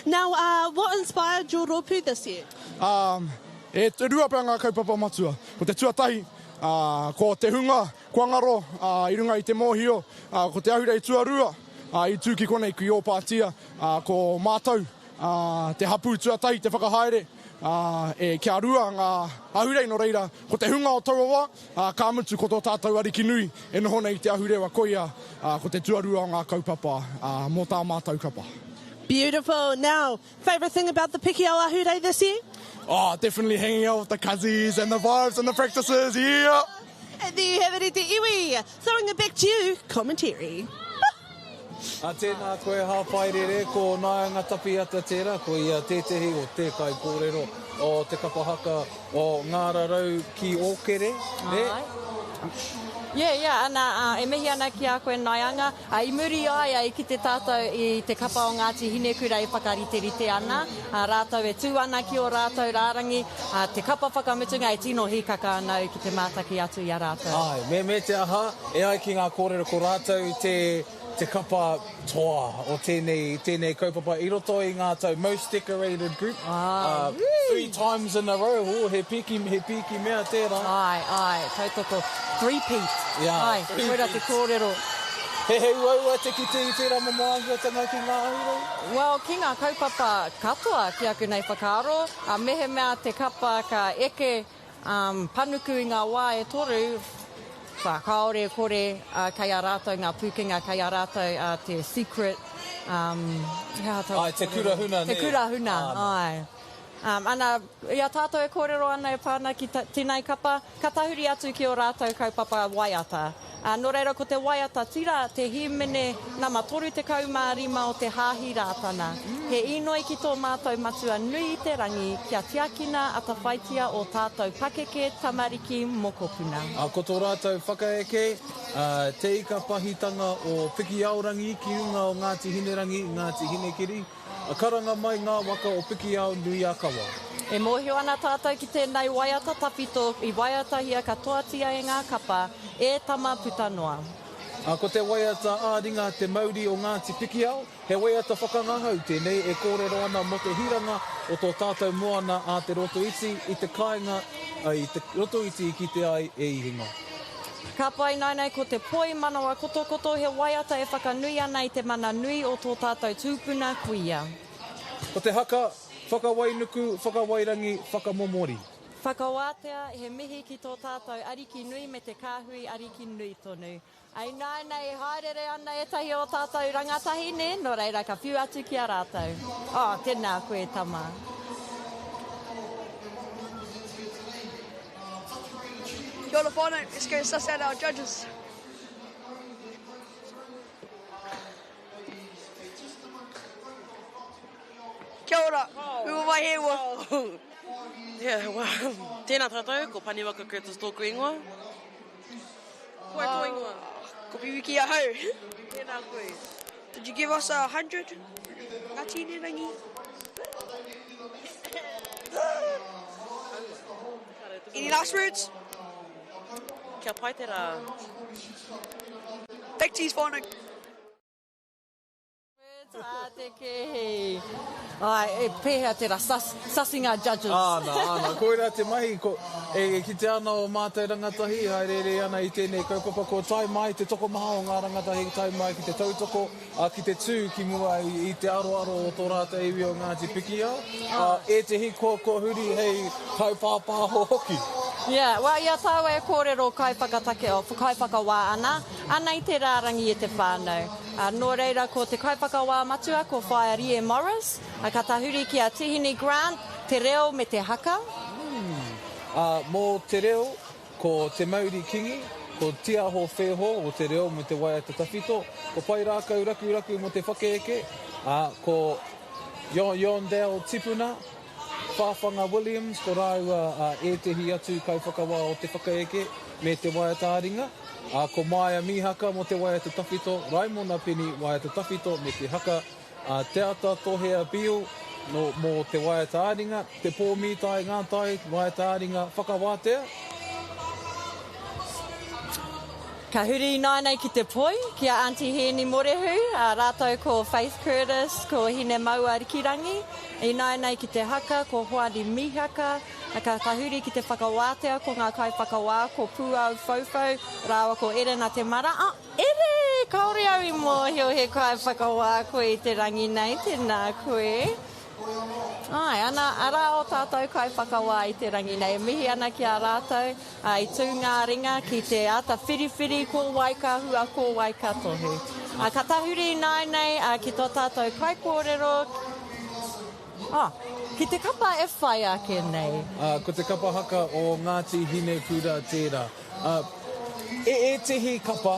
Now, uh, what inspired your rōpū this year? Um, e rua pea ngā kaupapa matua. Ko te tuatahi, uh, ko te hunga kua ngaro uh, i runga i te mōhio, uh, ko te ahurei tuarua uh, i tū ki konei ki Ōpātia, uh, ko mātou, ā, te hapū tuatahi te whakahaere, ā, e, kia rua ngā ahurei, nō reira, ko te hunga o taua wā, ā, ka mutu ko tō tātou Ariki nui e noho nei i te ahurewa, koia, ā, ko te tuarua o ngā kaupapa, ā, mō tā mātou kapa. Beautiful. Now, favourite thing about the Pikiao Ahurei this year? Oh, definitely hanging out with the cuzzies and the vibes and the practices, yeah! And there you have it e te iwi. Throwing it back to you, commentary. A tēnā koe Hāpaerere, ko Naianga Tapiata tērā, ko ia tētehi o te kaikōrero o te kapa haka o Ngārarau ki Ōkere, nē? Āe. Yeah, yeah, ana, e mihi ana ki a koe Naianga. I muri i a ia i kite tātou i te kapa o Ngāti Hinekura e whakariterite ana, rātou e tū ana ki ō rātou rārangi, te kapa whakamutunga e tino hīkaka ana au ki te mātaki atu i a rātou. Āe, me, me te aha, e ai ki ngā kōrero ko rātou te, te kapa toa o tēnei, tēnei kaupapa i roto i ngā tau most decorated group, uh, three times in a row, oh, he pīki, he pīki mea tērā. Āe, āe, tautoko, three-peat, Yeah, āe, koira te three-peat. kōrero. He, he uaua te kite i tērā momo āhuatanga ki ngā ahurei? Well, ki ngā kaupapa katoa ki aku nei whakaaro, ā, mehemea te kapa ka eke Um, panuku i ngā wā e toru, wha, kāore e kore, uh, kei a rātou ngā pūkenga, kei a rātou uh, te secret, um, he aha taua Ai, te kura huna, Te nē? kura huna, Āna. ai. Um, ana, i a tātou e kōrero ana e pā ana ki ta, tēnei kapa, ka tahuri atu ki ō rātou kaupapa waiata. Ā, nō reira ko te waiata tira te hīmene nama 35 o te Hāhi Rātana. He īnoi ki tō mātou Matua nui i te rangi kia tiakina atawhaitia ō tātou pakeke, tamariki, mokopuna. Ā, ko tō rātou whakaeke, ā, te ika pahitanga o Pikiaorangi ki runga o Ngāti Hinerangi, Ngāti Hinekiri, Karanga mai ngā waka o Pikiao nui a Kawa. E mōhio ana tātou ki tēnei waiata tawhito i waiatahia katoatia e ngā kapa, e tama puta noa. Ko te waiata ā-ringa Te Mauri o Ngāti Pikiao, he waiata whakangahau tēnei e kōrero ana mō te hiranga o tō tātou moana a Te Rotoiti i te kāinga, i Te Rotoiti i kite ai e Ihinga. Ka pai nainai ko te poi manawa kotokoto he waiata e whakanui ana i te mana nui o tō tātou tūpuna kuia. Ko te haka, whakawainuku, whakawairangi, whakamomori. Whakawātea, he mihi ki tō tātou Ariki nui me te kāhui Ariki nui tonu. Ināianei e hāereere ana ētahi o tātou rangatahi, nē, nō reira ka whiu atu ki a rātou. Oh, tēnā koe e tama. Kia ora whānau, let's go suss out our judges. Kia ora, who am I here with? Yeah, well, tēnā tātou, ko Paniwaka Curtis tōku ingoa. Ko wai tō ingoa? Ko Piwiki ahau. Tēnā koe. Did you give us a 100? Ngāti Hinerangi. Any last words? Kia pai te rā. Back to you whānau. Tā te kēhi. Ai, e pēhea tērā sus, sussing our judges. Āna, āna, koirā te mahi, ko, e kitea ana ō mātou rangatahi e haereere ana i tēnei kaupapa, kua tae mai te tokomaha o ngā rangatahi tae mai ki te tautoko, ā, ki te tū ki mua i, i te aroaro o tō rātou iwi o Ngāti Pikiao, ā, ētehi kua, kua huri hei kaipāpāho hoki. Yeah, well, i a tāua e kōrero kaiwhakatake, oh, kaiwhakawā ana, ana i te rārangi e te whānau. Ā, nō reira ko te kaiwhakawā matua ko Whaea Rie Morris, ā, ka tahuri ki a Tihini Grant, te reo me te haka. Ā, mō te reo, ko Te Mauri Kingi, ko Tiaho Wheho o te reo me te waiata tawhito, ko Paerākau Rakuraku mō te whakaeke, ā, ko Yondell Tipuna, Whawhanga Williams, ko rāua a ētehi atu kaiwhakawā o te whakaeke me te waiata-ā-ringa, ā, ko Maia Mihaka mō te waiata tawhito, Raimona Peni, waiata tawhito me te haka, ā, Te Ata Tohea Beale, nō, mō te waiata-ā-ringa, Te Pō Mītai Ngātai, waiata-ā-ringa, Whakawātea. Ka huri ināianei ki te poi, ki a Aunty Hēni Morehu, ā, rātou ko Faith Curtis, ko Hinemaua Rikirangi. Ināianei ki te haka, ko Hoani Mihaka, ā, ka tahuri ki te whakawātea, ko ngā kaiwhakawā, ko Pūau Whauwhau rāua ko Erena Te Mara. A, Ere! Kāore au i mōhio he kaiwhakawā koe i te rangi nei, tēnā koe. Āe, ana, arā ō tātou kaiwhakawā i te rangi nei. E mihi ana ki a rātou, ā, i tū ngā ringa ki te āta whiriwhiri ko wai ka hua, ko wai ka tohu. Ā, ka tahuri ināianei, ā, ki tō tātou kaikōrero, ā, ki te kapa e whai ake nei. Ā, ko te kapa haka o Ngāti Hinekura tērā. Ā, e ētehi kapa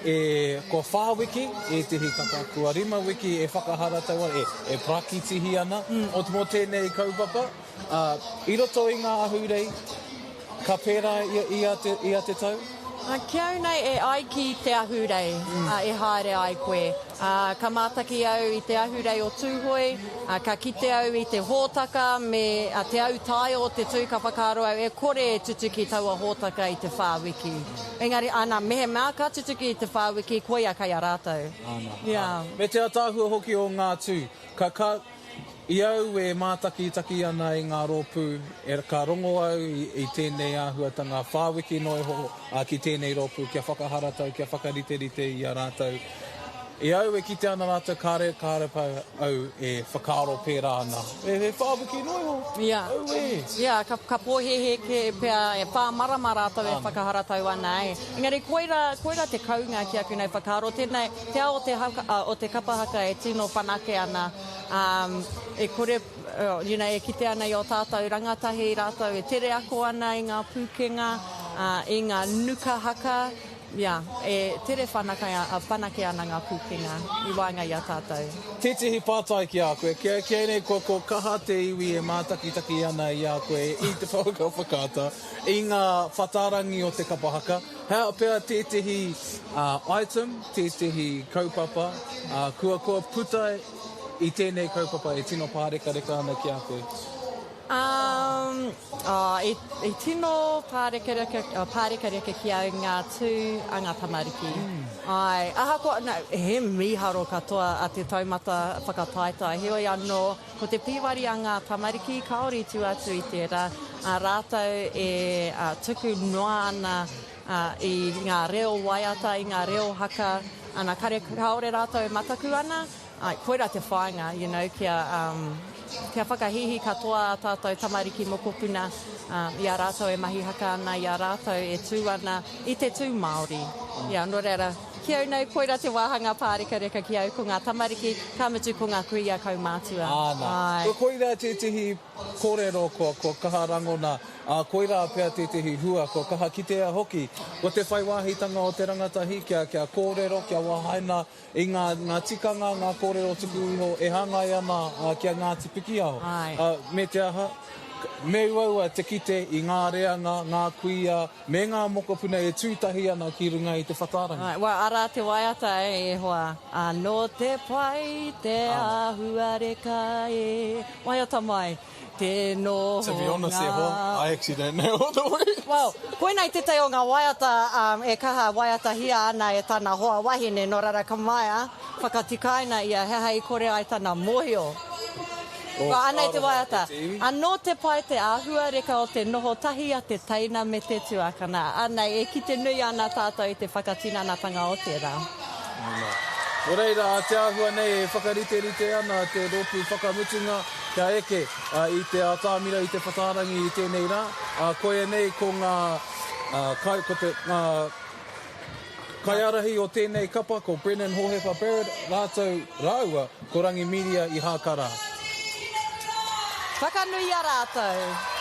e, kua whā wiki, ētehi kapa kua rima wiki e whakaharatau ana, e, e parakitihi ana o, mō tēnei kaupapa. Ā, i roto i ngā ahurei, ka pērā ia, ia te, ia te tau? Ā, ki au nei e ai ki te ahurei, ā, e haere ai koe. Ā, ka mātaki au i te ahurei o Tūhoe, ā, ka kite au i te hōtaka me te autaia o te tū, ka whakaaro au e kore e tutuki taua hōtaka i te whā wiki. Engari, ana, mehemea ka tutuki i te whā wiki, koia kei a rātou. Ana, ana. Me te ataahua hoki o ngā tū. Ka, ka, I au e mātakitaki ana i ngā rōpū, e, ka rongo au i, i tēnei āhuatanga whāwiki noa iho, ā, ki tēnei rōpū kia whakaharatau, kia whakariterite i a rātou. I au e kite ana rātou kāre, kāre pau au e whakaaro pērā ana. E, he whāwiki noa iho. Ia. Auē. Ia, ka, ka pōhēhē kē pea e whāmarama rātou e whakaharatau ana, e. Engari koirā, koirā te kounga ki aku nei whakaaro, tēnei, te ao o te haka, o te kapa haka e tino whanake ana. Ā, e kore, you know, e kite ana i ō tātou rangatahi rātou e tere ako ana i ngā pūkenga, ā, i ngā nuka haka, ia, e tere whanake, whanake ana ngā pūkenga i waenga i a tātou. Tētehi pātai ki a koe, kia, kia nei kua, kua kaha te iwi e mātakitaki ana i a koe i te pouaka whakaata, i ngā whatārangi o te kapa haka, he aha pea tētehi item, tētehi kaupapa, ā, kua, kua puta i tēnei kaupapa e tino pārekareka ana ki a koe? Um, oh, i, i tino pārekareka, oh, pārekareka ki au ngā tū a ngā tamariki. Mm. Ai, ahakoa, no, he mīharo katoa a te taumata whakataetae, heoi anō, ko te pīwari a ngā tamariki, kāore i tua atu i tērā, a rātou e a, tuku noa ana a, i ngā reo waiata, i ngā reo haka, ana, kare, kāore rātou e mataku ana, Āe, koirā te whāinga, you know, kia, um, kia whakahīhī katoa ā tātou tamariki mokopuna, um, i a rātou e mahi haka ana, i a rātou e tū ana i te tū Māori. Yeah, nō reira, ki au nei, koirā te wāhanga pārekareka ki au, ko ngā tamariki, ka mutu ko ngā kuia kaumātua. Āna. Āe. Ko koirā tētehi kōrero kua, kua kaha rangona, ā, koirā pea tētehi hua kua kaha kitea hoki, ko te whai wāhitanga o te rangatahi kia, kia kōrero, kia wahaina I ngā, ngā tikanga, ngā kōrero tuku iho e hāngai ana ki a Ngāti Pikiao. Me te aha, me uaua te kite i ngā reanga, ngā kuia, me ngā mokopuna e tū tahi ana ki runga i te whatārangi. Āe, well, arā te waiata e hoa. Anō te pai, te āhuareka e. Waiata mai. Te noho To be honest e hoa, I actually don't know all the words. Well, koinei tētahi o ngā waiata e kaha waiatahia ana e tana hoa wahine, nō reira ka maea, whakatikaina ia he aha i kore ai tana mōhio. Oh, Well, anei te aroha e waiata. te iwi. Anō te pai te āhuareka o te noho tahi a te teina me te tuakana. Anei, e kite nui ana tātou i te whakatinanatanga o tērā. Nā. Nō reira, te āhua nei e whakariterite ana te rōpū whakamutunga kia eke i te atamira, i te whatārangi i tēnei rā. Koia nei ko ngā kai, ko te, ngā kaiārahi o tēnei kapa, ko Brennan Hohepa Barrett rātou, rāua ko Rangi Miria Ihākara. Whakanuia rātou.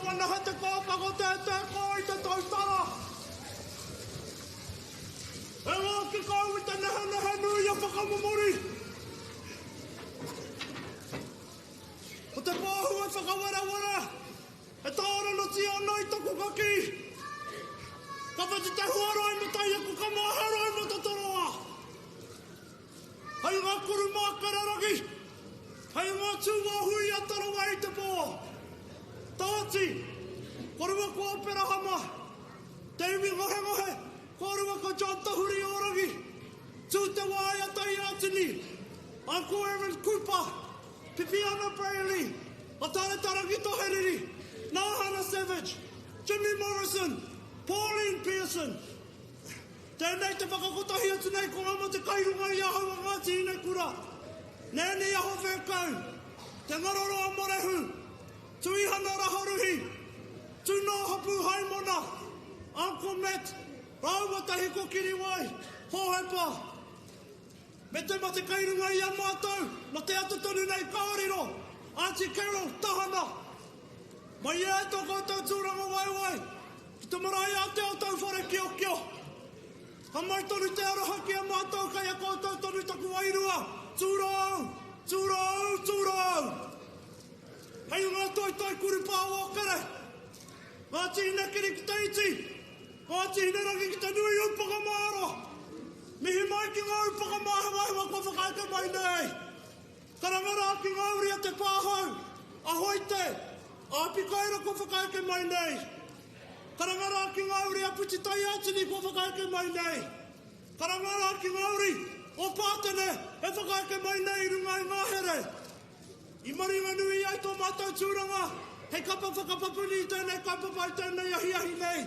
Wanaha te kōpako tētē kō i te tautara. E ngāki kau i te nehenehe nui a whakamomori. Ko te pōhu e whakawerawera, e tāoranatia ana i taku kakī. Ka whati te huaroi me tai aku kamaheroi mo te toroa. Hei ngā kuru mākararangi, hei ngā tūāhui a Tarawa i te pō. Tāti, korua ko Aperahama, te iwi ngohengohe, korua ko John Tahuri Orangi, tū te wā i a Tai Ātini, Uncle Aaron Cooper, Pipiana Brayley, Ataretarangi Toheriri, Nāhana Savage, Jimmy Morrison, Pauline Pearson. Tēnei te whakakotahi atu nei ko ngā mate kai runga i ahau a Ngāti Hinekura. Nēni aho whēkau, te ngaroro a Morehu, Tuihana Raharuhi, Tūnō Hapu Haimona, Uncle Matt, rāua tahi ko Kiriwai, Hohepa. Me te mate kai runga i a mātou, no te ata tonu nei ka riro, Aunty Carol, Tahana. Mai e tō koutou tūranga waewae, ki te marae ātea o Tauwhare Kiokio. Ka mai tonu te aroha ki a mātou kei a koutou tonu taku wairua, tūrou, tūrou, tūrou. Hei ngā toitoi kurupā o Okere, Ngāti Hinekiri ki te iti, Ngāti Hinerangi ki te nui upaka māro. Mihi mai ki ngā upaka māhewahewa kua whakaeke mai nei. Karanga rā ki ngā uri a te pāhau, a Hoite, a Apikaira kua whakaeke mai nei. Karanga rā ki ngā uri a Puti Taiātini kua whakaeke mai nei. Karanga rā ki ngā uri o Pātene e whakaeke mai nei i runga i ngā here. I maringanui ai tō mātou tūranga hei kapa whakapapuni i tēnei kaupapa i tēnei ahiahi nei.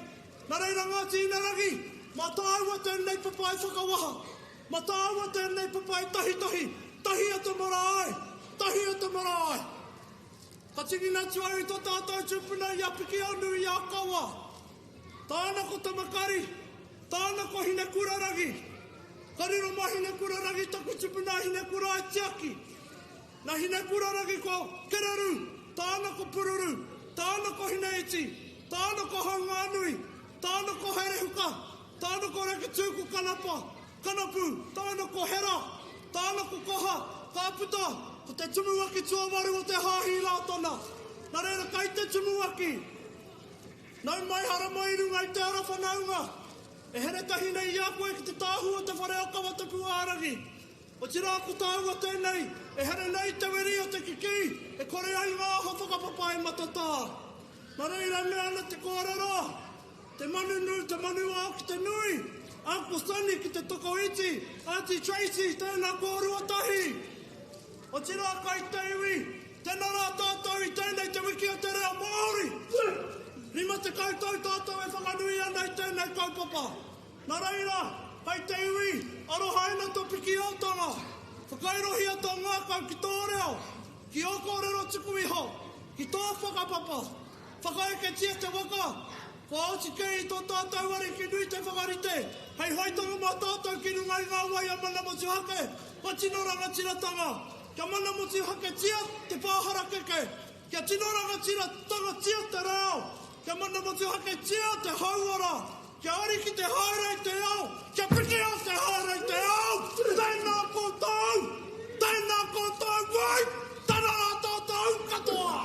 Nā reira Ngāti Hinerangi, mā tāua tēnei papa e whakawaha, mā tāua tēnei papa e tahitahi, tahi a te marae, tahi a te marae. Ka tingina atu au i tō tātou tūpuna i a Pikiaunu i a Kawa. Tāna ko Tamakari, tāna ko Hinekurarangi. Ka riro mā Hinekurarangi taku tupuna Hinekura e tiaki. Nā Hinekurarangi ko Kereru, tāna ko Pururu, tāna ko Hineiti, tāna ko Haungānui, tāna ko Herehuka, tāna ko Rakitū ko Kanapa, Kanapu, tāna ko Hera, tāna ko Koha, ka puta, ko te tumuaki tuawaru o te Hāhi Rātana. Nā reira kai te tumuaki. Nau mai hara mai i runga i te ara whanaunga. E here tahi nei i a koe ki te tāhu o te whare o Kawatapuārangi. Otirā ko tāua tēnei, e here nei te weri o te kikī, e kore ai ngā aho whakapapa e matatā. Nā reira mea ana te kōrero, te manu nū, te manu ao ki te nui, Uncle Sonny ki te tokoiti, Aunty Tracy, tēnā kōrua tahi. Otirā kai te iwi, tēnā rā tātou i tēnei te wiki o te reo Māori. 50 tau tātou e whakanui ana i tēnei kaupapa. Nā reira, kai te iwi, arohaina tō pikiotanga, whakairohia tō ngākau ki tō reo, ki ō kōrero tuku iho, ki tō whakapapa. Whakaeketia te waka, kua oti kē i tō tātou ariki nui te whakarite, hei hoitanga mā tātou ki runga i ngā wai a mana motuhake, kua tino rangatiratanga, kia mana motuhaketia te pā harakeke, kia tino rangatiratanga te reo, kia mana motuhaketia te hauora, kia ariki te haere i te ao, kia piki au te haere i te ao, tēnā koutou, tēnā koutou, wai, tēnā rā tātou katoa.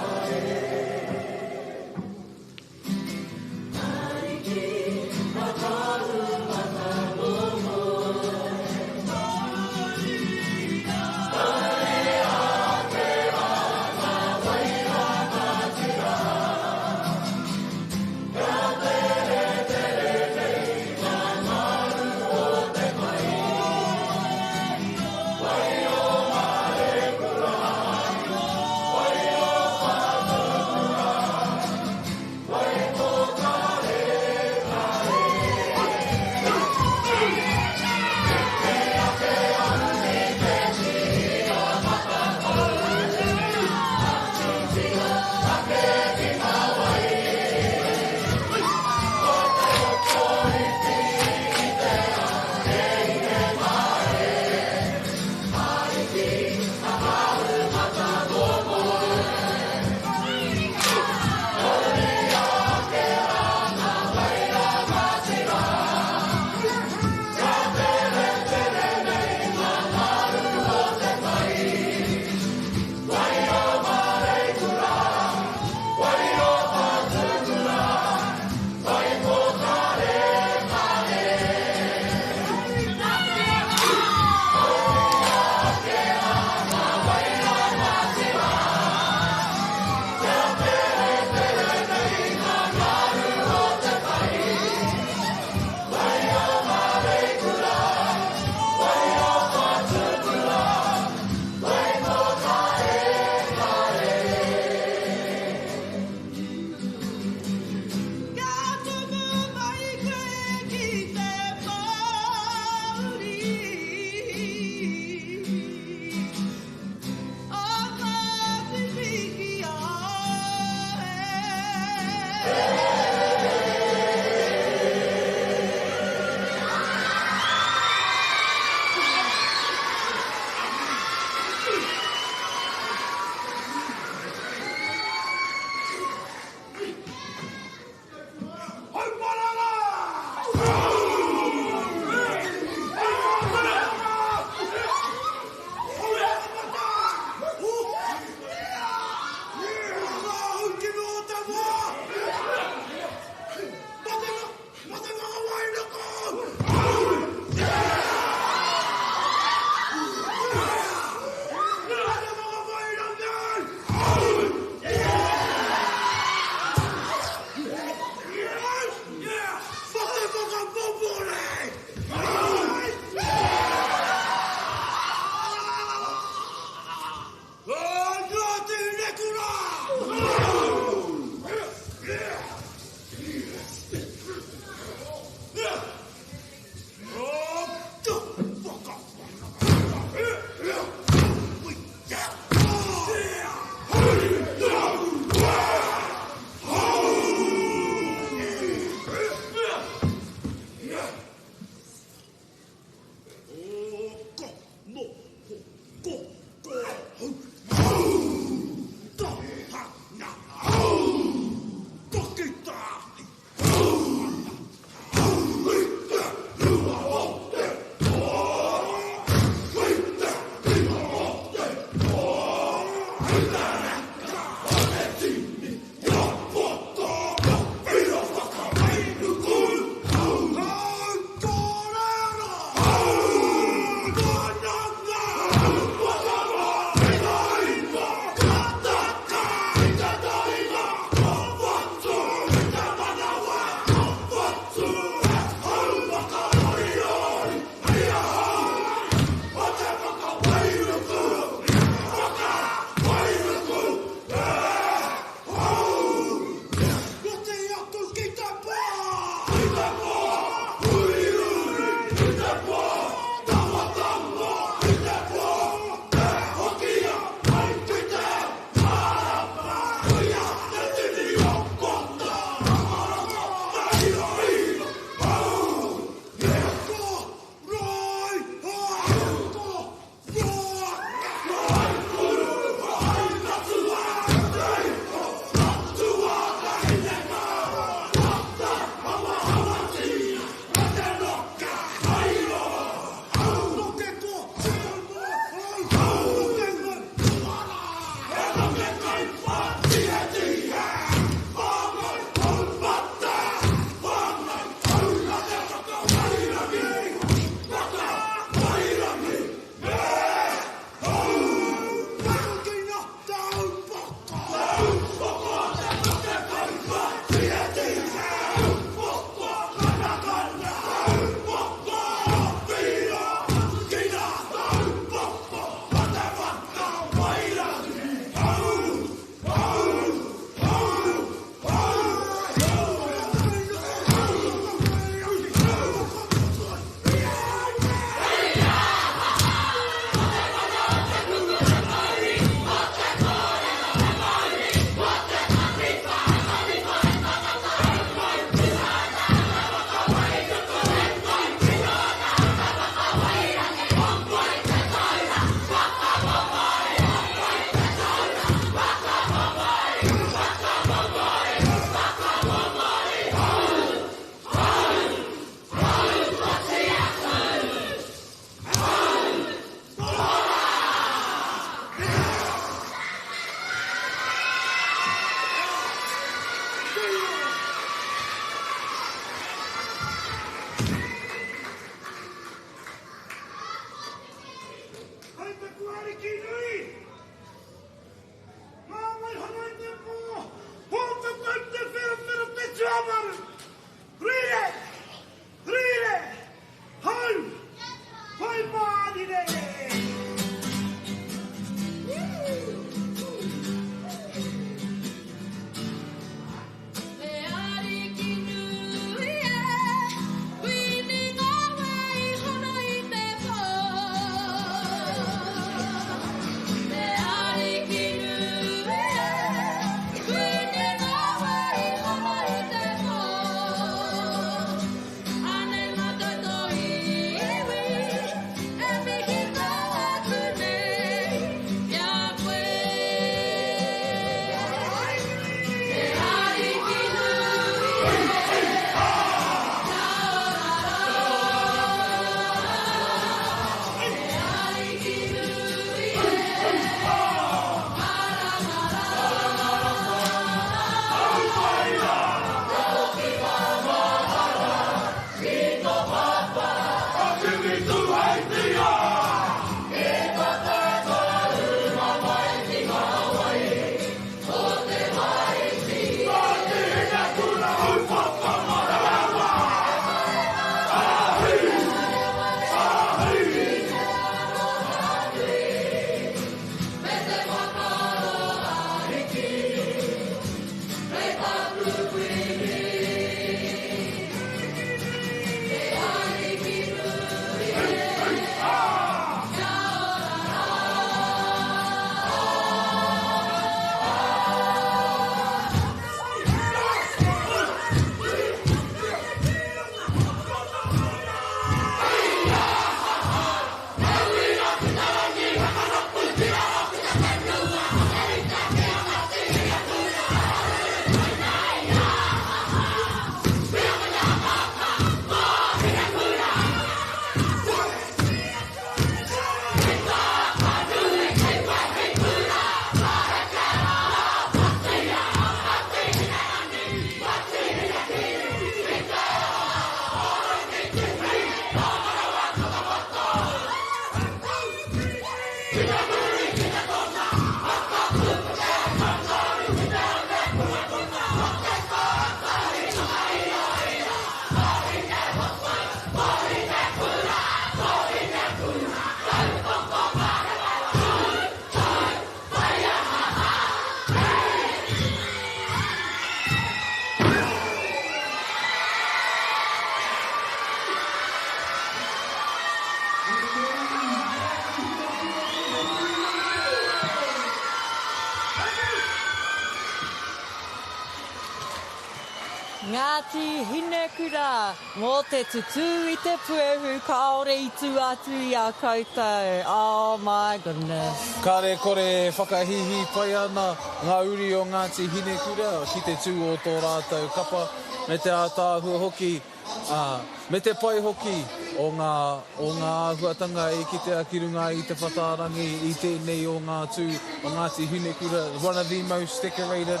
Hinekura mō te tutū i te puehu kāore i tua atu i a koutou. Oh my goodness. Kāre kore e whakahīhī pai ana ngā uri o Ngāti Hinekura ki te tū o tō rātou kapa me te ātaahua hoki Ā, me te pai hoki o ngā, o ngā āhuatanga i kitea ki runga i te whatārangi i tēnei o ngā tū o Ngāti Hinekura, one of the most decorated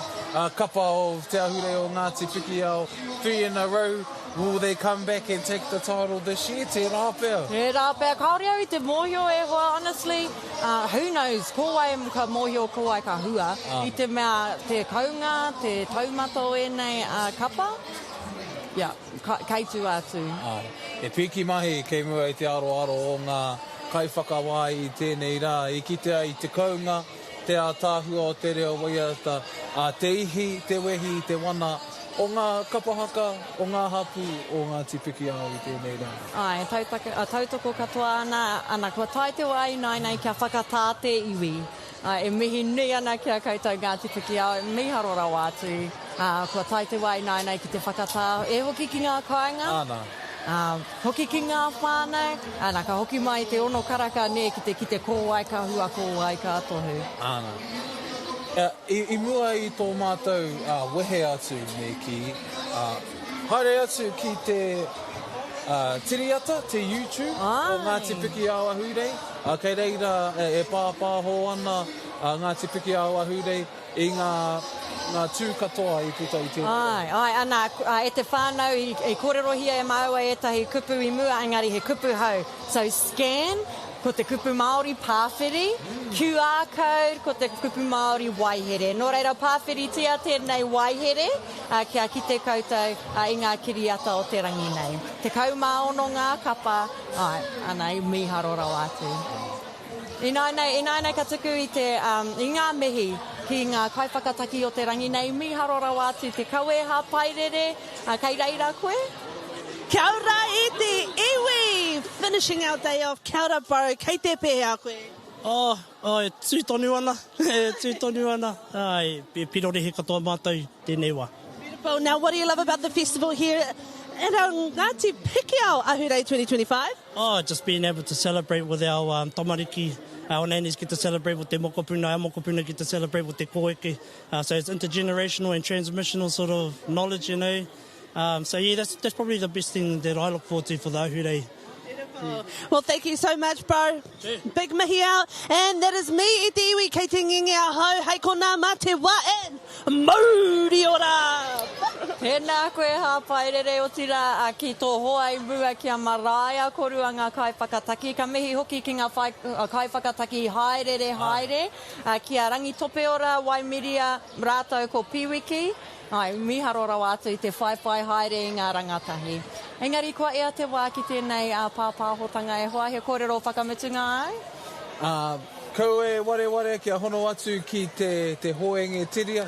kapa of Te Ahurei o Ngāti Pikiao, three in a row, will they come back and take the title this year? Tērā pea. Tērā pea, kāore au i te mōhio e hoa, honestly, who knows, ko wai ka mōhio, ko wai ka hua, i te mea te kounga, te taumata o ēnei kapa, Ia, kei tua atu. Āe. He pīki mahi kei mua i te aroaro o ngā kaiwhakawā i tēnei rā. I kitea i te kounga, te ātaahua o te reo waiata, ā, te ihi, te wehi, te wana o ngā kapa haka, o ngā hapū o Ngāti Pikiao i tēnei rā. Āe, tautoko katoa ana, ana, kua tae te wā ināianei kia whakatā te iwi. Ā, e mihi nui ana ki a koutou Ngāti Pikiao, mīharo rawa atu. Ā, kua tae te wā ināianei ki te whakatā, e hoki ki ngā kāinga, Āna. ā, hoki ki ngā whānau, āna, ka hoki mai te ono karaka, nē, ki te kite ko wai ka hua, ko wai ka tohu. Āna. Ā, i, i mua i tō mātou, ā, wehe atu, me kī, ā, haere atu ki te, ā, Tiriata, te YouTube o Ngāti Pikiao Ahurei, Ā, kei reira e pāpāho ana a Ngāti Pikiao Ahurei i ngā, ngā tū katoa i puta i tēnei rangi. Āe, āe, ana, e te whānau, i, i kōrerohia e māua ētahi kupu i mua, engari he kupu hou. So, scan, ko te kupu Māori pāwhiri, QR code, ko te kupu Māori waehere. Nō reira, pāwhiritia tēnei waehere, ā, kia kite koutou, ā, i ngā kiriata o te rangi nei. 16 ngā kapa, Āe, ana, i mīharo rawa atu. Ināianei, ināianei ka tuku i te, um, i ngā mihi ki ngā kaiwhakataki o te rangi nei, mīharo rawa atu te kawe hāpairere, uh, kei reira koe? Kia ora e te iwi! Finishing our day off, kia ora bro, kei te pēhea koe? Oh, oh, e tū tonu ana, e tū tonu ana, ai, e pirorehe katoa mātou tēnei wā. Beautiful, now what do you love about the festival here at our Ngāti Pikiao Ahurei 2025? Oh, just being able to celebrate with our um, tamariki, our nannies get to celebrate with their mokopuna, our mokopuna get to celebrate with their kōeke. Uh, so it's intergenerational and transmissional sort of knowledge, you know. Um, so yeah, that's, that's probably the best thing that I look forward to for the Ahurei. Beautiful. Well, thank you so much, bro. Big mihi out. And that is me i te iwi kei te ngenge ahau hei konā mā te wā and mauri ora! Tēnā koe Hāpaerere, otirā ki tō hoa i mua ki a Maraea korua ngā kaiwhakataki. Ka mihi hoki ki ngā kaiwhakataki haerere haere, ki a Rangitopeora, Waimiria rātou ko Piwiki. Āe, mīharo rawa atu i te whaiwhai haere i ngā rangatahi. Engari kua ea te wā ki tēnei pāpāhotanga e hoa, he kōrero whakamutunga ai? Ā, kaua e wareware kia hono atu ki te te Hoenge Tiria,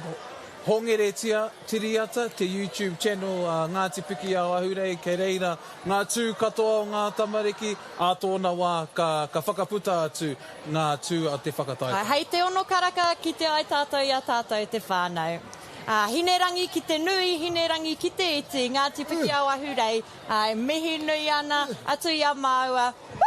Hongeretia Tiriata, te YouTube channel a Ngāti Pikiao Ahurei, kei reira ngā tū katoa o ngā tamariki, ā tōna wā ka ka whakaputa atu ngā tū a te whakataetae. Hei te ono karaka kite ai tātou i a tātou te whānau. Ā, Hinerangi ki te nui, Hinerangi ki te iti, Ngāti Pikiao Ahurei, ā, e mihi nui ana atu i a māua. Woo!